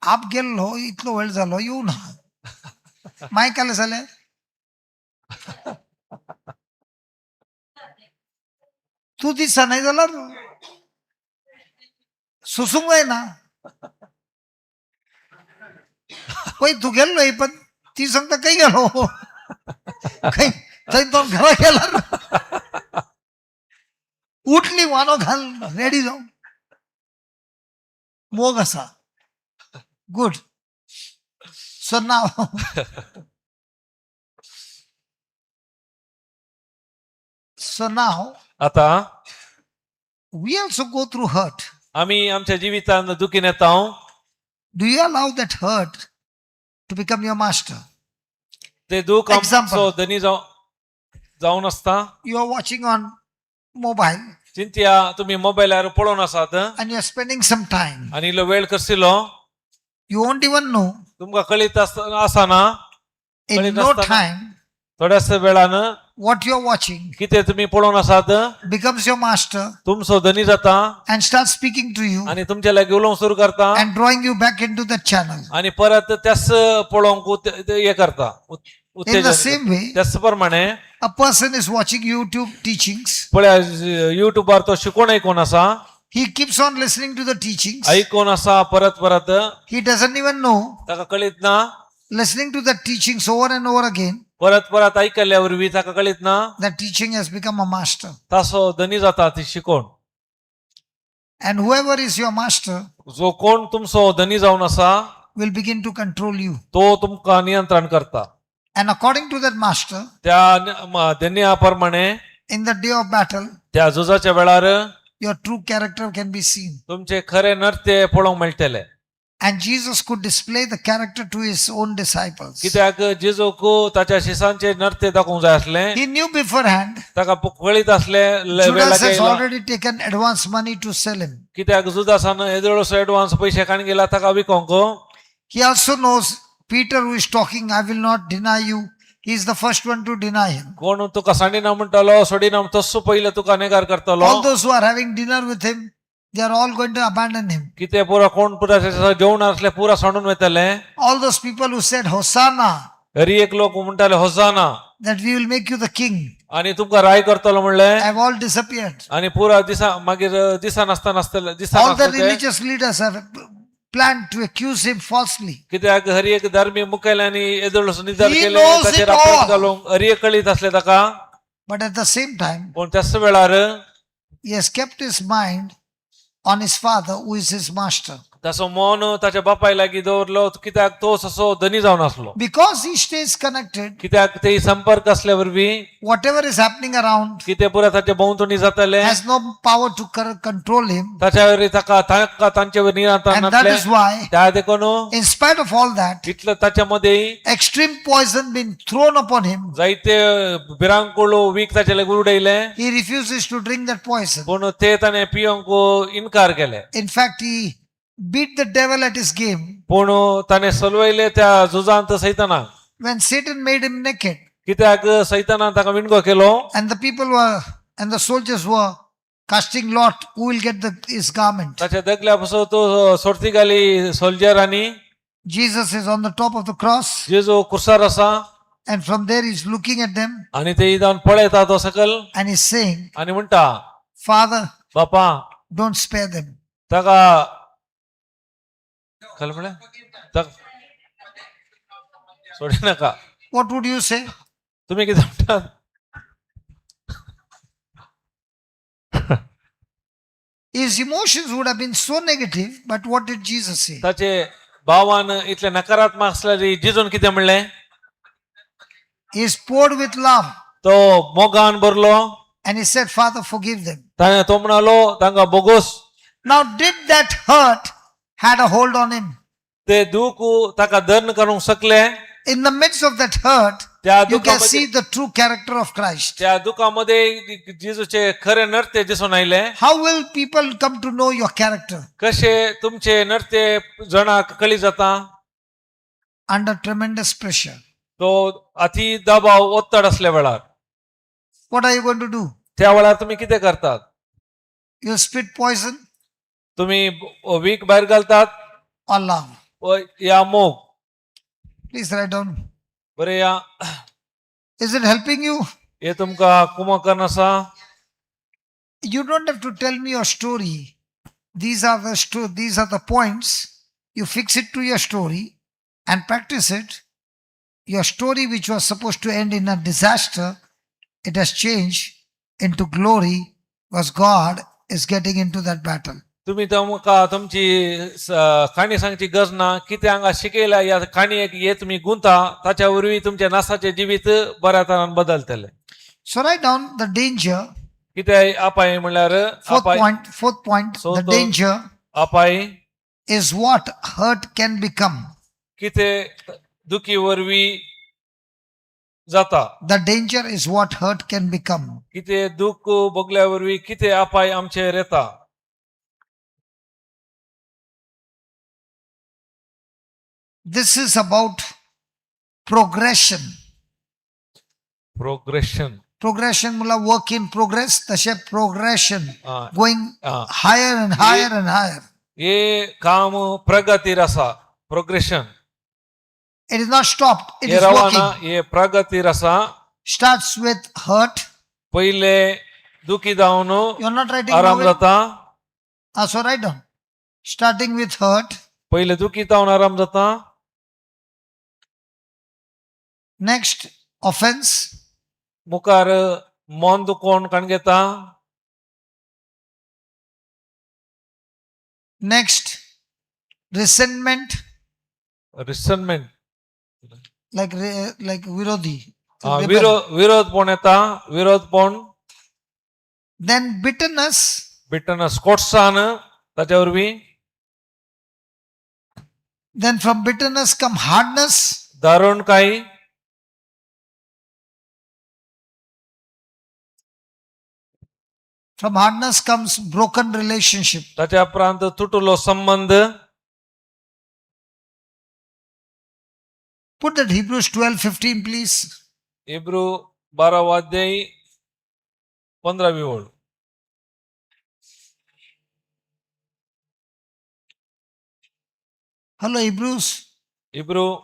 A: आप गेल्लो इतलो वेळ जालो येऊ ना माय काल जालें. तूं दिसा नाही जाल्यार सोसूंक जायना. पळय तूं गेल्लो पण ती सांगता खंय गेलो, खंय थंय तो घरा गेला. उठली वानो घाल रेडी जावन. मोग आसा. Good. So now
B: आता
A: we also go through hurt.
B: आमी आमच्या जिवितांत दुखीन येता.
A: Do you allow that hurt to become your master?
B: ते दुख
A: Example.
B: आमचो धनी जावन आसता.
A: You are watching on mobile
B: चिंतया तुमी मोबायलार पळोवन आसात
A: and you are spending some time.
B: आनी इल्लो वेळ करसिलो.
A: You won't even know.
B: तुमकां कळीत आसना.
A: In
B: कळीत
A: no
B: आसतना
A: time,
B: थोड्याच वेळान
A: what you are watching
B: कितें तुमी पळोवन आसात
A: becomes your master
B: तुमचो धनी जाता
A: and starts speaking to you
B: आनी तुमच्या लागीं उलोवंक सुरू करता
A: and drawing you back into that channel.
B: आनी परत त्याच पळोवंक हे करता
A: In the
B: उत्तेजन.
A: same way,
B: त्याच प्रमाणे
A: a person is watching YouTube teachings.
B: पळया युट्यूबार तो शिकोण आयकून आसा.
A: He keeps on listening to the teachings.
B: आयकून आसा परत परत.
A: He doesn't even know.
B: ताका कळीत ना.
A: Listening to the teachings over and over again,
B: परत परत आयकल्ल्या वरवीं ताका कळीत ना
A: that teaching has become a master.
B: तासो धनी जाता ती शिकोण.
A: And whoever is your master
B: जो कोण तुमचो धनी जावन आसा
A: will begin to control you.
B: तो तुमकां नियंत्रण करता.
A: And according to that master,
B: त्या धन्या प्रमाणे
A: in the day of battle,
B: त्या झुजाच्या वेळार
A: your true character can be seen.
B: तुमचे खरे नर्ते पळोवंक मेळटले.
A: And Jesus could display the character to his own disciples.
B: कित्याक जेजूक ताच्या शिसांचे नर्ते दाखोवंक जाय आसले.
A: He knew beforehand
B: ताका कळीत आसले वेळ
A: Judas
B: लागीं
A: has
B: आयलो.
A: already taken advance money to sell him.
B: कित्याक जुदासान येदोळसो एडवान्स पयशे काण गेला ताका विकोंक.
A: He also knows Peter, who is talking, "I will not deny you." He is the first one to deny him.
B: कोण तुका सांडिना म्हणटालो सोडिना तस्सो पयले तुका नेगार करतलो.
A: All those who are having dinner with him, they are all going to abandon him.
B: कितें पुरा कोण पुरा जेवण आसले पुरा सांडून वयतले.
A: All those people who said, "Hosanna,"
B: Hari एक लोक म्हणटाले होसाना
A: that we will make you the king,
B: आनी तुमकां राय करतलो म्हणलें
A: have all disappeared.
B: आनी पुरा दिसा मागीर दिसा नासता नासतले दिसा
A: All the
B: नासता ते.
A: religious leaders have planned to accuse him falsely.
B: कित्याक हरी एक धार्मीक मुखेल्यांनी येदोळसो निधार
A: He
B: केले
A: knows
B: ताचेर
A: it
B: आक्षेप
A: all.
B: घालूंक हरी एक कळीत असले ताका.
A: But at the same time,
B: पूण त्याच वेळार
A: he has kept his mind on his father, who is his master.
B: ताचो मन ताच्या बापाय लागीं दवरलो कित्याक तो तसो धनी जावन आसलो.
A: Because he stays connected,
B: कित्याक ते संपर्क असल्या वरवीं
A: whatever is happening around
B: कितें पुरा ताच्या भोंवतणी जातालें
A: has no power to control him.
B: ताच्या वरवीं ताका तांकां तांचे वयर नियंत्रण
A: And that
B: नासलें.
A: is why,
B: त्या देखून
A: in spite of all that,
B: इतलें ताच्या मदें
A: extreme poison being thrown upon him,
B: जायते भिरांकूळ वीख ताचे लागीं उडयलें
A: he refuses to drink that poison.
B: पूण ते ताणें पिवंक इनकार केले.
A: In fact, he beat the devil at his game
B: पूण ताणें सलवयले त्या झुजांत सैतानाक.
A: When Satan made him naked
B: कित्याक सैतानान ताका विणगो केलो
A: and the people were and the soldiers were casting lot who will get his garment.
B: ताच्या दगल्या पासून तो सोडती घाली सोल्जरांनी.
A: Jesus is on the top of the cross
B: जेजू कुर्सार आसा
A: and from there he's looking at them
B: आनी ते जावन पळयता तो सकल
A: and he's saying,
B: आनी म्हणटा,
A: "Father,
B: बापा,
A: don't spare them."
B: ताका कळ्ळें म्हळ्यार सोडी नाका.
A: What would you say?
B: तुमी कितें म्हणटात?
A: His emotions would have been so negative, but what did Jesus say?
B: ताचे भावान इतले नकारात्मक आसल्यार जेजून कितें म्हणलें?
A: He is poured with love
B: तो मोगान भरलो.
A: And he said, "Father, forgive them."
B: ताणें तो म्हणालो तांकां बोगोस.
A: Now, did that hurt had a hold on him?
B: ते दूख ताका दर्न करूंक शकले?
A: In the midst of that hurt,
B: त्या
A: you can
B: दुखामध्ये
A: see the true character of Christ.
B: त्या दुखामध्ये जेजूचे खरे नर्ते दिसून आयले.
A: How will people come to know your character?
B: कशे तुमचे नर्ते जणांक कळी जाता?
A: Under tremendous pressure.
B: तो अति दबाव ओत्तड असल्या वेळार.
A: What are you going to do?
B: त्या वेळार तुम्ही कितें करतात?
A: You spit poison
B: तुम्ही वीख भायर घालतात
A: or love?
B: या मोग?
A: Please write down.
B: बरें या.
A: Is it helping you?
B: हे तुमकां कुमक आसा?
A: You don't have to tell me your story. These are the points. You fix it to your story. and practice it, your story, which was supposed to end in a disaster, it has changed into glory because God is getting into that battle.
B: तुम्ही तुमकां तुमची काणी सांगची गरज ना. कितें हांगा शिकयला ह्या काणयेक हे तुमी गुंता ताच्या वरवीं तुमच्या नासाचें जिवीत बऱ्या तरान बदलतलें.
A: So write down the danger.
B: कितें अपाय म्हणल्यार
A: Fourth
B: अपाय
A: point, fourth point,
B: So
A: the danger
B: अपाय
A: is what hurt can become.
B: कितें दुखी वरवीं जाता.
A: The danger is what hurt can become.
B: कितें दुःख भोगल्या वरवीं कितें अपाय आमचेर येता.
A: This is about progression.
B: Progression.
A: Progression mula work in progress, तशे progression going higher and higher and higher.
B: हे काम प्रगतीर आसा, progression.
A: It is not stopped, it
B: हे
A: is
B: रवाना
A: working.
B: हे प्रगतीर आसा.
A: Starts with hurt.
B: पयले दुखी जावन
A: You are not writing
B: आराम
A: now.
B: जाता.
A: Ah, so write down. Starting with hurt.
B: पयले दुखी जावन आराम जाता.
A: Next, offense.
B: मुखार मन दुखोवन काण घेता.
A: Next, resentment,
B: resentment.
A: Like virodhi. Rebel.
B: विरोधपण येता, विरोधपण.
A: Then bitterness,
B: bitterness कोटसान ताच्या वरवीं.
A: Then from bitterness come hardness,
B: दारुण काय.
A: From hardness comes broken relationship.
B: ताच्या उपरांत तुटलो संबंद.
A: Put that Hebrews 12:15, please.
B: Hebrew बारावो अध्याय 15वी ओळ.
A: Hello, Hebrews.
B: Hebrew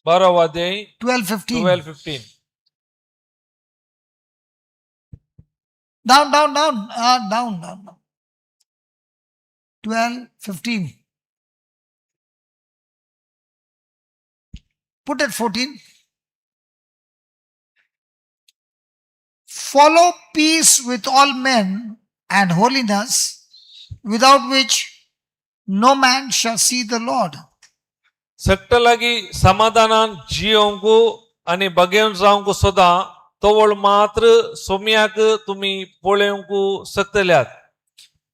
B: बारावो अध्याय
A: 12:15.
B: 12:15.
A: Down, down, down. Ah, down, down, down. 12:15. Put at 14. Follow peace with all men and holiness, without which no man shall see the Lord.
B: सगटा लागीं समाधानान जियोवंक आनी बगेवन जावंक सोदा, तवळ मात्र सोम्याक तुमी पळोवंक शकतल्यात.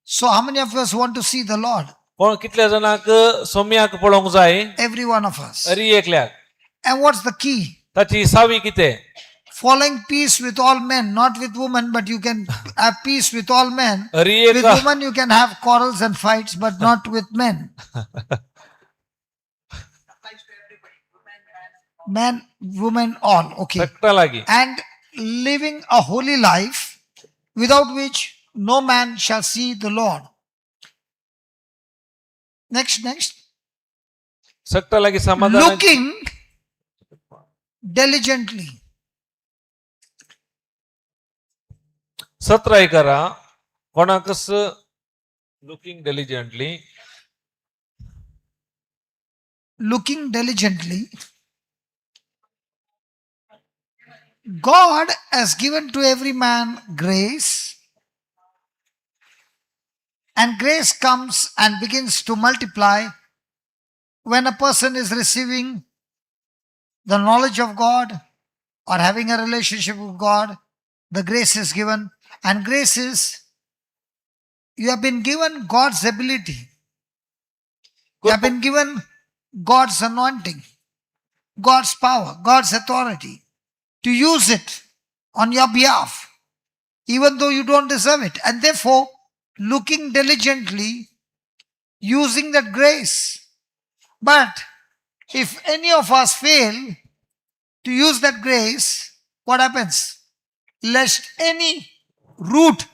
A: So, how many of us want to see the Lord?
B: कोण कितल्या जाणांक सोम्याक पळोवंक जाय?
A: Every one of us.
B: अरी एकल्याक.
A: And what's the key?
B: ताची सावी कितें?
A: Following peace with all men, not with women, but you can have peace with all men.
B: अरी
A: With
B: एक
A: women, you can have quarrels and fights, but not with men.
C: Applies to everybody, women, men.
A: Man, women, all. Okay.
B: सगटा लागीं.
A: And living a holy life, without which no man shall see the Lord. Next, next.
B: सगटा लागीं समाधान.
A: Looking diligently.
B: सत्राय करा कोणाकच, looking diligently.
A: Looking diligently. God has given to every man grace, and grace comes and begins to multiply when a person is receiving the knowledge of God or having a relationship with God. The grace is given, and grace is you have been given God's ability, you have been given God's anointing, God's power, God's authority to use it on your behalf, even though you don't deserve it. And therefore, looking diligently, using that grace. But if any of us fail to use that grace, what happens? Lest any root.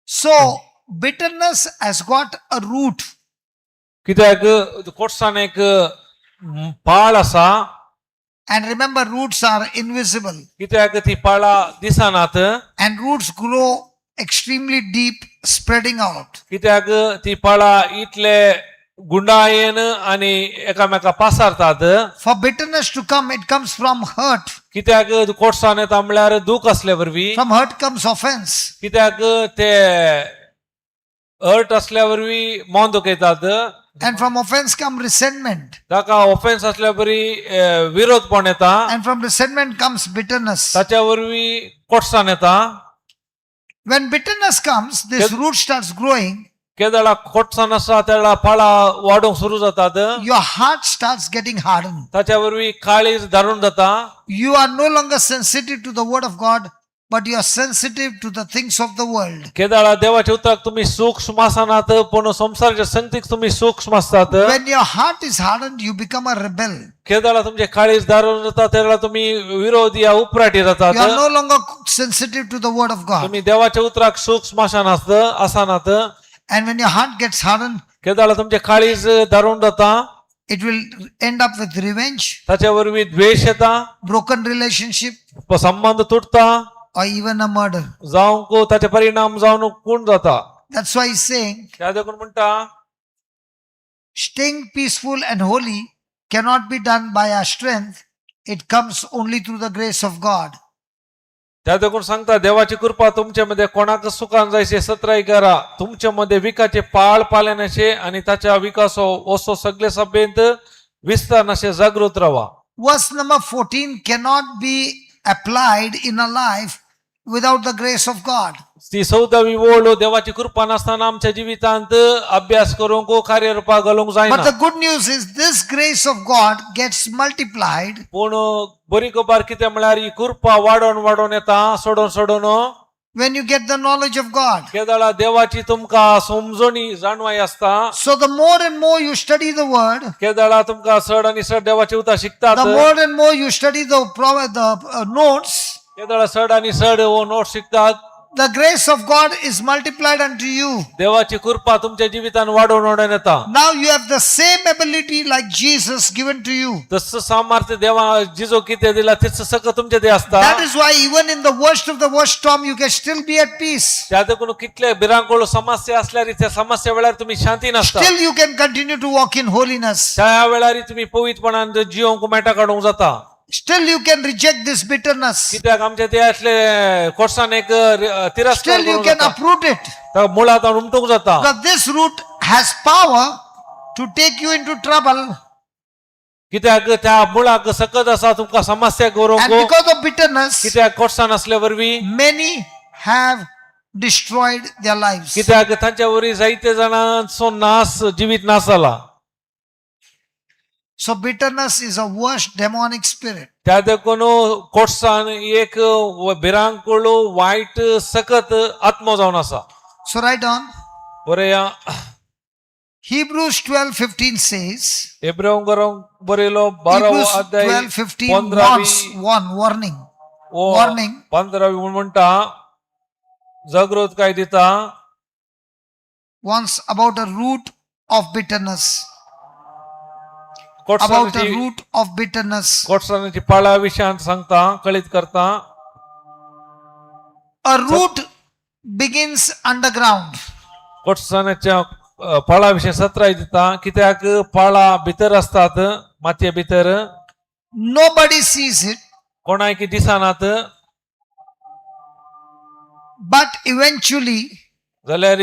A: So, bitterness has got a root.
B: कित्याक कोटसान एक पाळ आसा.
A: And remember, roots are invisible.
B: कित्याक ती पाळां दिसनात.
A: And roots grow extremely deep, spreading out.
B: कित्याक ती पाळां इतले गुंडायेन आनी एकामेका पासारतात.
A: For bitterness to come, it comes from hurt.
B: कित्याक कोटसाण येता म्हळ्यार दूख असले वरवीं.
A: From hurt comes offense.
B: कित्याक ते हर्ट असल्या वरवीं मन दुखयतात.
A: And from offense come resentment.
B: ताका ऑफेन्स असल्या वरी विरोधपण येता.
A: And from resentment comes bitterness.
B: ताच्या वरवीं कोटसाण येता.
A: When bitterness comes, this root starts growing.
B: केदळा कोटसाण आसा तेळा पाळां वाडूंक सुरू जातात.
A: Your heart starts getting hardened.
B: ताच्या वरवीं काळीज धारून जाता.
A: You are no longer sensitive to the word of God, but you are sensitive to the things of the world.
B: केदळा देवाच्या उतराक तुमी सूक्ष्म आसनात पूण संवसाराच्या संगतीक तुमी सूक्ष्म आसतात.
A: When your heart is hardened, you become a rebel.
B: केदळा तुमचे काळीज धारून जाता तेळा तुमी विरोधी या उपराटी जातात.
A: You are no longer sensitive to the word of God.
B: तुमी देवाच्या उतराक सूक्ष्म आसनात आसनात.
A: And when your heart gets hardened,
B: केदळा तुमचे काळीज धारून जाता.
A: it will end up with revenge,
B: ताच्या वरवीं द्वेश येता,
A: broken relationship,
B: संबंध तुटता,
A: or even a murder.
B: जावंक ताचे परिणाम जावन खून जाता.
A: That's why he's saying,
B: त्या देखून म्हणटा,
A: staying peaceful and holy cannot be done by our strength. It comes only through the grace of God.
B: त्या देखून सांगता देवाची कृपा तुमच्या मध्ये कोणाक सुखान जायचे सत्राय करा तुमच्या मध्ये विकाचे पाळ पाल्यानाशे आणि ताच्या विकासो ओसो सगळे सभेंत विस्तारनाशे जागृत रावा.
A: Verse number 14 cannot be applied in a life without the grace of God.
B: ती 14वी ओळ देवाची कृपा नासतना आमच्या जिवितांत अभ्यास करूंक कार्यरुपा घालूंक
A: But
B: जायना.
A: the good news is this grace of God gets multiplied
B: पूण बरी खबर कितें म्हळ्यार ही कृपा वाडोवन वाडोवन येता सोडोवन सोडोवन
A: when you get the knowledge of God.
B: केदळा देवाची तुमकां समजणी जाणवाय आसता.
A: So the more and more you study the word,
B: केदळा तुमकां चड आनी चड देवाची उतां शिकतात.
A: the more and more you study the notes,
B: केदळा चड आनी चड हो नोट शिकतात.
A: the grace of God is multiplied unto you.
B: देवाची कृपा तुमच्या जिवितान वाडोवन वाडोवन येता.
A: Now you have the same ability like Jesus given to you.
B: तसं सामर्थ्य देवा जिजो कितें दिला तेच सगळं तुमच्या ते आसता.
A: That is why even in the worst of the worst storm, you can still be at peace.
B: त्या देखून कितले भिरांकूळ समस्या असल्यार त्या समस्या वेळार तुम्ही शांती नासता.
A: Still you can continue to walk in holiness.
B: त्या वेळार तुम्ही पवित्रपणान जिवंक मेटा काडूंक जाता.
A: Still you can reject this bitterness.
B: कित्याक आमच्या ते असले कोर्सान एक तिरस्कार
A: Still you
B: करूंक
A: can
B: जाता.
A: uproot it.
B: त्या मुळात उमटूंक जाता.
A: Because this root has power to take you into trouble.
B: कित्याक त्या मुळाक सकत आसा तुमकां समस्या
A: And
B: करूंक.
A: because of bitterness,
B: कित्याक कोर्सान असल्या वरवीं
A: many have destroyed their lives.
B: कित्याक तांच्या वरवीं जायते जाणांचो नाश जिवीत नाश जाला.
A: So bitterness is a worst demonic spirit.
B: त्या देखून कोर्सान एक भिरांकूळ वायट सकत आत्मो जावन आसा.
A: So write on.
B: बरया.
A: Hebrews 12:15 says,
B: एब्रेव बरयलो 12वो
A: Hebrews
B: अध्याय
A: 12:15
B: 15वी
A: warns, one warning. Warning.
B: 15वी म्हणटा जागृत काय दिता.
A: Warns about a root of bitterness. About a
B: कोटसानाची
A: root of bitterness.
B: कोटसानाची पाळा विशयांत सांगता कळीत करता.
A: A root begins underground.
B: कोटसानाच्या पाळा विशय सत्राय दिता कित्याक पाळा भितर आसतात मातये भितर.
A: Nobody sees it,
B: कोणायकी दिसनात.
A: but eventually,
B: जाल्यार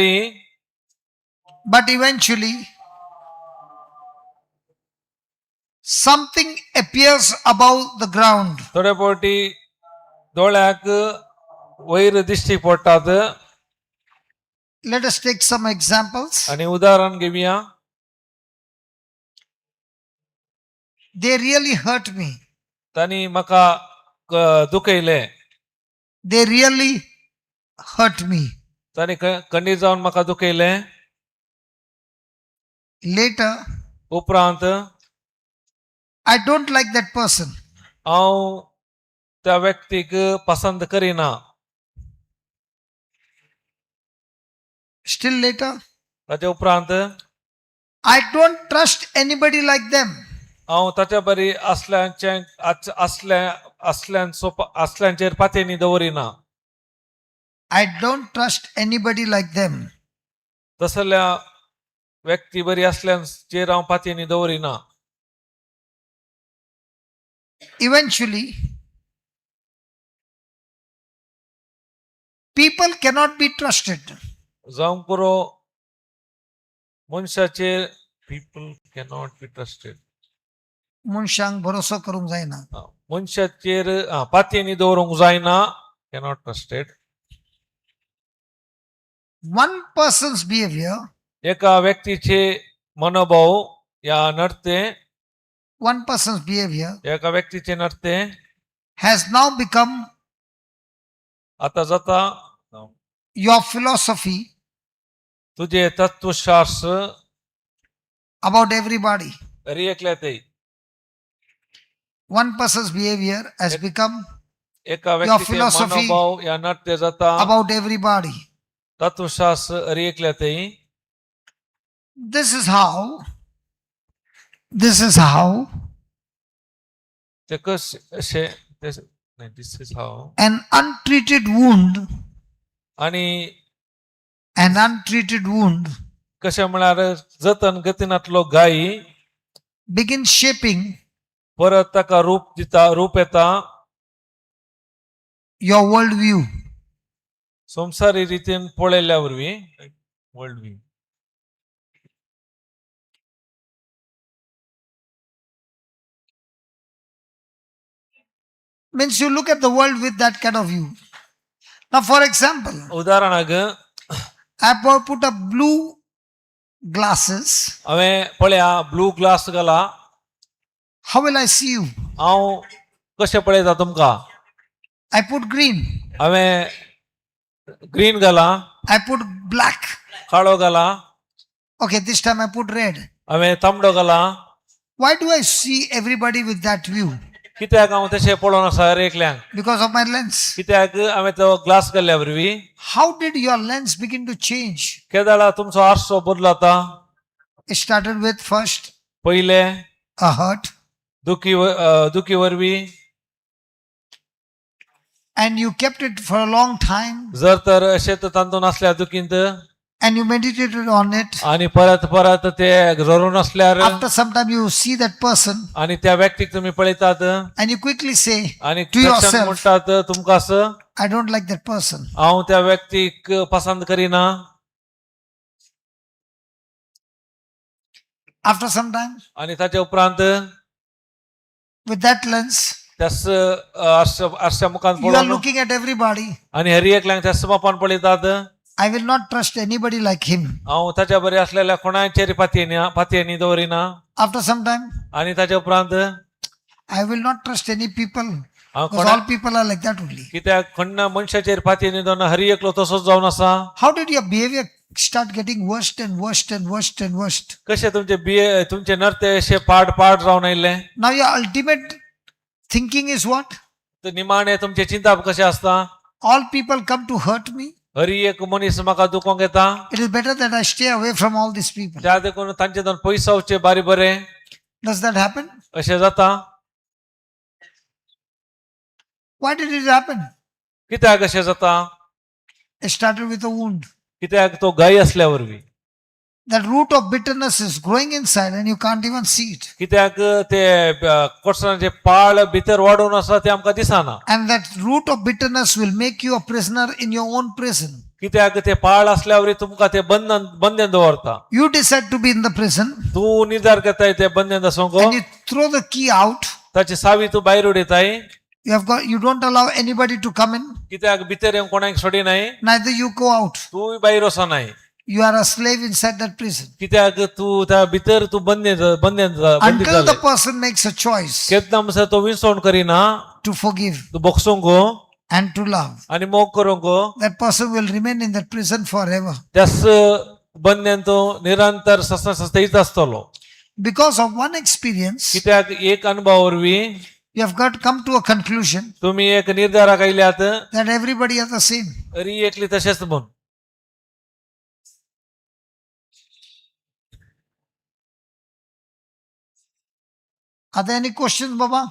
A: but eventually, something appears above the ground.
B: थोडे फावटी दोळ्याक वयर दिश्टी पडटात.
A: Let us take some examples.
B: आनी उदाहरण घेवया.
A: They really hurt me.
B: तांणी म्हाका दुखयलें.
A: They really hurt me.
B: तांणी खंडीत जावन म्हाका दुखयलें.
A: Later,
B: उपरांत
A: I don't like that person.
B: हांव त्या व्यक्तीक पसंत करिना.
A: Still later,
B: ताच्या उपरांत
A: I don't trust anybody like them.
B: हांव ताच्या बरी असल्यांचे असल्या असल्यांचो असल्यांचेर पातयेनी दवरिना.
A: I don't trust anybody like them.
B: तसल्या व्यक्ती बरी आसल्याचेर हांव पातयेनी दवरिना.
A: Eventually, people cannot be trusted.
B: जावंक पुरो मनशाचेर, पीपल कॅनॉट बी ट्रस्टेड.
A: मनशांक भरोसो करूंक जायना.
B: मनशाचेर पातयेनी दवरूंक जायना, cannot trusted.
A: One person's behavior,
B: एका व्यक्तीचे मनोभाव या नडते,
A: one person's behavior
B: एका व्यक्तीचे नडते
A: has now become
B: आता जाता
A: your philosophy
B: तुझे तत्वशास्त्र
A: about everybody.
B: हरी एकल्या ते.
A: One person's behavior has become
B: एका व्यक्तीचे
A: philosophy
B: मनोभाव या नडते जाता
A: about everybody.
B: तत्वशास्त्र हरी एकल्या ते.
A: This is how
B: ते कशे अशे नाही, this is how
A: an untreated wound,
B: आणि
A: an untreated wound
B: कशें म्हळ्यार जतन गतीनातलो गाय
A: begins shaping
B: परत ताका रूप दिता, रूप येता
A: your worldview.
B: संवसारी रितीन पळयल्ल्या वरवीं, world view.
A: Means you look at the world with that kind of view. Now, for example,
B: उदाहरणाक
A: I put up blue glasses.
B: हांवें पळया ब्लू ग्लास घाला.
A: How will I see you?
B: हांव कशें पळयता तुमकां?
A: I put green.
B: हांवें ग्रीन घाला.
A: I put black.
B: काळो घाला.
A: Okay, this time I put red.
B: हांवें तांबडो घाला.
A: Why do I see everybody with that view?
B: कित्याक हांव तशें पळोवन आसा हर एकल्यांक?
A: Because of my lens.
B: कित्याक हांवें तो ग्लास घाल्ल्या वरवीं.
A: How did your lens begin to change?
B: केदाळा तुमचो आरसो बदलता?
A: It started with first
B: पयले
A: a hurt,
B: दुखी वरवीं.
A: And you kept it for a long time,
B: जर तर अशें तर तातूंत आसल्यार दुखींत
A: and you meditated on it.
B: आणि परत परत ते जरून आसल्यार
A: After some time, you see that person
B: आणि त्या व्यक्तीक तुमी पळयतात
A: and you quickly say,
B: आणि
A: To
B: तक्षण
A: yourself.
B: म्हणटात तुमकां असं,
A: "I don't like that person."
B: हांव त्या व्यक्तीक पसंत करिना.
A: After some time,
B: आणि ताच्या उपरांत
A: with that lens,
B: त्यास आरश्या मुखान
A: you are
B: पळोवन
A: looking at everybody.
B: आणि हरी एकल्यांक त्यास मापान पळयतात.
A: I will not trust anybody like him.
B: हांव ताच्या बरे आसलेल्या कोणाचेर पातयेनी दवरिना.
A: After some time,
B: आणि ताच्या उपरांत
A: I will not trust any people
B: हांव
A: because
B: कोणा
A: all people are like that only.
B: कित्याक खंड मनशाचेर पातयेनी दवरना, हरी एकलो तसोच जावन आसा.
A: How did your behavior start getting worse and worse and worse and worse?
B: कशें तुमचे बिये तुमचे नर्ते अशे पाड पाड जावन आयिल्ले?
A: Now your ultimate thinking is what?
B: तर निमाणे तुमचें चिंताप कशें आसता?
A: All people come to hurt me.
B: Hari एक मनीस म्हाका दुखोवंक येता.
A: It is better that I stay away from all these people.
B: त्या देखून तांचे दोन पयस वचचें बारी बरें.
A: Does that happen?
B: अशें जाता?
A: Why did it happen?
B: कित्याक अशें जाता?
A: It started with a wound.
B: कित्याक तो गाय असल्या वरवीं.
A: That root of bitterness is growing inside and you can't even see it.
B: कित्याक ते कोटसणाचे पाळ भितर वाडून आसा, ते आमकां दिसना.
A: And that root of bitterness will make you a prisoner in your own prison.
B: कित्याक ते पाळ असल्या वरवीं तुमकां ते बंधन बंदेन दवरता.
A: You decide to be in the prison
B: तूं निर्धार करताय ते बंदेन आसूंक.
A: And you throw the key out.
B: ताची सावी तूं भायर उडयताय.
A: You don't allow anybody to come in,
B: कित्याक भितर येवंक कोणाक सोडिनाय.
A: Neither you go out.
B: तूंय भायर वचनाय.
A: You are a slave inside that prison.
B: कित्याक तूं त्या भितर तूं बंदेन बंदेन बंदी
A: Until the
B: जाले.
A: Person makes a choice
B: केन्ना म्हणसर तो विसवण करिना
A: to forgive
B: तूं बोगसूंक
A: and to love,
B: आनी मोग करूंक,
A: that person will remain in that prison forever.
B: त्यास बंदेन तो निरंतर सस्ता सस्ता आसतलो.
A: Because of one experience,
B: कित्याक एक अनुभवा वरवीं
A: you have got come to a conclusion
B: तुमी एक निर्धाराक आयल्यात
A: that everybody are the same.
B: तरी एकली तशेंच म्हूण.
A: Are there any questions, Baba?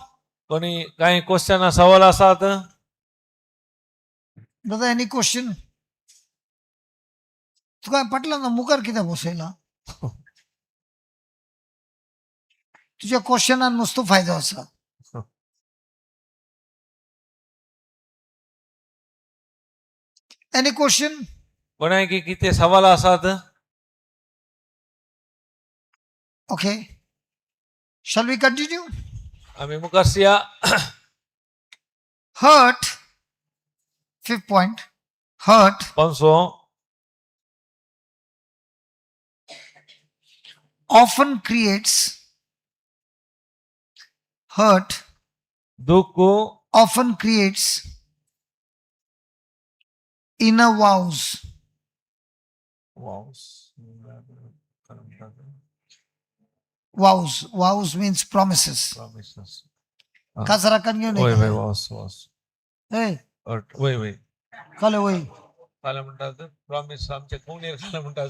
B: कोणी कांय क्वेश्चन सवाल आसात?
A: Brother, any question? तुका पटला ना मुखार कित्याक बसयला? तुज्या क्वेश्चनान नुस्तो फायदो आसा. Any question?
B: कोणाक कितें सवाल आसात?
A: Okay, shall we continue?
B: आमी मुखारसया.
A: Hurt, fifth point, hurt
B: पांचवो.
A: Often creates, hurt
B: दुःख
A: often creates inner vows. Vows, vows means promises. काजरा घेऊन
B: वय
A: ये.
B: वय वास वास.
A: ए,
B: वय वय.
A: कळलं वय?
B: काय म्हणतात प्रॉमिस आमच्या कोणी काय म्हणतात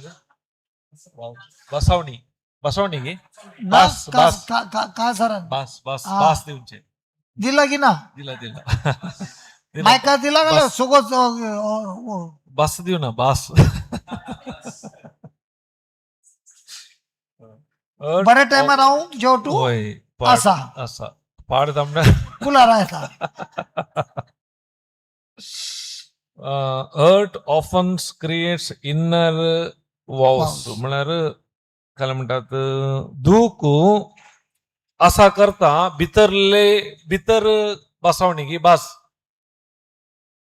B: बसावणी बसावणी की
A: ना.
B: बास, बास.
A: काजरा.
B: बास बास.
A: हा.
B: बास दिवचे.
A: दिला की ना?
B: दिला दिला दिला.
A: मायका दिला का?
B: बास.
A: सोगोच.
B: बास देऊ ना बास.
A: बऱ्या टायमार हांव जेवटू
B: वय
A: आसा.
B: असा पाड तांबडा.
A: कुलारा येता.
B: Hurt often creates inner vows.
A: Vows.
B: म्हळ्यार काय म्हणटात दूख असा करता भितरले भितर बसावणी की बास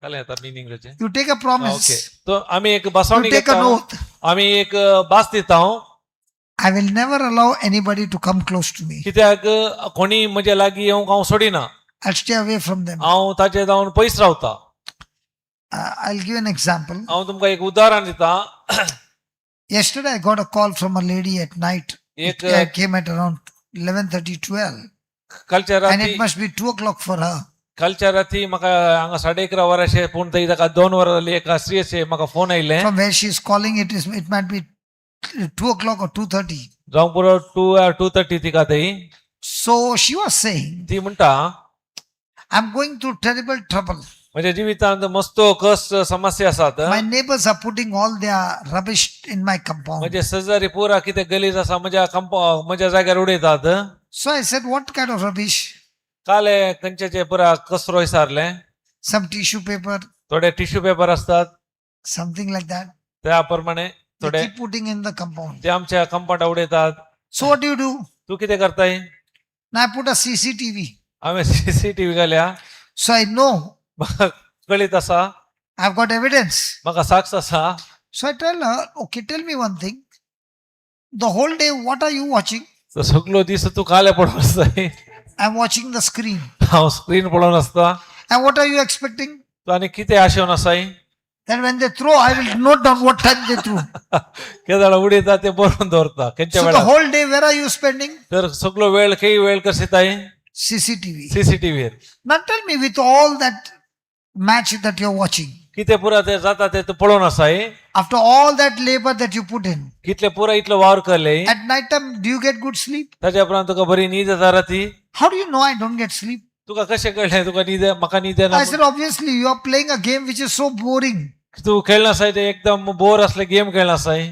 B: काय येता मिनींग ताचें?
A: You take a promise.
B: Okay, तो आमी एक
A: you
B: बसावणी
A: टेक अ
B: घेता.
A: ओथ.
B: आमी एक बास दिता.
A: I will never allow anybody to come close to me.
B: कित्याक कोणी म्हज्या लागीं येवंक हांव सोडिना.
A: I stay away from them.
B: हांव ताचे जावन पयस रावता.
A: I give an example.
B: हांव तुमकां एक उदाहरण दिता.
A: Yesterday I got a call from a lady at night.
B: एक
A: It came at around 11:30, 12.
B: कालच्या
A: And
B: राती
A: it must be 2 o'clock for her.
B: कालच्या राती म्हाका हांगा 11:30 वरांचे पूण थंय ताका 2 वरां जाली एका स्त्रियेचे म्हाका फोन आयिल्लें.
A: From where she is calling, it might be 2 o'clock or 2:30.
B: जावंक पुरो 2 2:30 तिका थंय.
A: So she was saying,
B: ती म्हणटा,
A: I'm going through terrible trouble.
B: म्हज्या जिवितांत मस्तो कस समस्या आसात.
A: My neighbors are putting all their rubbish in my compound.
B: म्हजे शेजारी पुरा कितें गलीज आसा म्हज्या कंप म्हज्या जाग्यार उडयतात.
A: So I said, what kind of rubbish?
B: काल खंयचे पुरा कचरो विसारले.
A: Some tissue paper,
B: थोडे टिश्यू पेपर असतात.
A: Something like that.
B: त्या प्रमाणे
A: They
B: थोडे
A: keep putting in the compound.
B: ते आमच्या कंपाऊंडा उडयतात.
A: So what do you do?
B: तूं कितें करताय?
A: Now I put a CCTV.
B: हांवें सीसीटीव्ही घाल्या.
A: So I know
B: म्हाका कळीत आसा.
A: I've got evidence.
B: म्हाका साक्ष आसा.
A: So I tell her, okay, tell me one thing. The whole day, what are you watching?
B: तर सगलो दीस तूं काले पळोवन आसताय?
A: I'm watching the screen.
B: हांव स्क्रीन पळोवन आसता.
A: And what are you expecting?
B: तूं आनी कितें आशेवन आसाय?
A: That when they throw, I will note down what time they threw.
B: केदाळ उडयता ते बरोवन दवरता खंयच्या
A: So the
B: वेळार.
A: Whole day, where are you spending?
B: तर सगलो वेळ खंय वेळ कशेताय?
A: CCTV.
B: सीसीटीव्हीर.
A: Now tell me, with all that match that you're watching,
B: कितें पुरा ते जाता ते तूं पळोवन आसाय,
A: after all that labor that you put in,
B: कितले पुरा इतलो वावर केले,
A: at night time, do you get good sleep?
B: ताच्या उपरांत तुका बरी न्हीद येता राती?
A: How do you know I don't get sleep?
B: तुका कशें कळ्ळें तुका न्हीद म्हाका न्हीद येना?
A: I said, obviously, you are playing a game which is so boring.
B: तूं खेळना आसाय ते एकदम बोर असले गेम खेळना आसाय.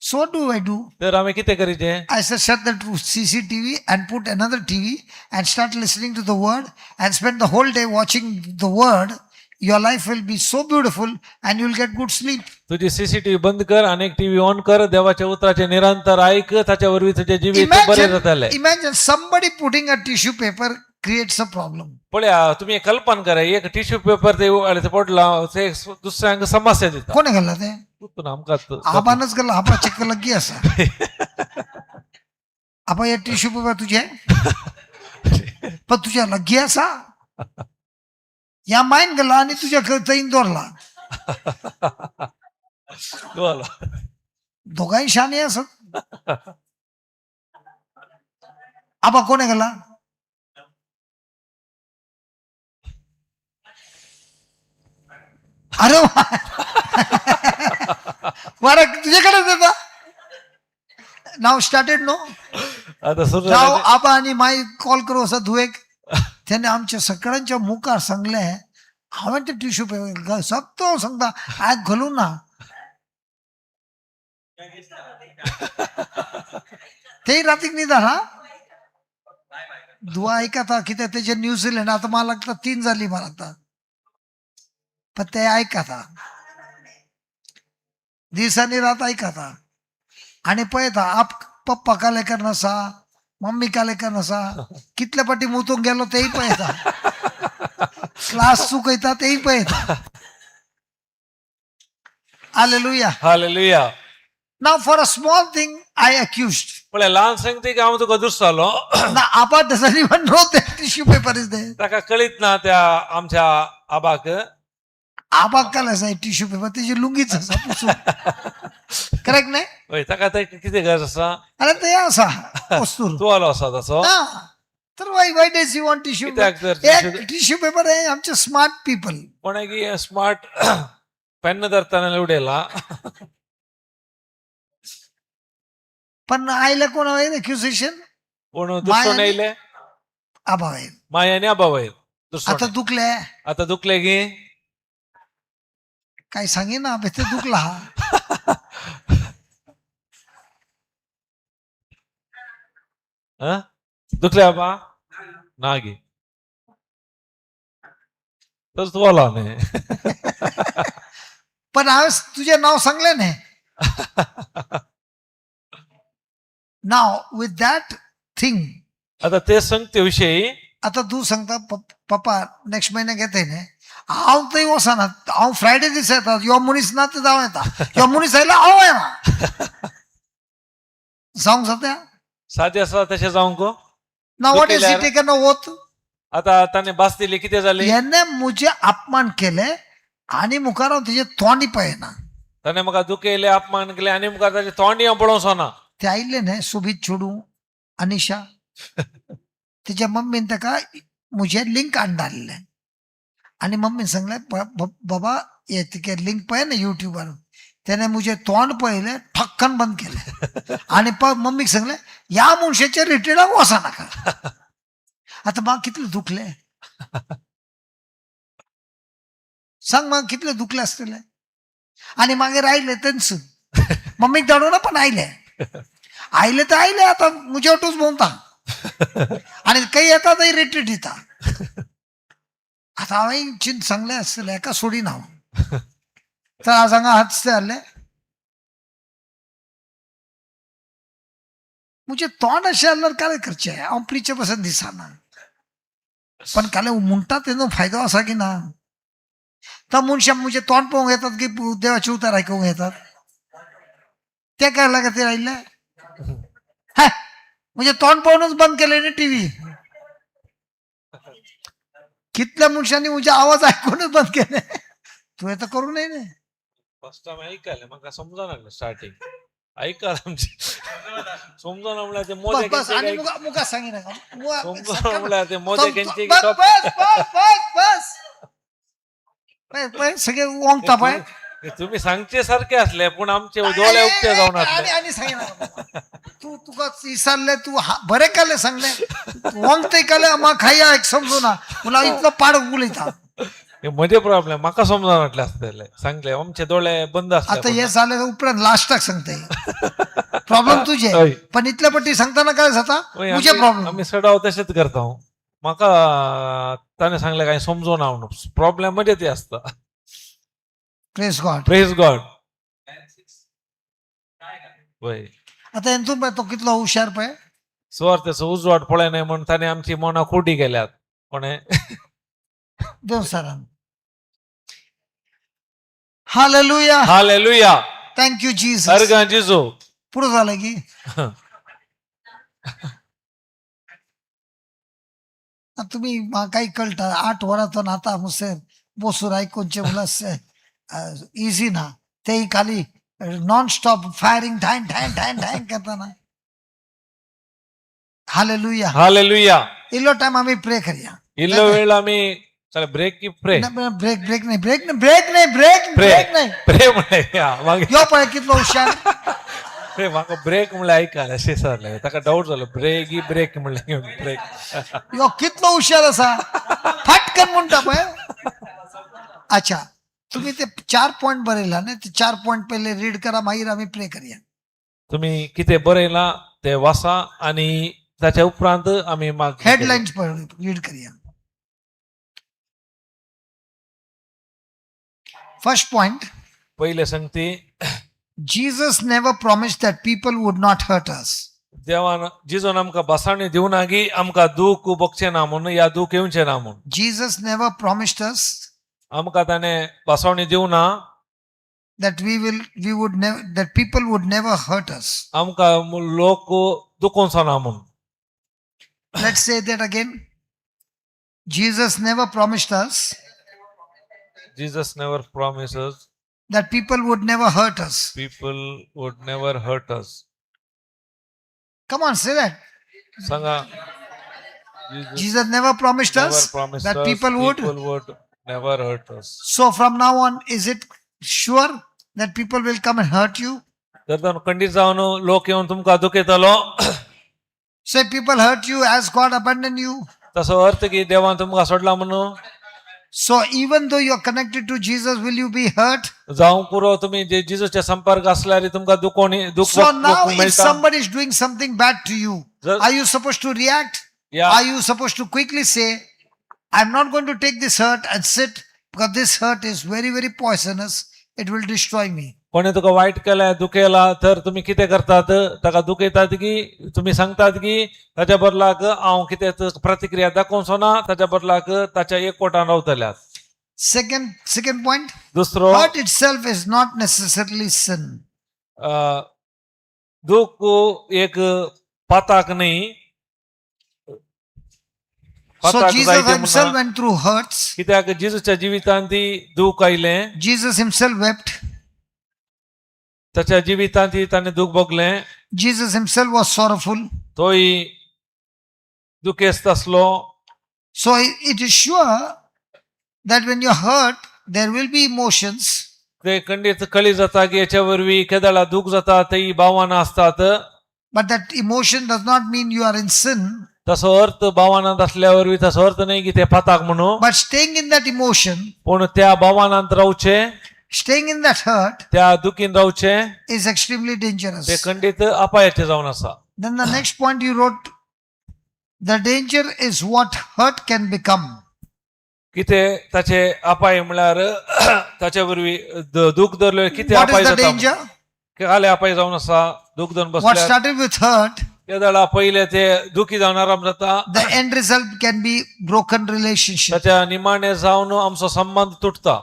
A: So what do I do?
B: तर आमी कितें करीचें?
A: I said, shut the CCTV and put another TV and start listening to the word and spend the whole day watching the word. Your life will be so beautiful and you'll get good sleep.
B: तुजी सीसीटीव्ही बंद कर आणि एक टीव्ही ऑन कर, देवाच्या उतराचे निरंतर ऐक, ताच्या वरवीं तुजें जिवीत बरें
A: Imagine,
B: जातलें.
A: imagine somebody putting a tissue paper creates a problem.
B: पळया तुम्ही एक कल्पना करा, एक टिश्यू पेपर ते ते पडला ते दुसऱ्यांक समस्या दिता.
A: कोणे घाल्ला ते?
B: तूं आमकां
A: आबानच घाल्ला. आबा चक्क लग्गी आसा. आबा, हे टिश्यू पेपर तुझे पण तुझ्या लग्गी आसा. ह्या मायन घाला आनी तुझ्या थंय दवरला.
B: तूं आलो.
A: दोगांय शाणी आसत. आबा, कोणे घाला? अरे वारा तुझ्याकडेच येता. नाव स्टार्टेड नो.
B: आता सुरू
A: जाव
B: जालें.
A: आबा आनी माई कॉल करूं आसा धुवेक. तेणे आमच्या सगळ्यांच्या मुखार सांगलें, हांवें ते टिश्यू पेपर सगळो हांव सांगता हांवें घालूं ना. तेय रातीक न्हिदार हा. दुवा ऐकता कित्याक तेजे न्यूझीलंड आतां म्हाका लागता तीन जाली म्हाका लागता, पण ते आयकता दीस आनी रात आयकता आनी पळयता आप पप्पा काले करना आसा, मम्मी काले करना आसा, कितले पाटी मुतूंक गेलो तेय पळयता, क्लास चुकयता तेय पळयता. Hallelujah.
B: Hallelujah.
A: Now for a small thing I accused.
B: पळय ल्हान संगतीक हांव तुका दुसतालो.
A: Now Abba doesn't even know that tissue paper is there.
B: ताका कळीत ना त्या आमच्या आबाक.
A: आबाक काल आसा टिश्यू पेपर, तेजी लुंगीच आसा पुसून. करेक्ट न्ही?
B: हय, ताका ते कितें गरज आसा?
A: अरे ते आसा वस्तूर.
B: तुवालो आसा तसो.
A: हा, तर why does you want tissue?
B: कित्याक तर
A: एक टिश्यू पेपर हे आमचे स्मार्ट पीपल.
B: कोणाकी smart pen धरताना उडयला.
A: पण आयले कोण एक्युजेशन?
B: कोण दुसरो येयले?
A: आबा वयर.
B: माय आनी आबा वयर
A: आता
B: दुसरो.
A: दुखले.
B: आता दुखले की?
A: काय सांगिना ते दुखला.
B: हं? दुखले आबा ना गे, तर तुवालो न्ही.
A: पण हांवें तुजें नांव सांगलें न्ही. Now with that thing.
B: आता ते संगते विशयी.
A: आता तूं सांगता पप्पा नेक्स्ट म्हयन्याक येतय न्ही, हांव थंय वचना, हांव फ्रायडे दिसा येता, यो मनीस ना ते जावं येता, यो मनीस आयलो हांव येना, जावंक जाता?
B: सादें आसा तशें जावंक.
A: ना, what is
B: दुखयल्यार?
A: Taken a oath?
B: आता ताणें भास दिली, कितें जाली?
A: हेणे म्हजें अपमान केलें आनी मुखार हांव तेजें तोंड पळयना.
B: ताणें म्हाका दुखयलें, अपमान केलें आनी मुखार ताचें तोंडय हांव पळोवचो ना.
A: ते आयिल्लें न्ही सोबीत चेडूं अनिशा, तिच्या मम्मीन ताका म्हजें लिंक हाडून धाडलें आनी मम्मीन सांगलें, बाबा हे तुगे लिंक पळय न्ही युट्यूबार. तेणें म्हजें तोंड पळयलें, ठक्कन बंद केलें आनी मम्मीक सांगलें, ह्या मनशाच्या रिट्रीटाक वचनाका. आतां म्हाका कितलें दुखलें सांग, म्हाका कितलें दुखलें आसतलें. आनी मागीर आयलें तेंच मम्मीक धाडूना, पण आयलें, आयलें तर आयलें, आतां म्हजे वटूच भोंवता आनी खंय येता थंय रिट्रीट दिता. आतां हांवें चिंत सांगलें आसतलें हेका सोडिना हांव. तर आज हांगा हात जालें म्हजें तोंड अशें जाल्यार काय करचें, हांव प्रिचे पसून दिसना, पण काले म्हणटा तेजो फायदो आसा की ना? तर मनशां म्हजें तोंड पळोवंक येतात की देवाचें उतर आयकूंक येतात? ते काय खातीर आयिल्ले? हे म्हणजे तोंड पळोवनूच बंद केलें न्ही टिवी. कितल्या मनशांनी म्हजे आवाज आयकूनच बंद केले. तुवें तर करूं नये न्ही.
B: फर्स्ट टायम आयकलें, म्हाका समजना लागलें स्टार्टींग आयकल आमचें समजना म्हणल्यार ते
A: बस
B: मोदे
A: बस
B: केंचे
A: आनी
B: काय-
A: मुका मुका सांगिनाका.
B: समजना म्हणल्यार ते मोदे केंचे
A: बस बस बस बस बस पळय पळय सगळे वोंगता पळय.
B: तुम्ही सांगचे सारखे असले पूण आमचे दोळे उक्ते जावन
A: आनी
B: आसले.
A: आनी सांगिनाका बाबा. तूं तुका विसरलें, तूं बरें केलें सांगलें, वोंगते केलें म्हाका खाया एक समजुना म्हणून हांव इतलो पाड उलयता.
B: हे म्हजे प्रॉब्लेम म्हाका समजना म्हटलें आसतलें सांगलें, आमचे दोळे बंद
A: आता
B: आसले.
A: हे जालें उपरांत लास्टाक सांगता प्रॉब्लेम तुजे,
B: हय.
A: पण इतले पट्टी सांगताना काय जाता
B: हय,
A: तुजे
B: आमी-
A: प्रॉब्लेम.
B: आमी सदां तशेंच करता. हांव म्हाका ताणें सांगलें कांय समजना म्हणून प्रॉब्लेम म्हणजे ते आसता.
A: Praise God.
B: Praise God. वय.
A: आता हेंतून पळय तो कितलो हुशार पळय.
B: सुवार्थेचो उजवाड पळय न्हय म्हूण ताणें आमची मनां कुडी गेल्यात कोणें.
A: देव सरान. Hallelujah.
B: Hallelujah.
A: Thank you Jesus.
B: अर्गां जेजू.
A: पुरो जालें की आतां तुमी म्हाकाय कळटा 8 वरां तो आतां मुसर बसून आयकुचें म्हणल्यार इजी ना. तेय खाली नॉन स्टॉप फायरींग ठायन ठायन ठायन ठायन करतना. हालेलुया.
B: हालेलुया.
A: इल्लो टायम आमी प्रे करया.
B: इल्लो वेळ आमी चल ब्रेक की प्रे?
A: ब्रेक ब्रेक नाही, ब्रेक नाही, ब्रेक नाही, ब्रेक
B: प्रे.
A: ब्रेक नाही.
B: प्रे म्हणल्यार मागीर
A: यो पळय कितलो हुशार.
B: प्रे म्हाका ब्रेक म्हणल्यार आयकल अशें जालें, ताका डावट जालो ब्रेक ही ब्रेक म्हणल्यार ब्रेक.
A: यो कितलो हुशार आसा, फाटकन म्हणटा पळय. अच्छा, तुम्ही ते 4 पॉयंट बरयला न्ही, ते 4 पॉयंट पयले रीड करा, मागीर आमी प्रे करया.
B: तुम्ही कितें बरयलां तें वाचा आनी ताच्या उपरांत आमी मागणी करूया.
A: हेडलाइन्स पर रीड करिए. फर्स्ट पॉइंट,
B: पयले संगती,
A: Jesus never promised that people would not hurt us.
B: देवान जिजून आमकां बसावणी दिवना की आमकां दूख भोगचें ना म्हणून या दूख येवचें ना म्हणून.
A: Jesus never promised us
B: आमकां ताणें बसावणी दिवना
A: that we will we would never that people would never hurt us.
B: आमकां लोक दुखोवचो ना म्हणून.
A: Let's say that again. Jesus never promised us
B: Jesus never promises
A: that people would never hurt us.
B: People would never hurt us.
A: Come on, say that.
B: सांगा, Jesus
A: Jesus never promised
B: never
A: us
B: promised
A: that
B: us
A: people would.
B: People would never hurt us.
A: So from now on, is it sure that people will come and hurt you?
B: तर जावन खंडीत जावन लोक येवन तुमकां दुखयतलो.
A: So if people hurt you, has God abandoned you?
B: तसो अर्थ की देवान तुमकां सोडला म्हणून.
A: So even though you're connected to Jesus, will you be hurt?
B: जावं पुरो तुमी जे जेजूचे संपर्क आसल्यार तुमकां दुखोवणी दुख
A: So now
B: भोगूंक
A: if
B: मेळटा.
A: Somebody is doing something bad to you,
B: जर
A: are you supposed to react?
B: या
A: Are you supposed to quickly say, I'm not going to take this hurt and sit because this hurt is very, very poisonous. It will destroy me.
B: कोणी तुका वायट केलाय दुखयला तर तुमी कितें करतात? ताका दुखयतात की तुमी सांगतात की ताच्या बदलाक हांव कितें प्रतिक्रिया दाखोवचो ना, ताच्या बदलाक ताच्या एकवटान रावतल्यात.
A: Second point,
B: दुसरो,
A: hurt itself is not necessarily sin.
B: दूख एक पाताक न्ही.
A: So
B: पाताक
A: Jesus
B: जायते
A: himself
B: म्हणून.
A: Went through hurts.
B: कित्याक जेजूच्या जिवितांत ती दूख आयलें.
A: Jesus himself wept.
B: ताच्या जिवितांत ती ताणें दूख भोगलें.
A: Jesus himself was sorrowful.
B: तोय दुखेस्त आसलो.
A: So it is sure that when you're hurt, there will be emotions.
B: ते खंडीत कळी जाता की याच्या वरवीं केदळा दूख जाता तेय भावना आसतात.
A: But that emotion does not mean you are in sin.
B: तसो अर्थ भावनांत आसल्या वरवीं तसो अर्थ न्हय की ते पाताक म्हणून.
A: But staying in that emotion,
B: पूण त्या भावनांत रावचें,
A: staying in that hurt
B: त्या दुखीन रावचें
A: is extremely
B: ते
A: dangerous.
B: खंडीत अपायाचें जावन आसा.
A: Then the next point you wrote, the danger is what hurt can become.
B: कितें ताचे अपाय म्हळ्यार ताचे वरवीं दूख धरले कितें
A: What
B: अपाय
A: is the
B: जाता?
A: danger?
B: काले अपाय जावन आसा दूख धरून
A: What
B: बसल्यार.
A: started with hurt,
B: केदळा पयले ते दुखी जावन आराम जाता.
A: the end result can be broken relationship.
B: ताच्या निमाणे जावन आमचो संबंद तुटता.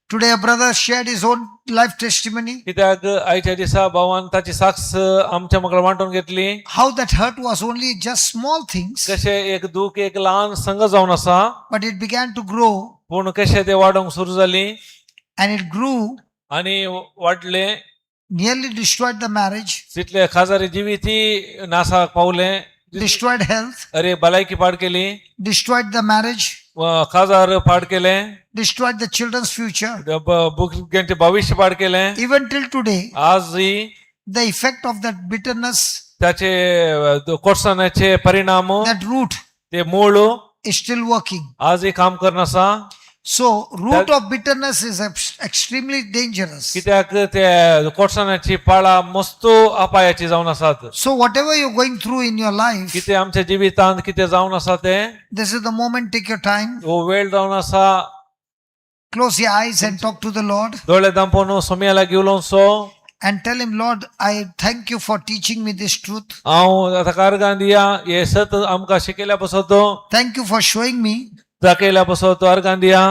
A: Today a brother shared his own life testimony,
B: कित्याक आयच्या दिसा भावान ताची साक्ष आमच्या म्हाका वांटून घेतली.
A: how that hurt was only just small things,
B: कशें एक दूख एक ल्हान संघ जावन आसा,
A: but it began to grow
B: पूण कशें ते वाडोवंक सुरू जाली
A: and it grew,
B: आनी वाडले,
A: nearly destroyed the marriage,
B: तितले खाजारी जिवीत नासाक पावले,
A: destroyed health,
B: अरे भलायकी पाड केली,
A: destroyed the marriage,
B: खाजार पाड केले,
A: destroyed the children's future.
B: भुरग्यांचे भविष्य पाड केलें.
A: Even till today,
B: आजही
A: the effect of that bitterness,
B: त्याचे कोर्सनाचे परिणाम,
A: that root
B: ते मूळ
A: is still working.
B: आजही काम करना आसा.
A: So, root of bitterness is extremely dangerous.
B: कित्याक ते कोर्सनाची पाळां मस्त अपायाची जावन आसात.
A: So, whatever you're going through in your life,
B: कितें आमच्या जिवितांत कितें जावन आसा ते,
A: this is the moment, take your time,
B: हो वेळ जावन आसा.
A: Close your eyes and talk to the Lord
B: दोळे दांपोवन सोम्या लागीं उलोवचो
A: and tell Him, Lord, I thank you for teaching me this truth.
B: हांव आतां कारगान दिया हे सत आमकां शिकयल्या पासत,
A: Thank you for showing me
B: दाखयल्या पासत अर्गान दिया.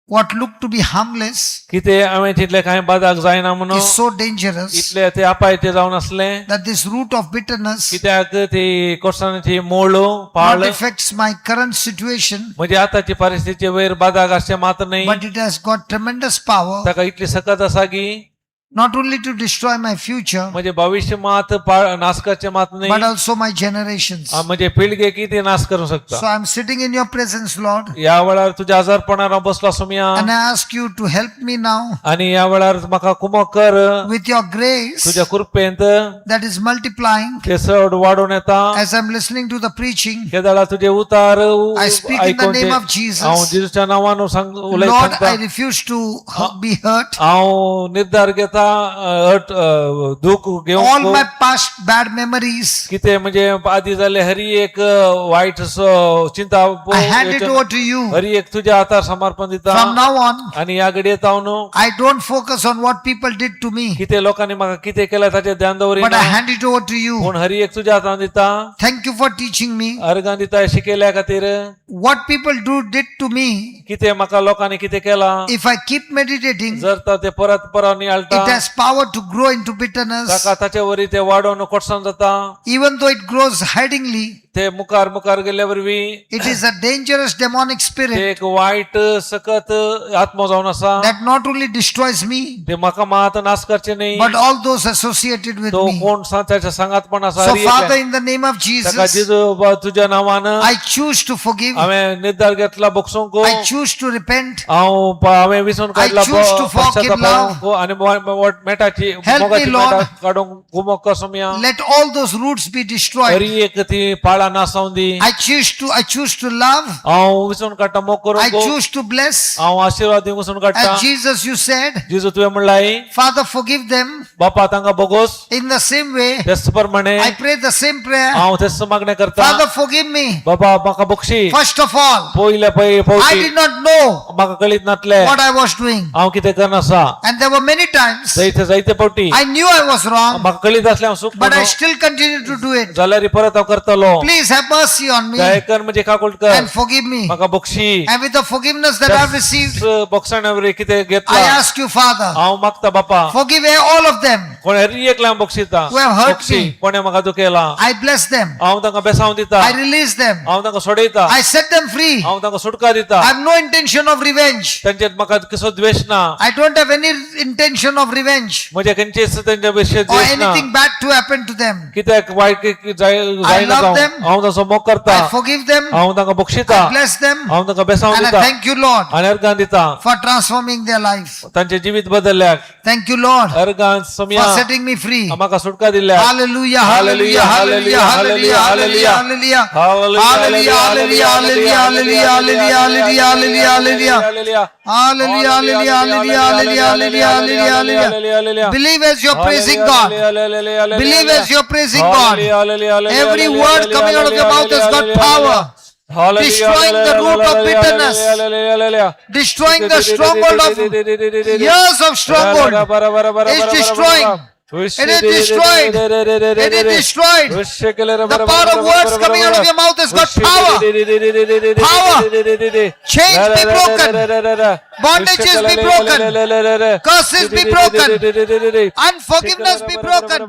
A: What looked to be harmless
B: कितें हांवें चिंतलें कांय बादाक जायना म्हणून,
A: is so dangerous
B: इतले ते अपायचे जावन आसलें
A: that this root of bitterness
B: कित्याक ती कोर्साची मूळ पाळ
A: not affects my current situation,
B: म्हणजे आतांची परिस्थिती वयर बादाक आसचें मात्र न्हय,
A: but it has got tremendous power
B: ताका इतली सकत आसा की
A: not only to destroy my future,
B: म्हणजे भविष्य मात नाश करचें मात न्हय,
A: but also my generations.
B: म्हणजे पिळगे की ते नाश करूंक शकता.
A: So I'm sitting in your presence, Lord,
B: ह्या वेळार तुज्या आजारपणार हांव बसलो Somaiya
A: and I ask you to help me now
B: आनी ह्या वेळार म्हाका कुमक कर
A: with your grace
B: तुज्या कृपेंत
A: that is multiplying
B: ते चड वाडून येता.
A: As I'm listening to the preaching.
B: केदळा तुजे उतार
A: I speak in the
B: आयकून
A: name of
B: हांव
A: Jesus.
B: जेजूच्या नांवान सांग उलयत
A: Lord,
B: सांगता.
A: I refuse to be hurt.
B: हांव निर्धार घेता दिता अट दुख
A: all
B: घेवंक
A: my past bad memories.
B: कितें म्हणजे आदी जाल्ले हरी एक वायट असो चिंता
A: I hand it over to you.
B: Hari एक तुज्या हातार समर्पण दिता
A: From now on,
B: आनी ह्या घडये जावन
A: I don't focus on what people did to me,
B: कितें लोकांनी म्हाका कितें केलां ताचें ध्यान
A: but I
B: दवरिना
A: hand it over to you.
B: पूण हरी एक तुज्या हातान दिता
A: Thank you for teaching me.
B: अर्गां दिता शिकयल्या खातीर
A: What people do did to me,
B: कितें म्हाका लोकांनी कितें केलां
A: if I keep meditating,
B: जर तर ते परत परत नियाळटा
A: it has power to grow into bitterness.
B: ताका ताचे वरी ते वाडोवन कोटसाण जाता
A: Even though it grows hidingly,
B: ते मुखार मुखार गेल्ले वरवीं
A: it is a dangerous demonic
B: ते
A: spirit
B: एक वायट सकत आत्मो जावन आसा
A: that not only destroys me,
B: ते म्हाका मात नाश करचे न्ही
A: but all those associated with
B: तो
A: me.
B: कोण ताच्या सांगात पण आसा
A: So,
B: हरी
A: Father,
B: एकल्यान.
A: in the name of
B: ताका
A: Jesus,
B: जेजू तुज्या नांवान
A: I choose to forgive.
B: हांवें निर्धार घेतला बक्षूंक
A: I choose to repent.
B: हांव हांवें विसरून
A: I
B: काडला
A: choose to walk in love.
B: पश्चाताप आनी मेटाची
A: Help me,
B: मोगाची
A: Lord.
B: मेटां काडूंक गुमोक कसोमया
A: Let all those roots be destroyed.
B: Hari एक ती पाळां नासावन दी
A: I choose to love.
B: हांव विसरून काडटा मोग
A: I
B: करूंक
A: choose to bless.
B: हांव आशिर्वाद दिवंक विसरून काडटा
A: As Jesus, you said,
B: जेजू तुवें म्हणलाय
A: Father, forgive them.
B: बापा तांकां बोगोस
A: In the same way,
B: तेच प्रमाणे
A: I pray the same prayer.
B: हांव तेच मागणें करता
A: Father, forgive me.
B: बाबा म्हाका बक्षी
A: First of all,
B: पयले पय
A: I
B: फावटी
A: did not know
B: म्हाका कळीत नातले
A: what I was doing.
B: हांव कितें करना आसा
A: And there were many times
B: जायते जायते फावटी
A: I knew I was wrong,
B: म्हाका कळीत आसलें हांव चूक
A: but I
B: म्हणून.
A: still continued to do it.
B: जाल्यार परत हांव करतलो
A: Please have mercy on me
B: दया कर म्हणजे काकूट कर
A: and forgive me.
B: म्हाका Bakshi
A: And with the forgiveness that I've received,
B: बक्षाणे वरवीं कितें
A: I
B: घेतला
A: ask you, Father,
B: हांव मागता बापा
A: forgive all of them.
B: कोण हरी एकल्या हांव बक्षिता
A: Who have hurt
B: Bakshi
A: me.
B: कोणें म्हाका दुखयला
A: I bless them.
B: हांव तांकां बेसांव दिता
A: I release them.
B: हांव तांकां सोडयता
A: I set them free.
B: हांव तांकां सुटका दिता
A: I have no intention of revenge.
B: तांचेर म्हाका कसो द्वेश ना
A: I don't have any intention of revenge
B: म्हज्या खंयचेच तांच्या विशय
A: or
B: द्वेश ना
A: anything bad to happen to them.
B: कित्याक वायट जायना
A: love
B: जावं
A: them.
B: हांव तांचो मोग करता
A: I forgive them.
B: हांव तांकां बक्षिता
A: I bless them.
B: हांव तांकां बेसांव
A: And I
B: दिता
A: thank you, Lord,
B: आनी अर्गां दिता
A: for transforming their life.
B: तांचे जिवीत बदलल्याक
A: Thank you, Lord,
B: अर्गां
A: for
B: Samya
A: setting me free.
B: म्हाका सुटका दिल्या
A: Hallelujah, hallelujah, hallelujah, hallelujah, hallelujah, hallelujah. Hallelujah, hallelujah, hallelujah, hallelujah, hallelujah, hallelujah, hallelujah.
B: Hallelujah
A: Hallelujah, hallelujah, hallelujah, hallelujah, hallelujah, hallelujah.
B: Hallelujah
A: Believe as you're praising God. Believe as you're praising God. Every word coming out of your mouth has got power. Destroying the root of bitterness. Destroying the stronghold of years of stronghold. Is destroying. It is destroyed. It is destroyed. The power of words coming out of your mouth has got power. Power. Chains be broken. Bondages be broken. Curses be broken. Unforgiveness be broken.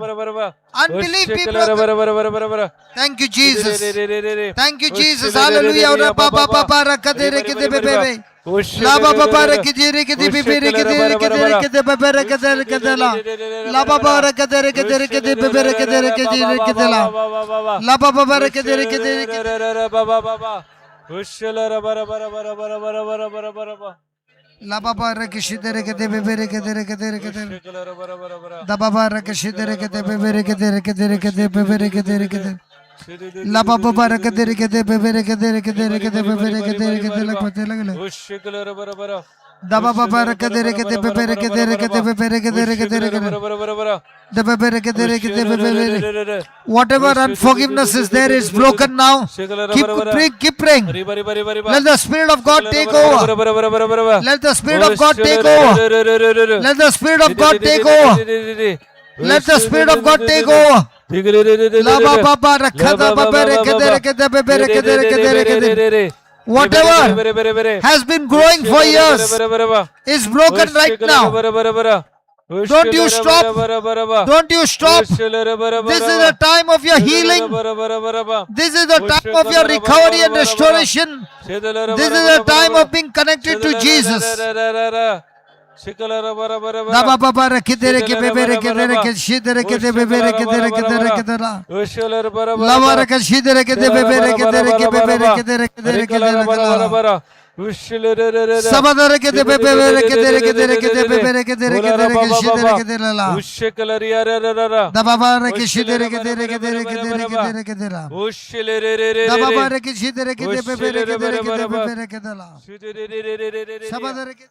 A: Unbelief be broken. Thank you, Jesus. Thank you, Jesus. Hallelujah. Ra ba ba ba ba ra ka de re ke de be be be. La ba ba ba ra ke de re ke de be be re ke de re ke de re ke de be be re ke de re ke de la. La ba ba ra ka de re ke de re ke de be be re ke de re ke de re ke de la. La ba ba ba ra ke de re ke de re ke La ba ba ra ke shi de re ke de be be re ke de re ke de re ke de. Da ba ba ra ke shi de re ke de be be re ke de re ke de re ke de be be re ke de re ke de. La ba ba ba ra ke de re ke de be be re ke de re ke de re ke de be be re ke de re ke de la pa de la la. Da ba ba ba ra ke de re ke de be be re ke de re ke de be be re ke de re ke de re ke de. Da be be re ke de re ke de be be re. Whatever unforgiveness is there is broken now. Keep praying, keep praying. Let the Spirit of God take over. Let the Spirit of God take over. Let the Spirit of God take over. Let the Spirit of God take over. La ba ba ba ra ka da ba ba re ke de re ke de be be re ke de re ke de re ke de. Whatever has been growing for years is broken right now. Don't you stop. Don't you stop. This is the time of your healing. This is the time of your recovery and restoration. This is the time of being connected to Jesus. Da ba ba ba ra ke de re ke be be re ke de re ke shi de re ke de be be re ke de re ke de re ke de la. La ba ra ke shi de re ke de be be re ke de re ke be be re ke de re ke de re ke de re ke la. Saba de re ke de be be re ke de re ke de re ke de be be re ke de re ke de re ke shi de re ke de la la. Da ba ba ra ke shi de re ke de re ke de re ke de re ke de re ke de la. Da ba ba ra ke shi de re ke de be be re ke de re ke de be be re ke de la. Saba de re ke de.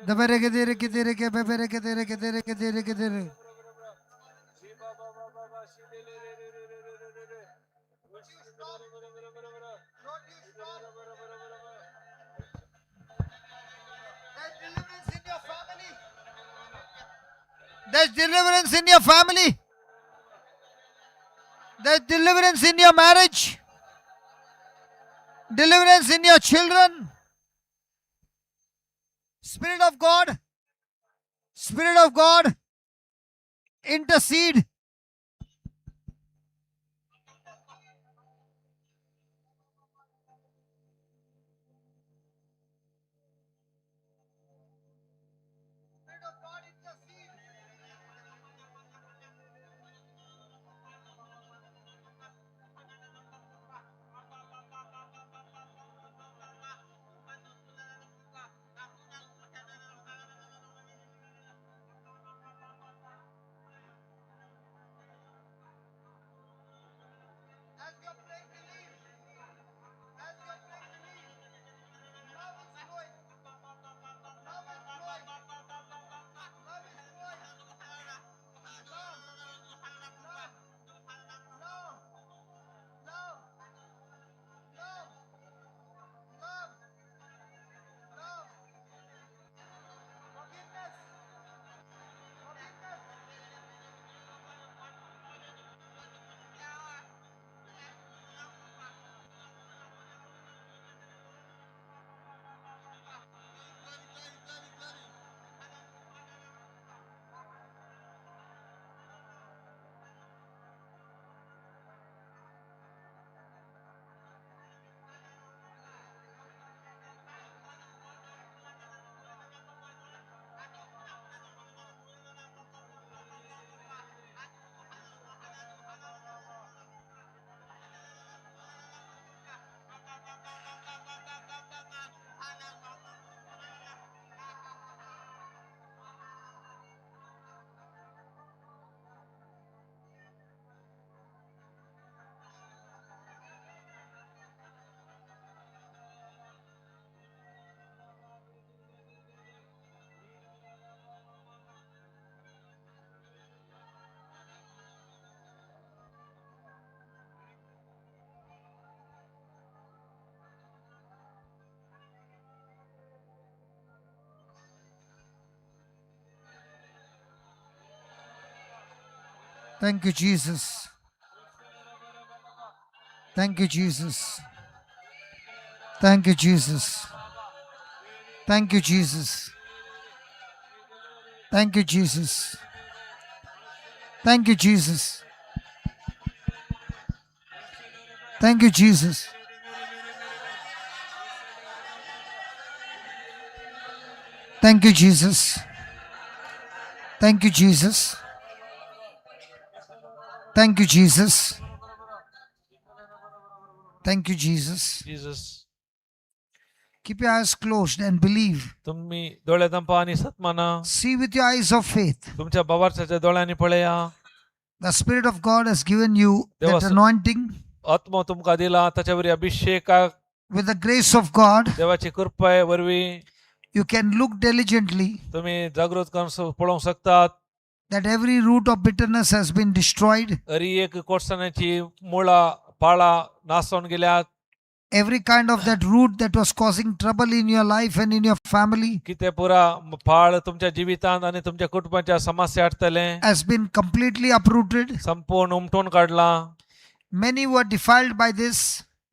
A: दबेरे के बेबेरे के देरे के देरे के देरे के देरे. There's deliverance in your family. There's deliverance in your marriage. Deliverance in your children. Spirit of God. Spirit of God. Intercede. Spirit of God, intercede. As you're praying, believe. As you're praying, believe. Love is flowing. Love is flowing. Love is flowing. Love. Love. Love. Love. Love. Love. Love. Forgiveness. Forgiveness. Thank you, Jesus. Thank you, Jesus. Thank you, Jesus. Thank you, Jesus. Thank you, Jesus. Thank you, Jesus. Thank you, Jesus. Thank you, Jesus. Thank you, Jesus. Thank you, Jesus. Thank you, Jesus.
B: Jesus.
A: Keep your eyes closed and believe.
B: तुम्ही दोळे दंपा आणि सतमाना.
A: See with your eyes of faith.
B: तुमच्या बवारसाच्या दोळ्यांनी पळया.
A: The Spirit of God has given you
B: There
A: that
B: was-
A: anointing.
B: आत्मा तुमका दिला त्याच्यावर अभिषेक.
A: With the grace of God,
B: देवाची कृपा वरवी
A: you can look diligently
B: तुम्ही जागृत करून पळोवंक शकतात
A: that every root of bitterness has been destroyed.
B: अरी एक कोटसाण्याची मुळा पाळा नासवून गेल्यात.
A: Every kind of that root that was causing trouble in your life and in your family
B: कितें पुरा फाळ तुमच्या जिवितांत आणि तुमच्या कुटुंबाच्या समस्या हाडटले
A: has been completely uprooted.
B: संपूर्ण उमटून काढला.
A: Many were defiled by this.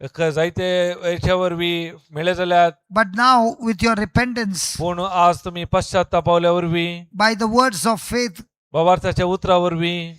B: एक जायते हेच्या वरवीं मेळे जाल्यात.
A: But now, with your repentance,
B: पूण आज तुम्ही पश्चातापावल्या वरवीं
A: by the words of faith,
B: भावार्थाच्या उतरा वरवीं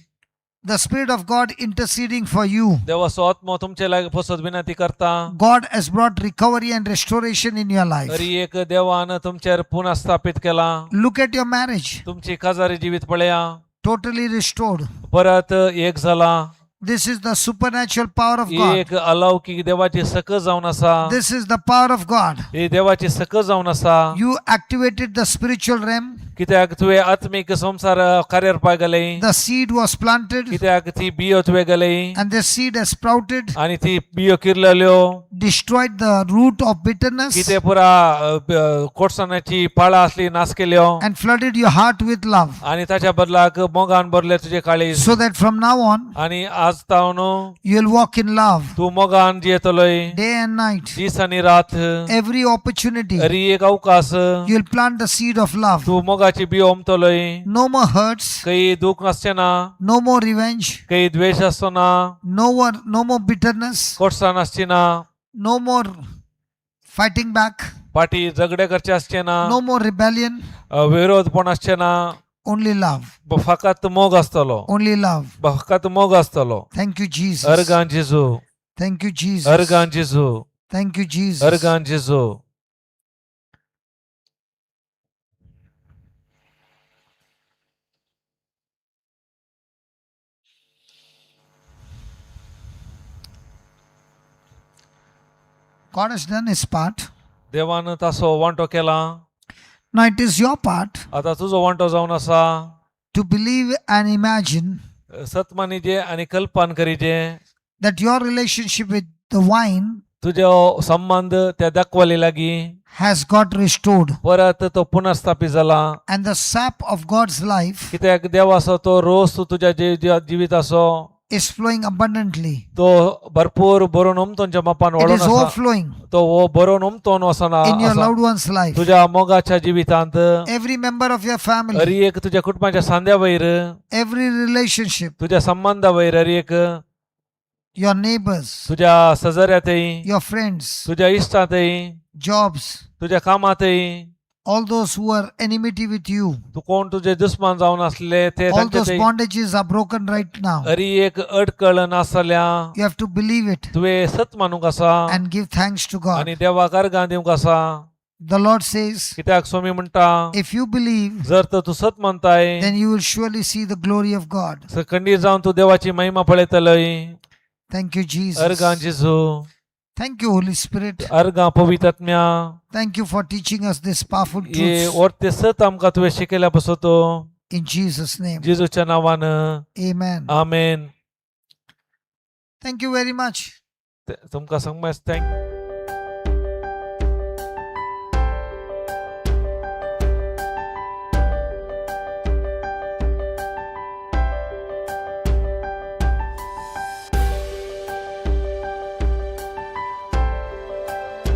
A: the Spirit of God interceding for you,
B: देवाचो आत्मो तुमचे लागीं पसत विनंती करता.
A: God has brought recovery and restoration in your life.
B: तरी एक देवान तुमचेर पुनः स्थापित केला.
A: Look at your marriage,
B: तुमची काजारी जिवीत पळया.
A: Totally restored.
B: परत एक जाला.
A: This is the supernatural power of
B: he
A: God.
B: एक अलौकीक देवाची सकस जावन आसा.
A: This is the power of God.
B: ही देवाची सकस जावन आसा.
A: You activated the spiritual realm.
B: कित्याक तुवें आत्मीक संवसार कार्यार गेले.
A: The seed was planted
B: कित्याक ती बियो तुवें गेले
A: and the seed has sprouted,
B: आणि ती बियो किरलेल्यो,
A: destroyed the root of bitterness
B: कितें पुरा कोटसाणाची पाळां आसली नास केल्यो
A: and flooded your heart with love.
B: आणि ताच्या बदलाक मोगान भरले तुजे काळीज.
A: So that from now on,
B: आणि आज तावन
A: you'll walk in love
B: तूं मोगान जियेतलोय
A: day and night.
B: दीस आनी रात.
A: Every opportunity,
B: हरी एक अवकाश
A: you'll plant the seed of love.
B: तूं मोगाची बियो ओंपतलोय.
A: No more hurts,
B: काही दुःख आसचें ना.
A: No more revenge,
B: काही द्वेश आसचो ना.
A: No more bitterness,
B: कोटसाण आसची ना.
A: No more fighting back,
B: फाटी झगडे करचे आसचे ना.
A: No more rebellion,
B: विरोधपण आसचें ना.
A: Only love,
B: फकत मोग आसतलो.
A: Only love.
B: फकत मोग आसतलो.
A: Thank you, Jesus.
B: अर्गां जेजू.
A: Thank you, Jesus.
B: अर्गां जेजू.
A: Thank you, Jesus.
B: अर्गां जेजू.
A: God has done his part.
B: देवान तासो वांटो केला.
A: Now it is your part
B: आता तुजो वांटो जावन आसा
A: to believe and imagine
B: सत मानिजे आनी कल्पन करीजे
A: that your relationship with the wine
B: तुजो संबंद त्या दाखवली लागीं
A: has got restored
B: परत तो पुनर्स्थापित जाला
A: and the sap of God's life
B: कित्याक देवाचो तो रोस तुज्या जिविताचो
A: is flowing abundantly.
B: तो भरपूर भरून उमतोनच्या मापान
A: It
B: वाडून
A: is
B: आसा.
A: overflowing
B: तो हो भरून उमतोन वचना
A: in your
B: आसा.
A: loved one's life.
B: तुज्या मोगाच्या जिवितांत
A: Every member of your family,
B: Hari एक तुज्या कुटुंबाच्या सांद्या वयर
A: every relationship,
B: तुज्या संबंधा वयर हरी एक
A: your neighbors,
B: तुज्या सजऱ्यातय
A: your friends,
B: तुज्या इश्टांतय
A: jobs,
B: तुज्या कामातय
A: all those who are enmity with you,
B: तू कोण तुझे दुस्मान जावन आसले ते
A: all those
B: तांचे
A: bondages are broken right now.
B: Hari एक अडकळ नासल्या.
A: You have to believe it
B: तुवें सत मानूंक आसा
A: and give thanks to God.
B: आनी देवाक अर्गां दिवंक आसा.
A: The Lord says,
B: कित्याक स्वामी म्हणटा,
A: if you believe,
B: जर तर तूं सत मानताय
A: then you will surely see the glory of God.
B: खंडीर जावन तूं देवाची महिमा पळयतलोय.
A: Thank you,
B: अर्गां
A: Jesus.
B: जेजू.
A: Thank you, Holy Spirit.
B: अर्गां पवित्र आत्म्या.
A: Thank you for teaching us this powerful
B: हे
A: truth.
B: वर्ते सत आमकां तुवें शिकयल्या पासत.
A: In Jesus' name.
B: जेजूच्या नांवान.
A: Amen.
B: Amen.
A: Thank you very much.
B: तुमकां समज thank.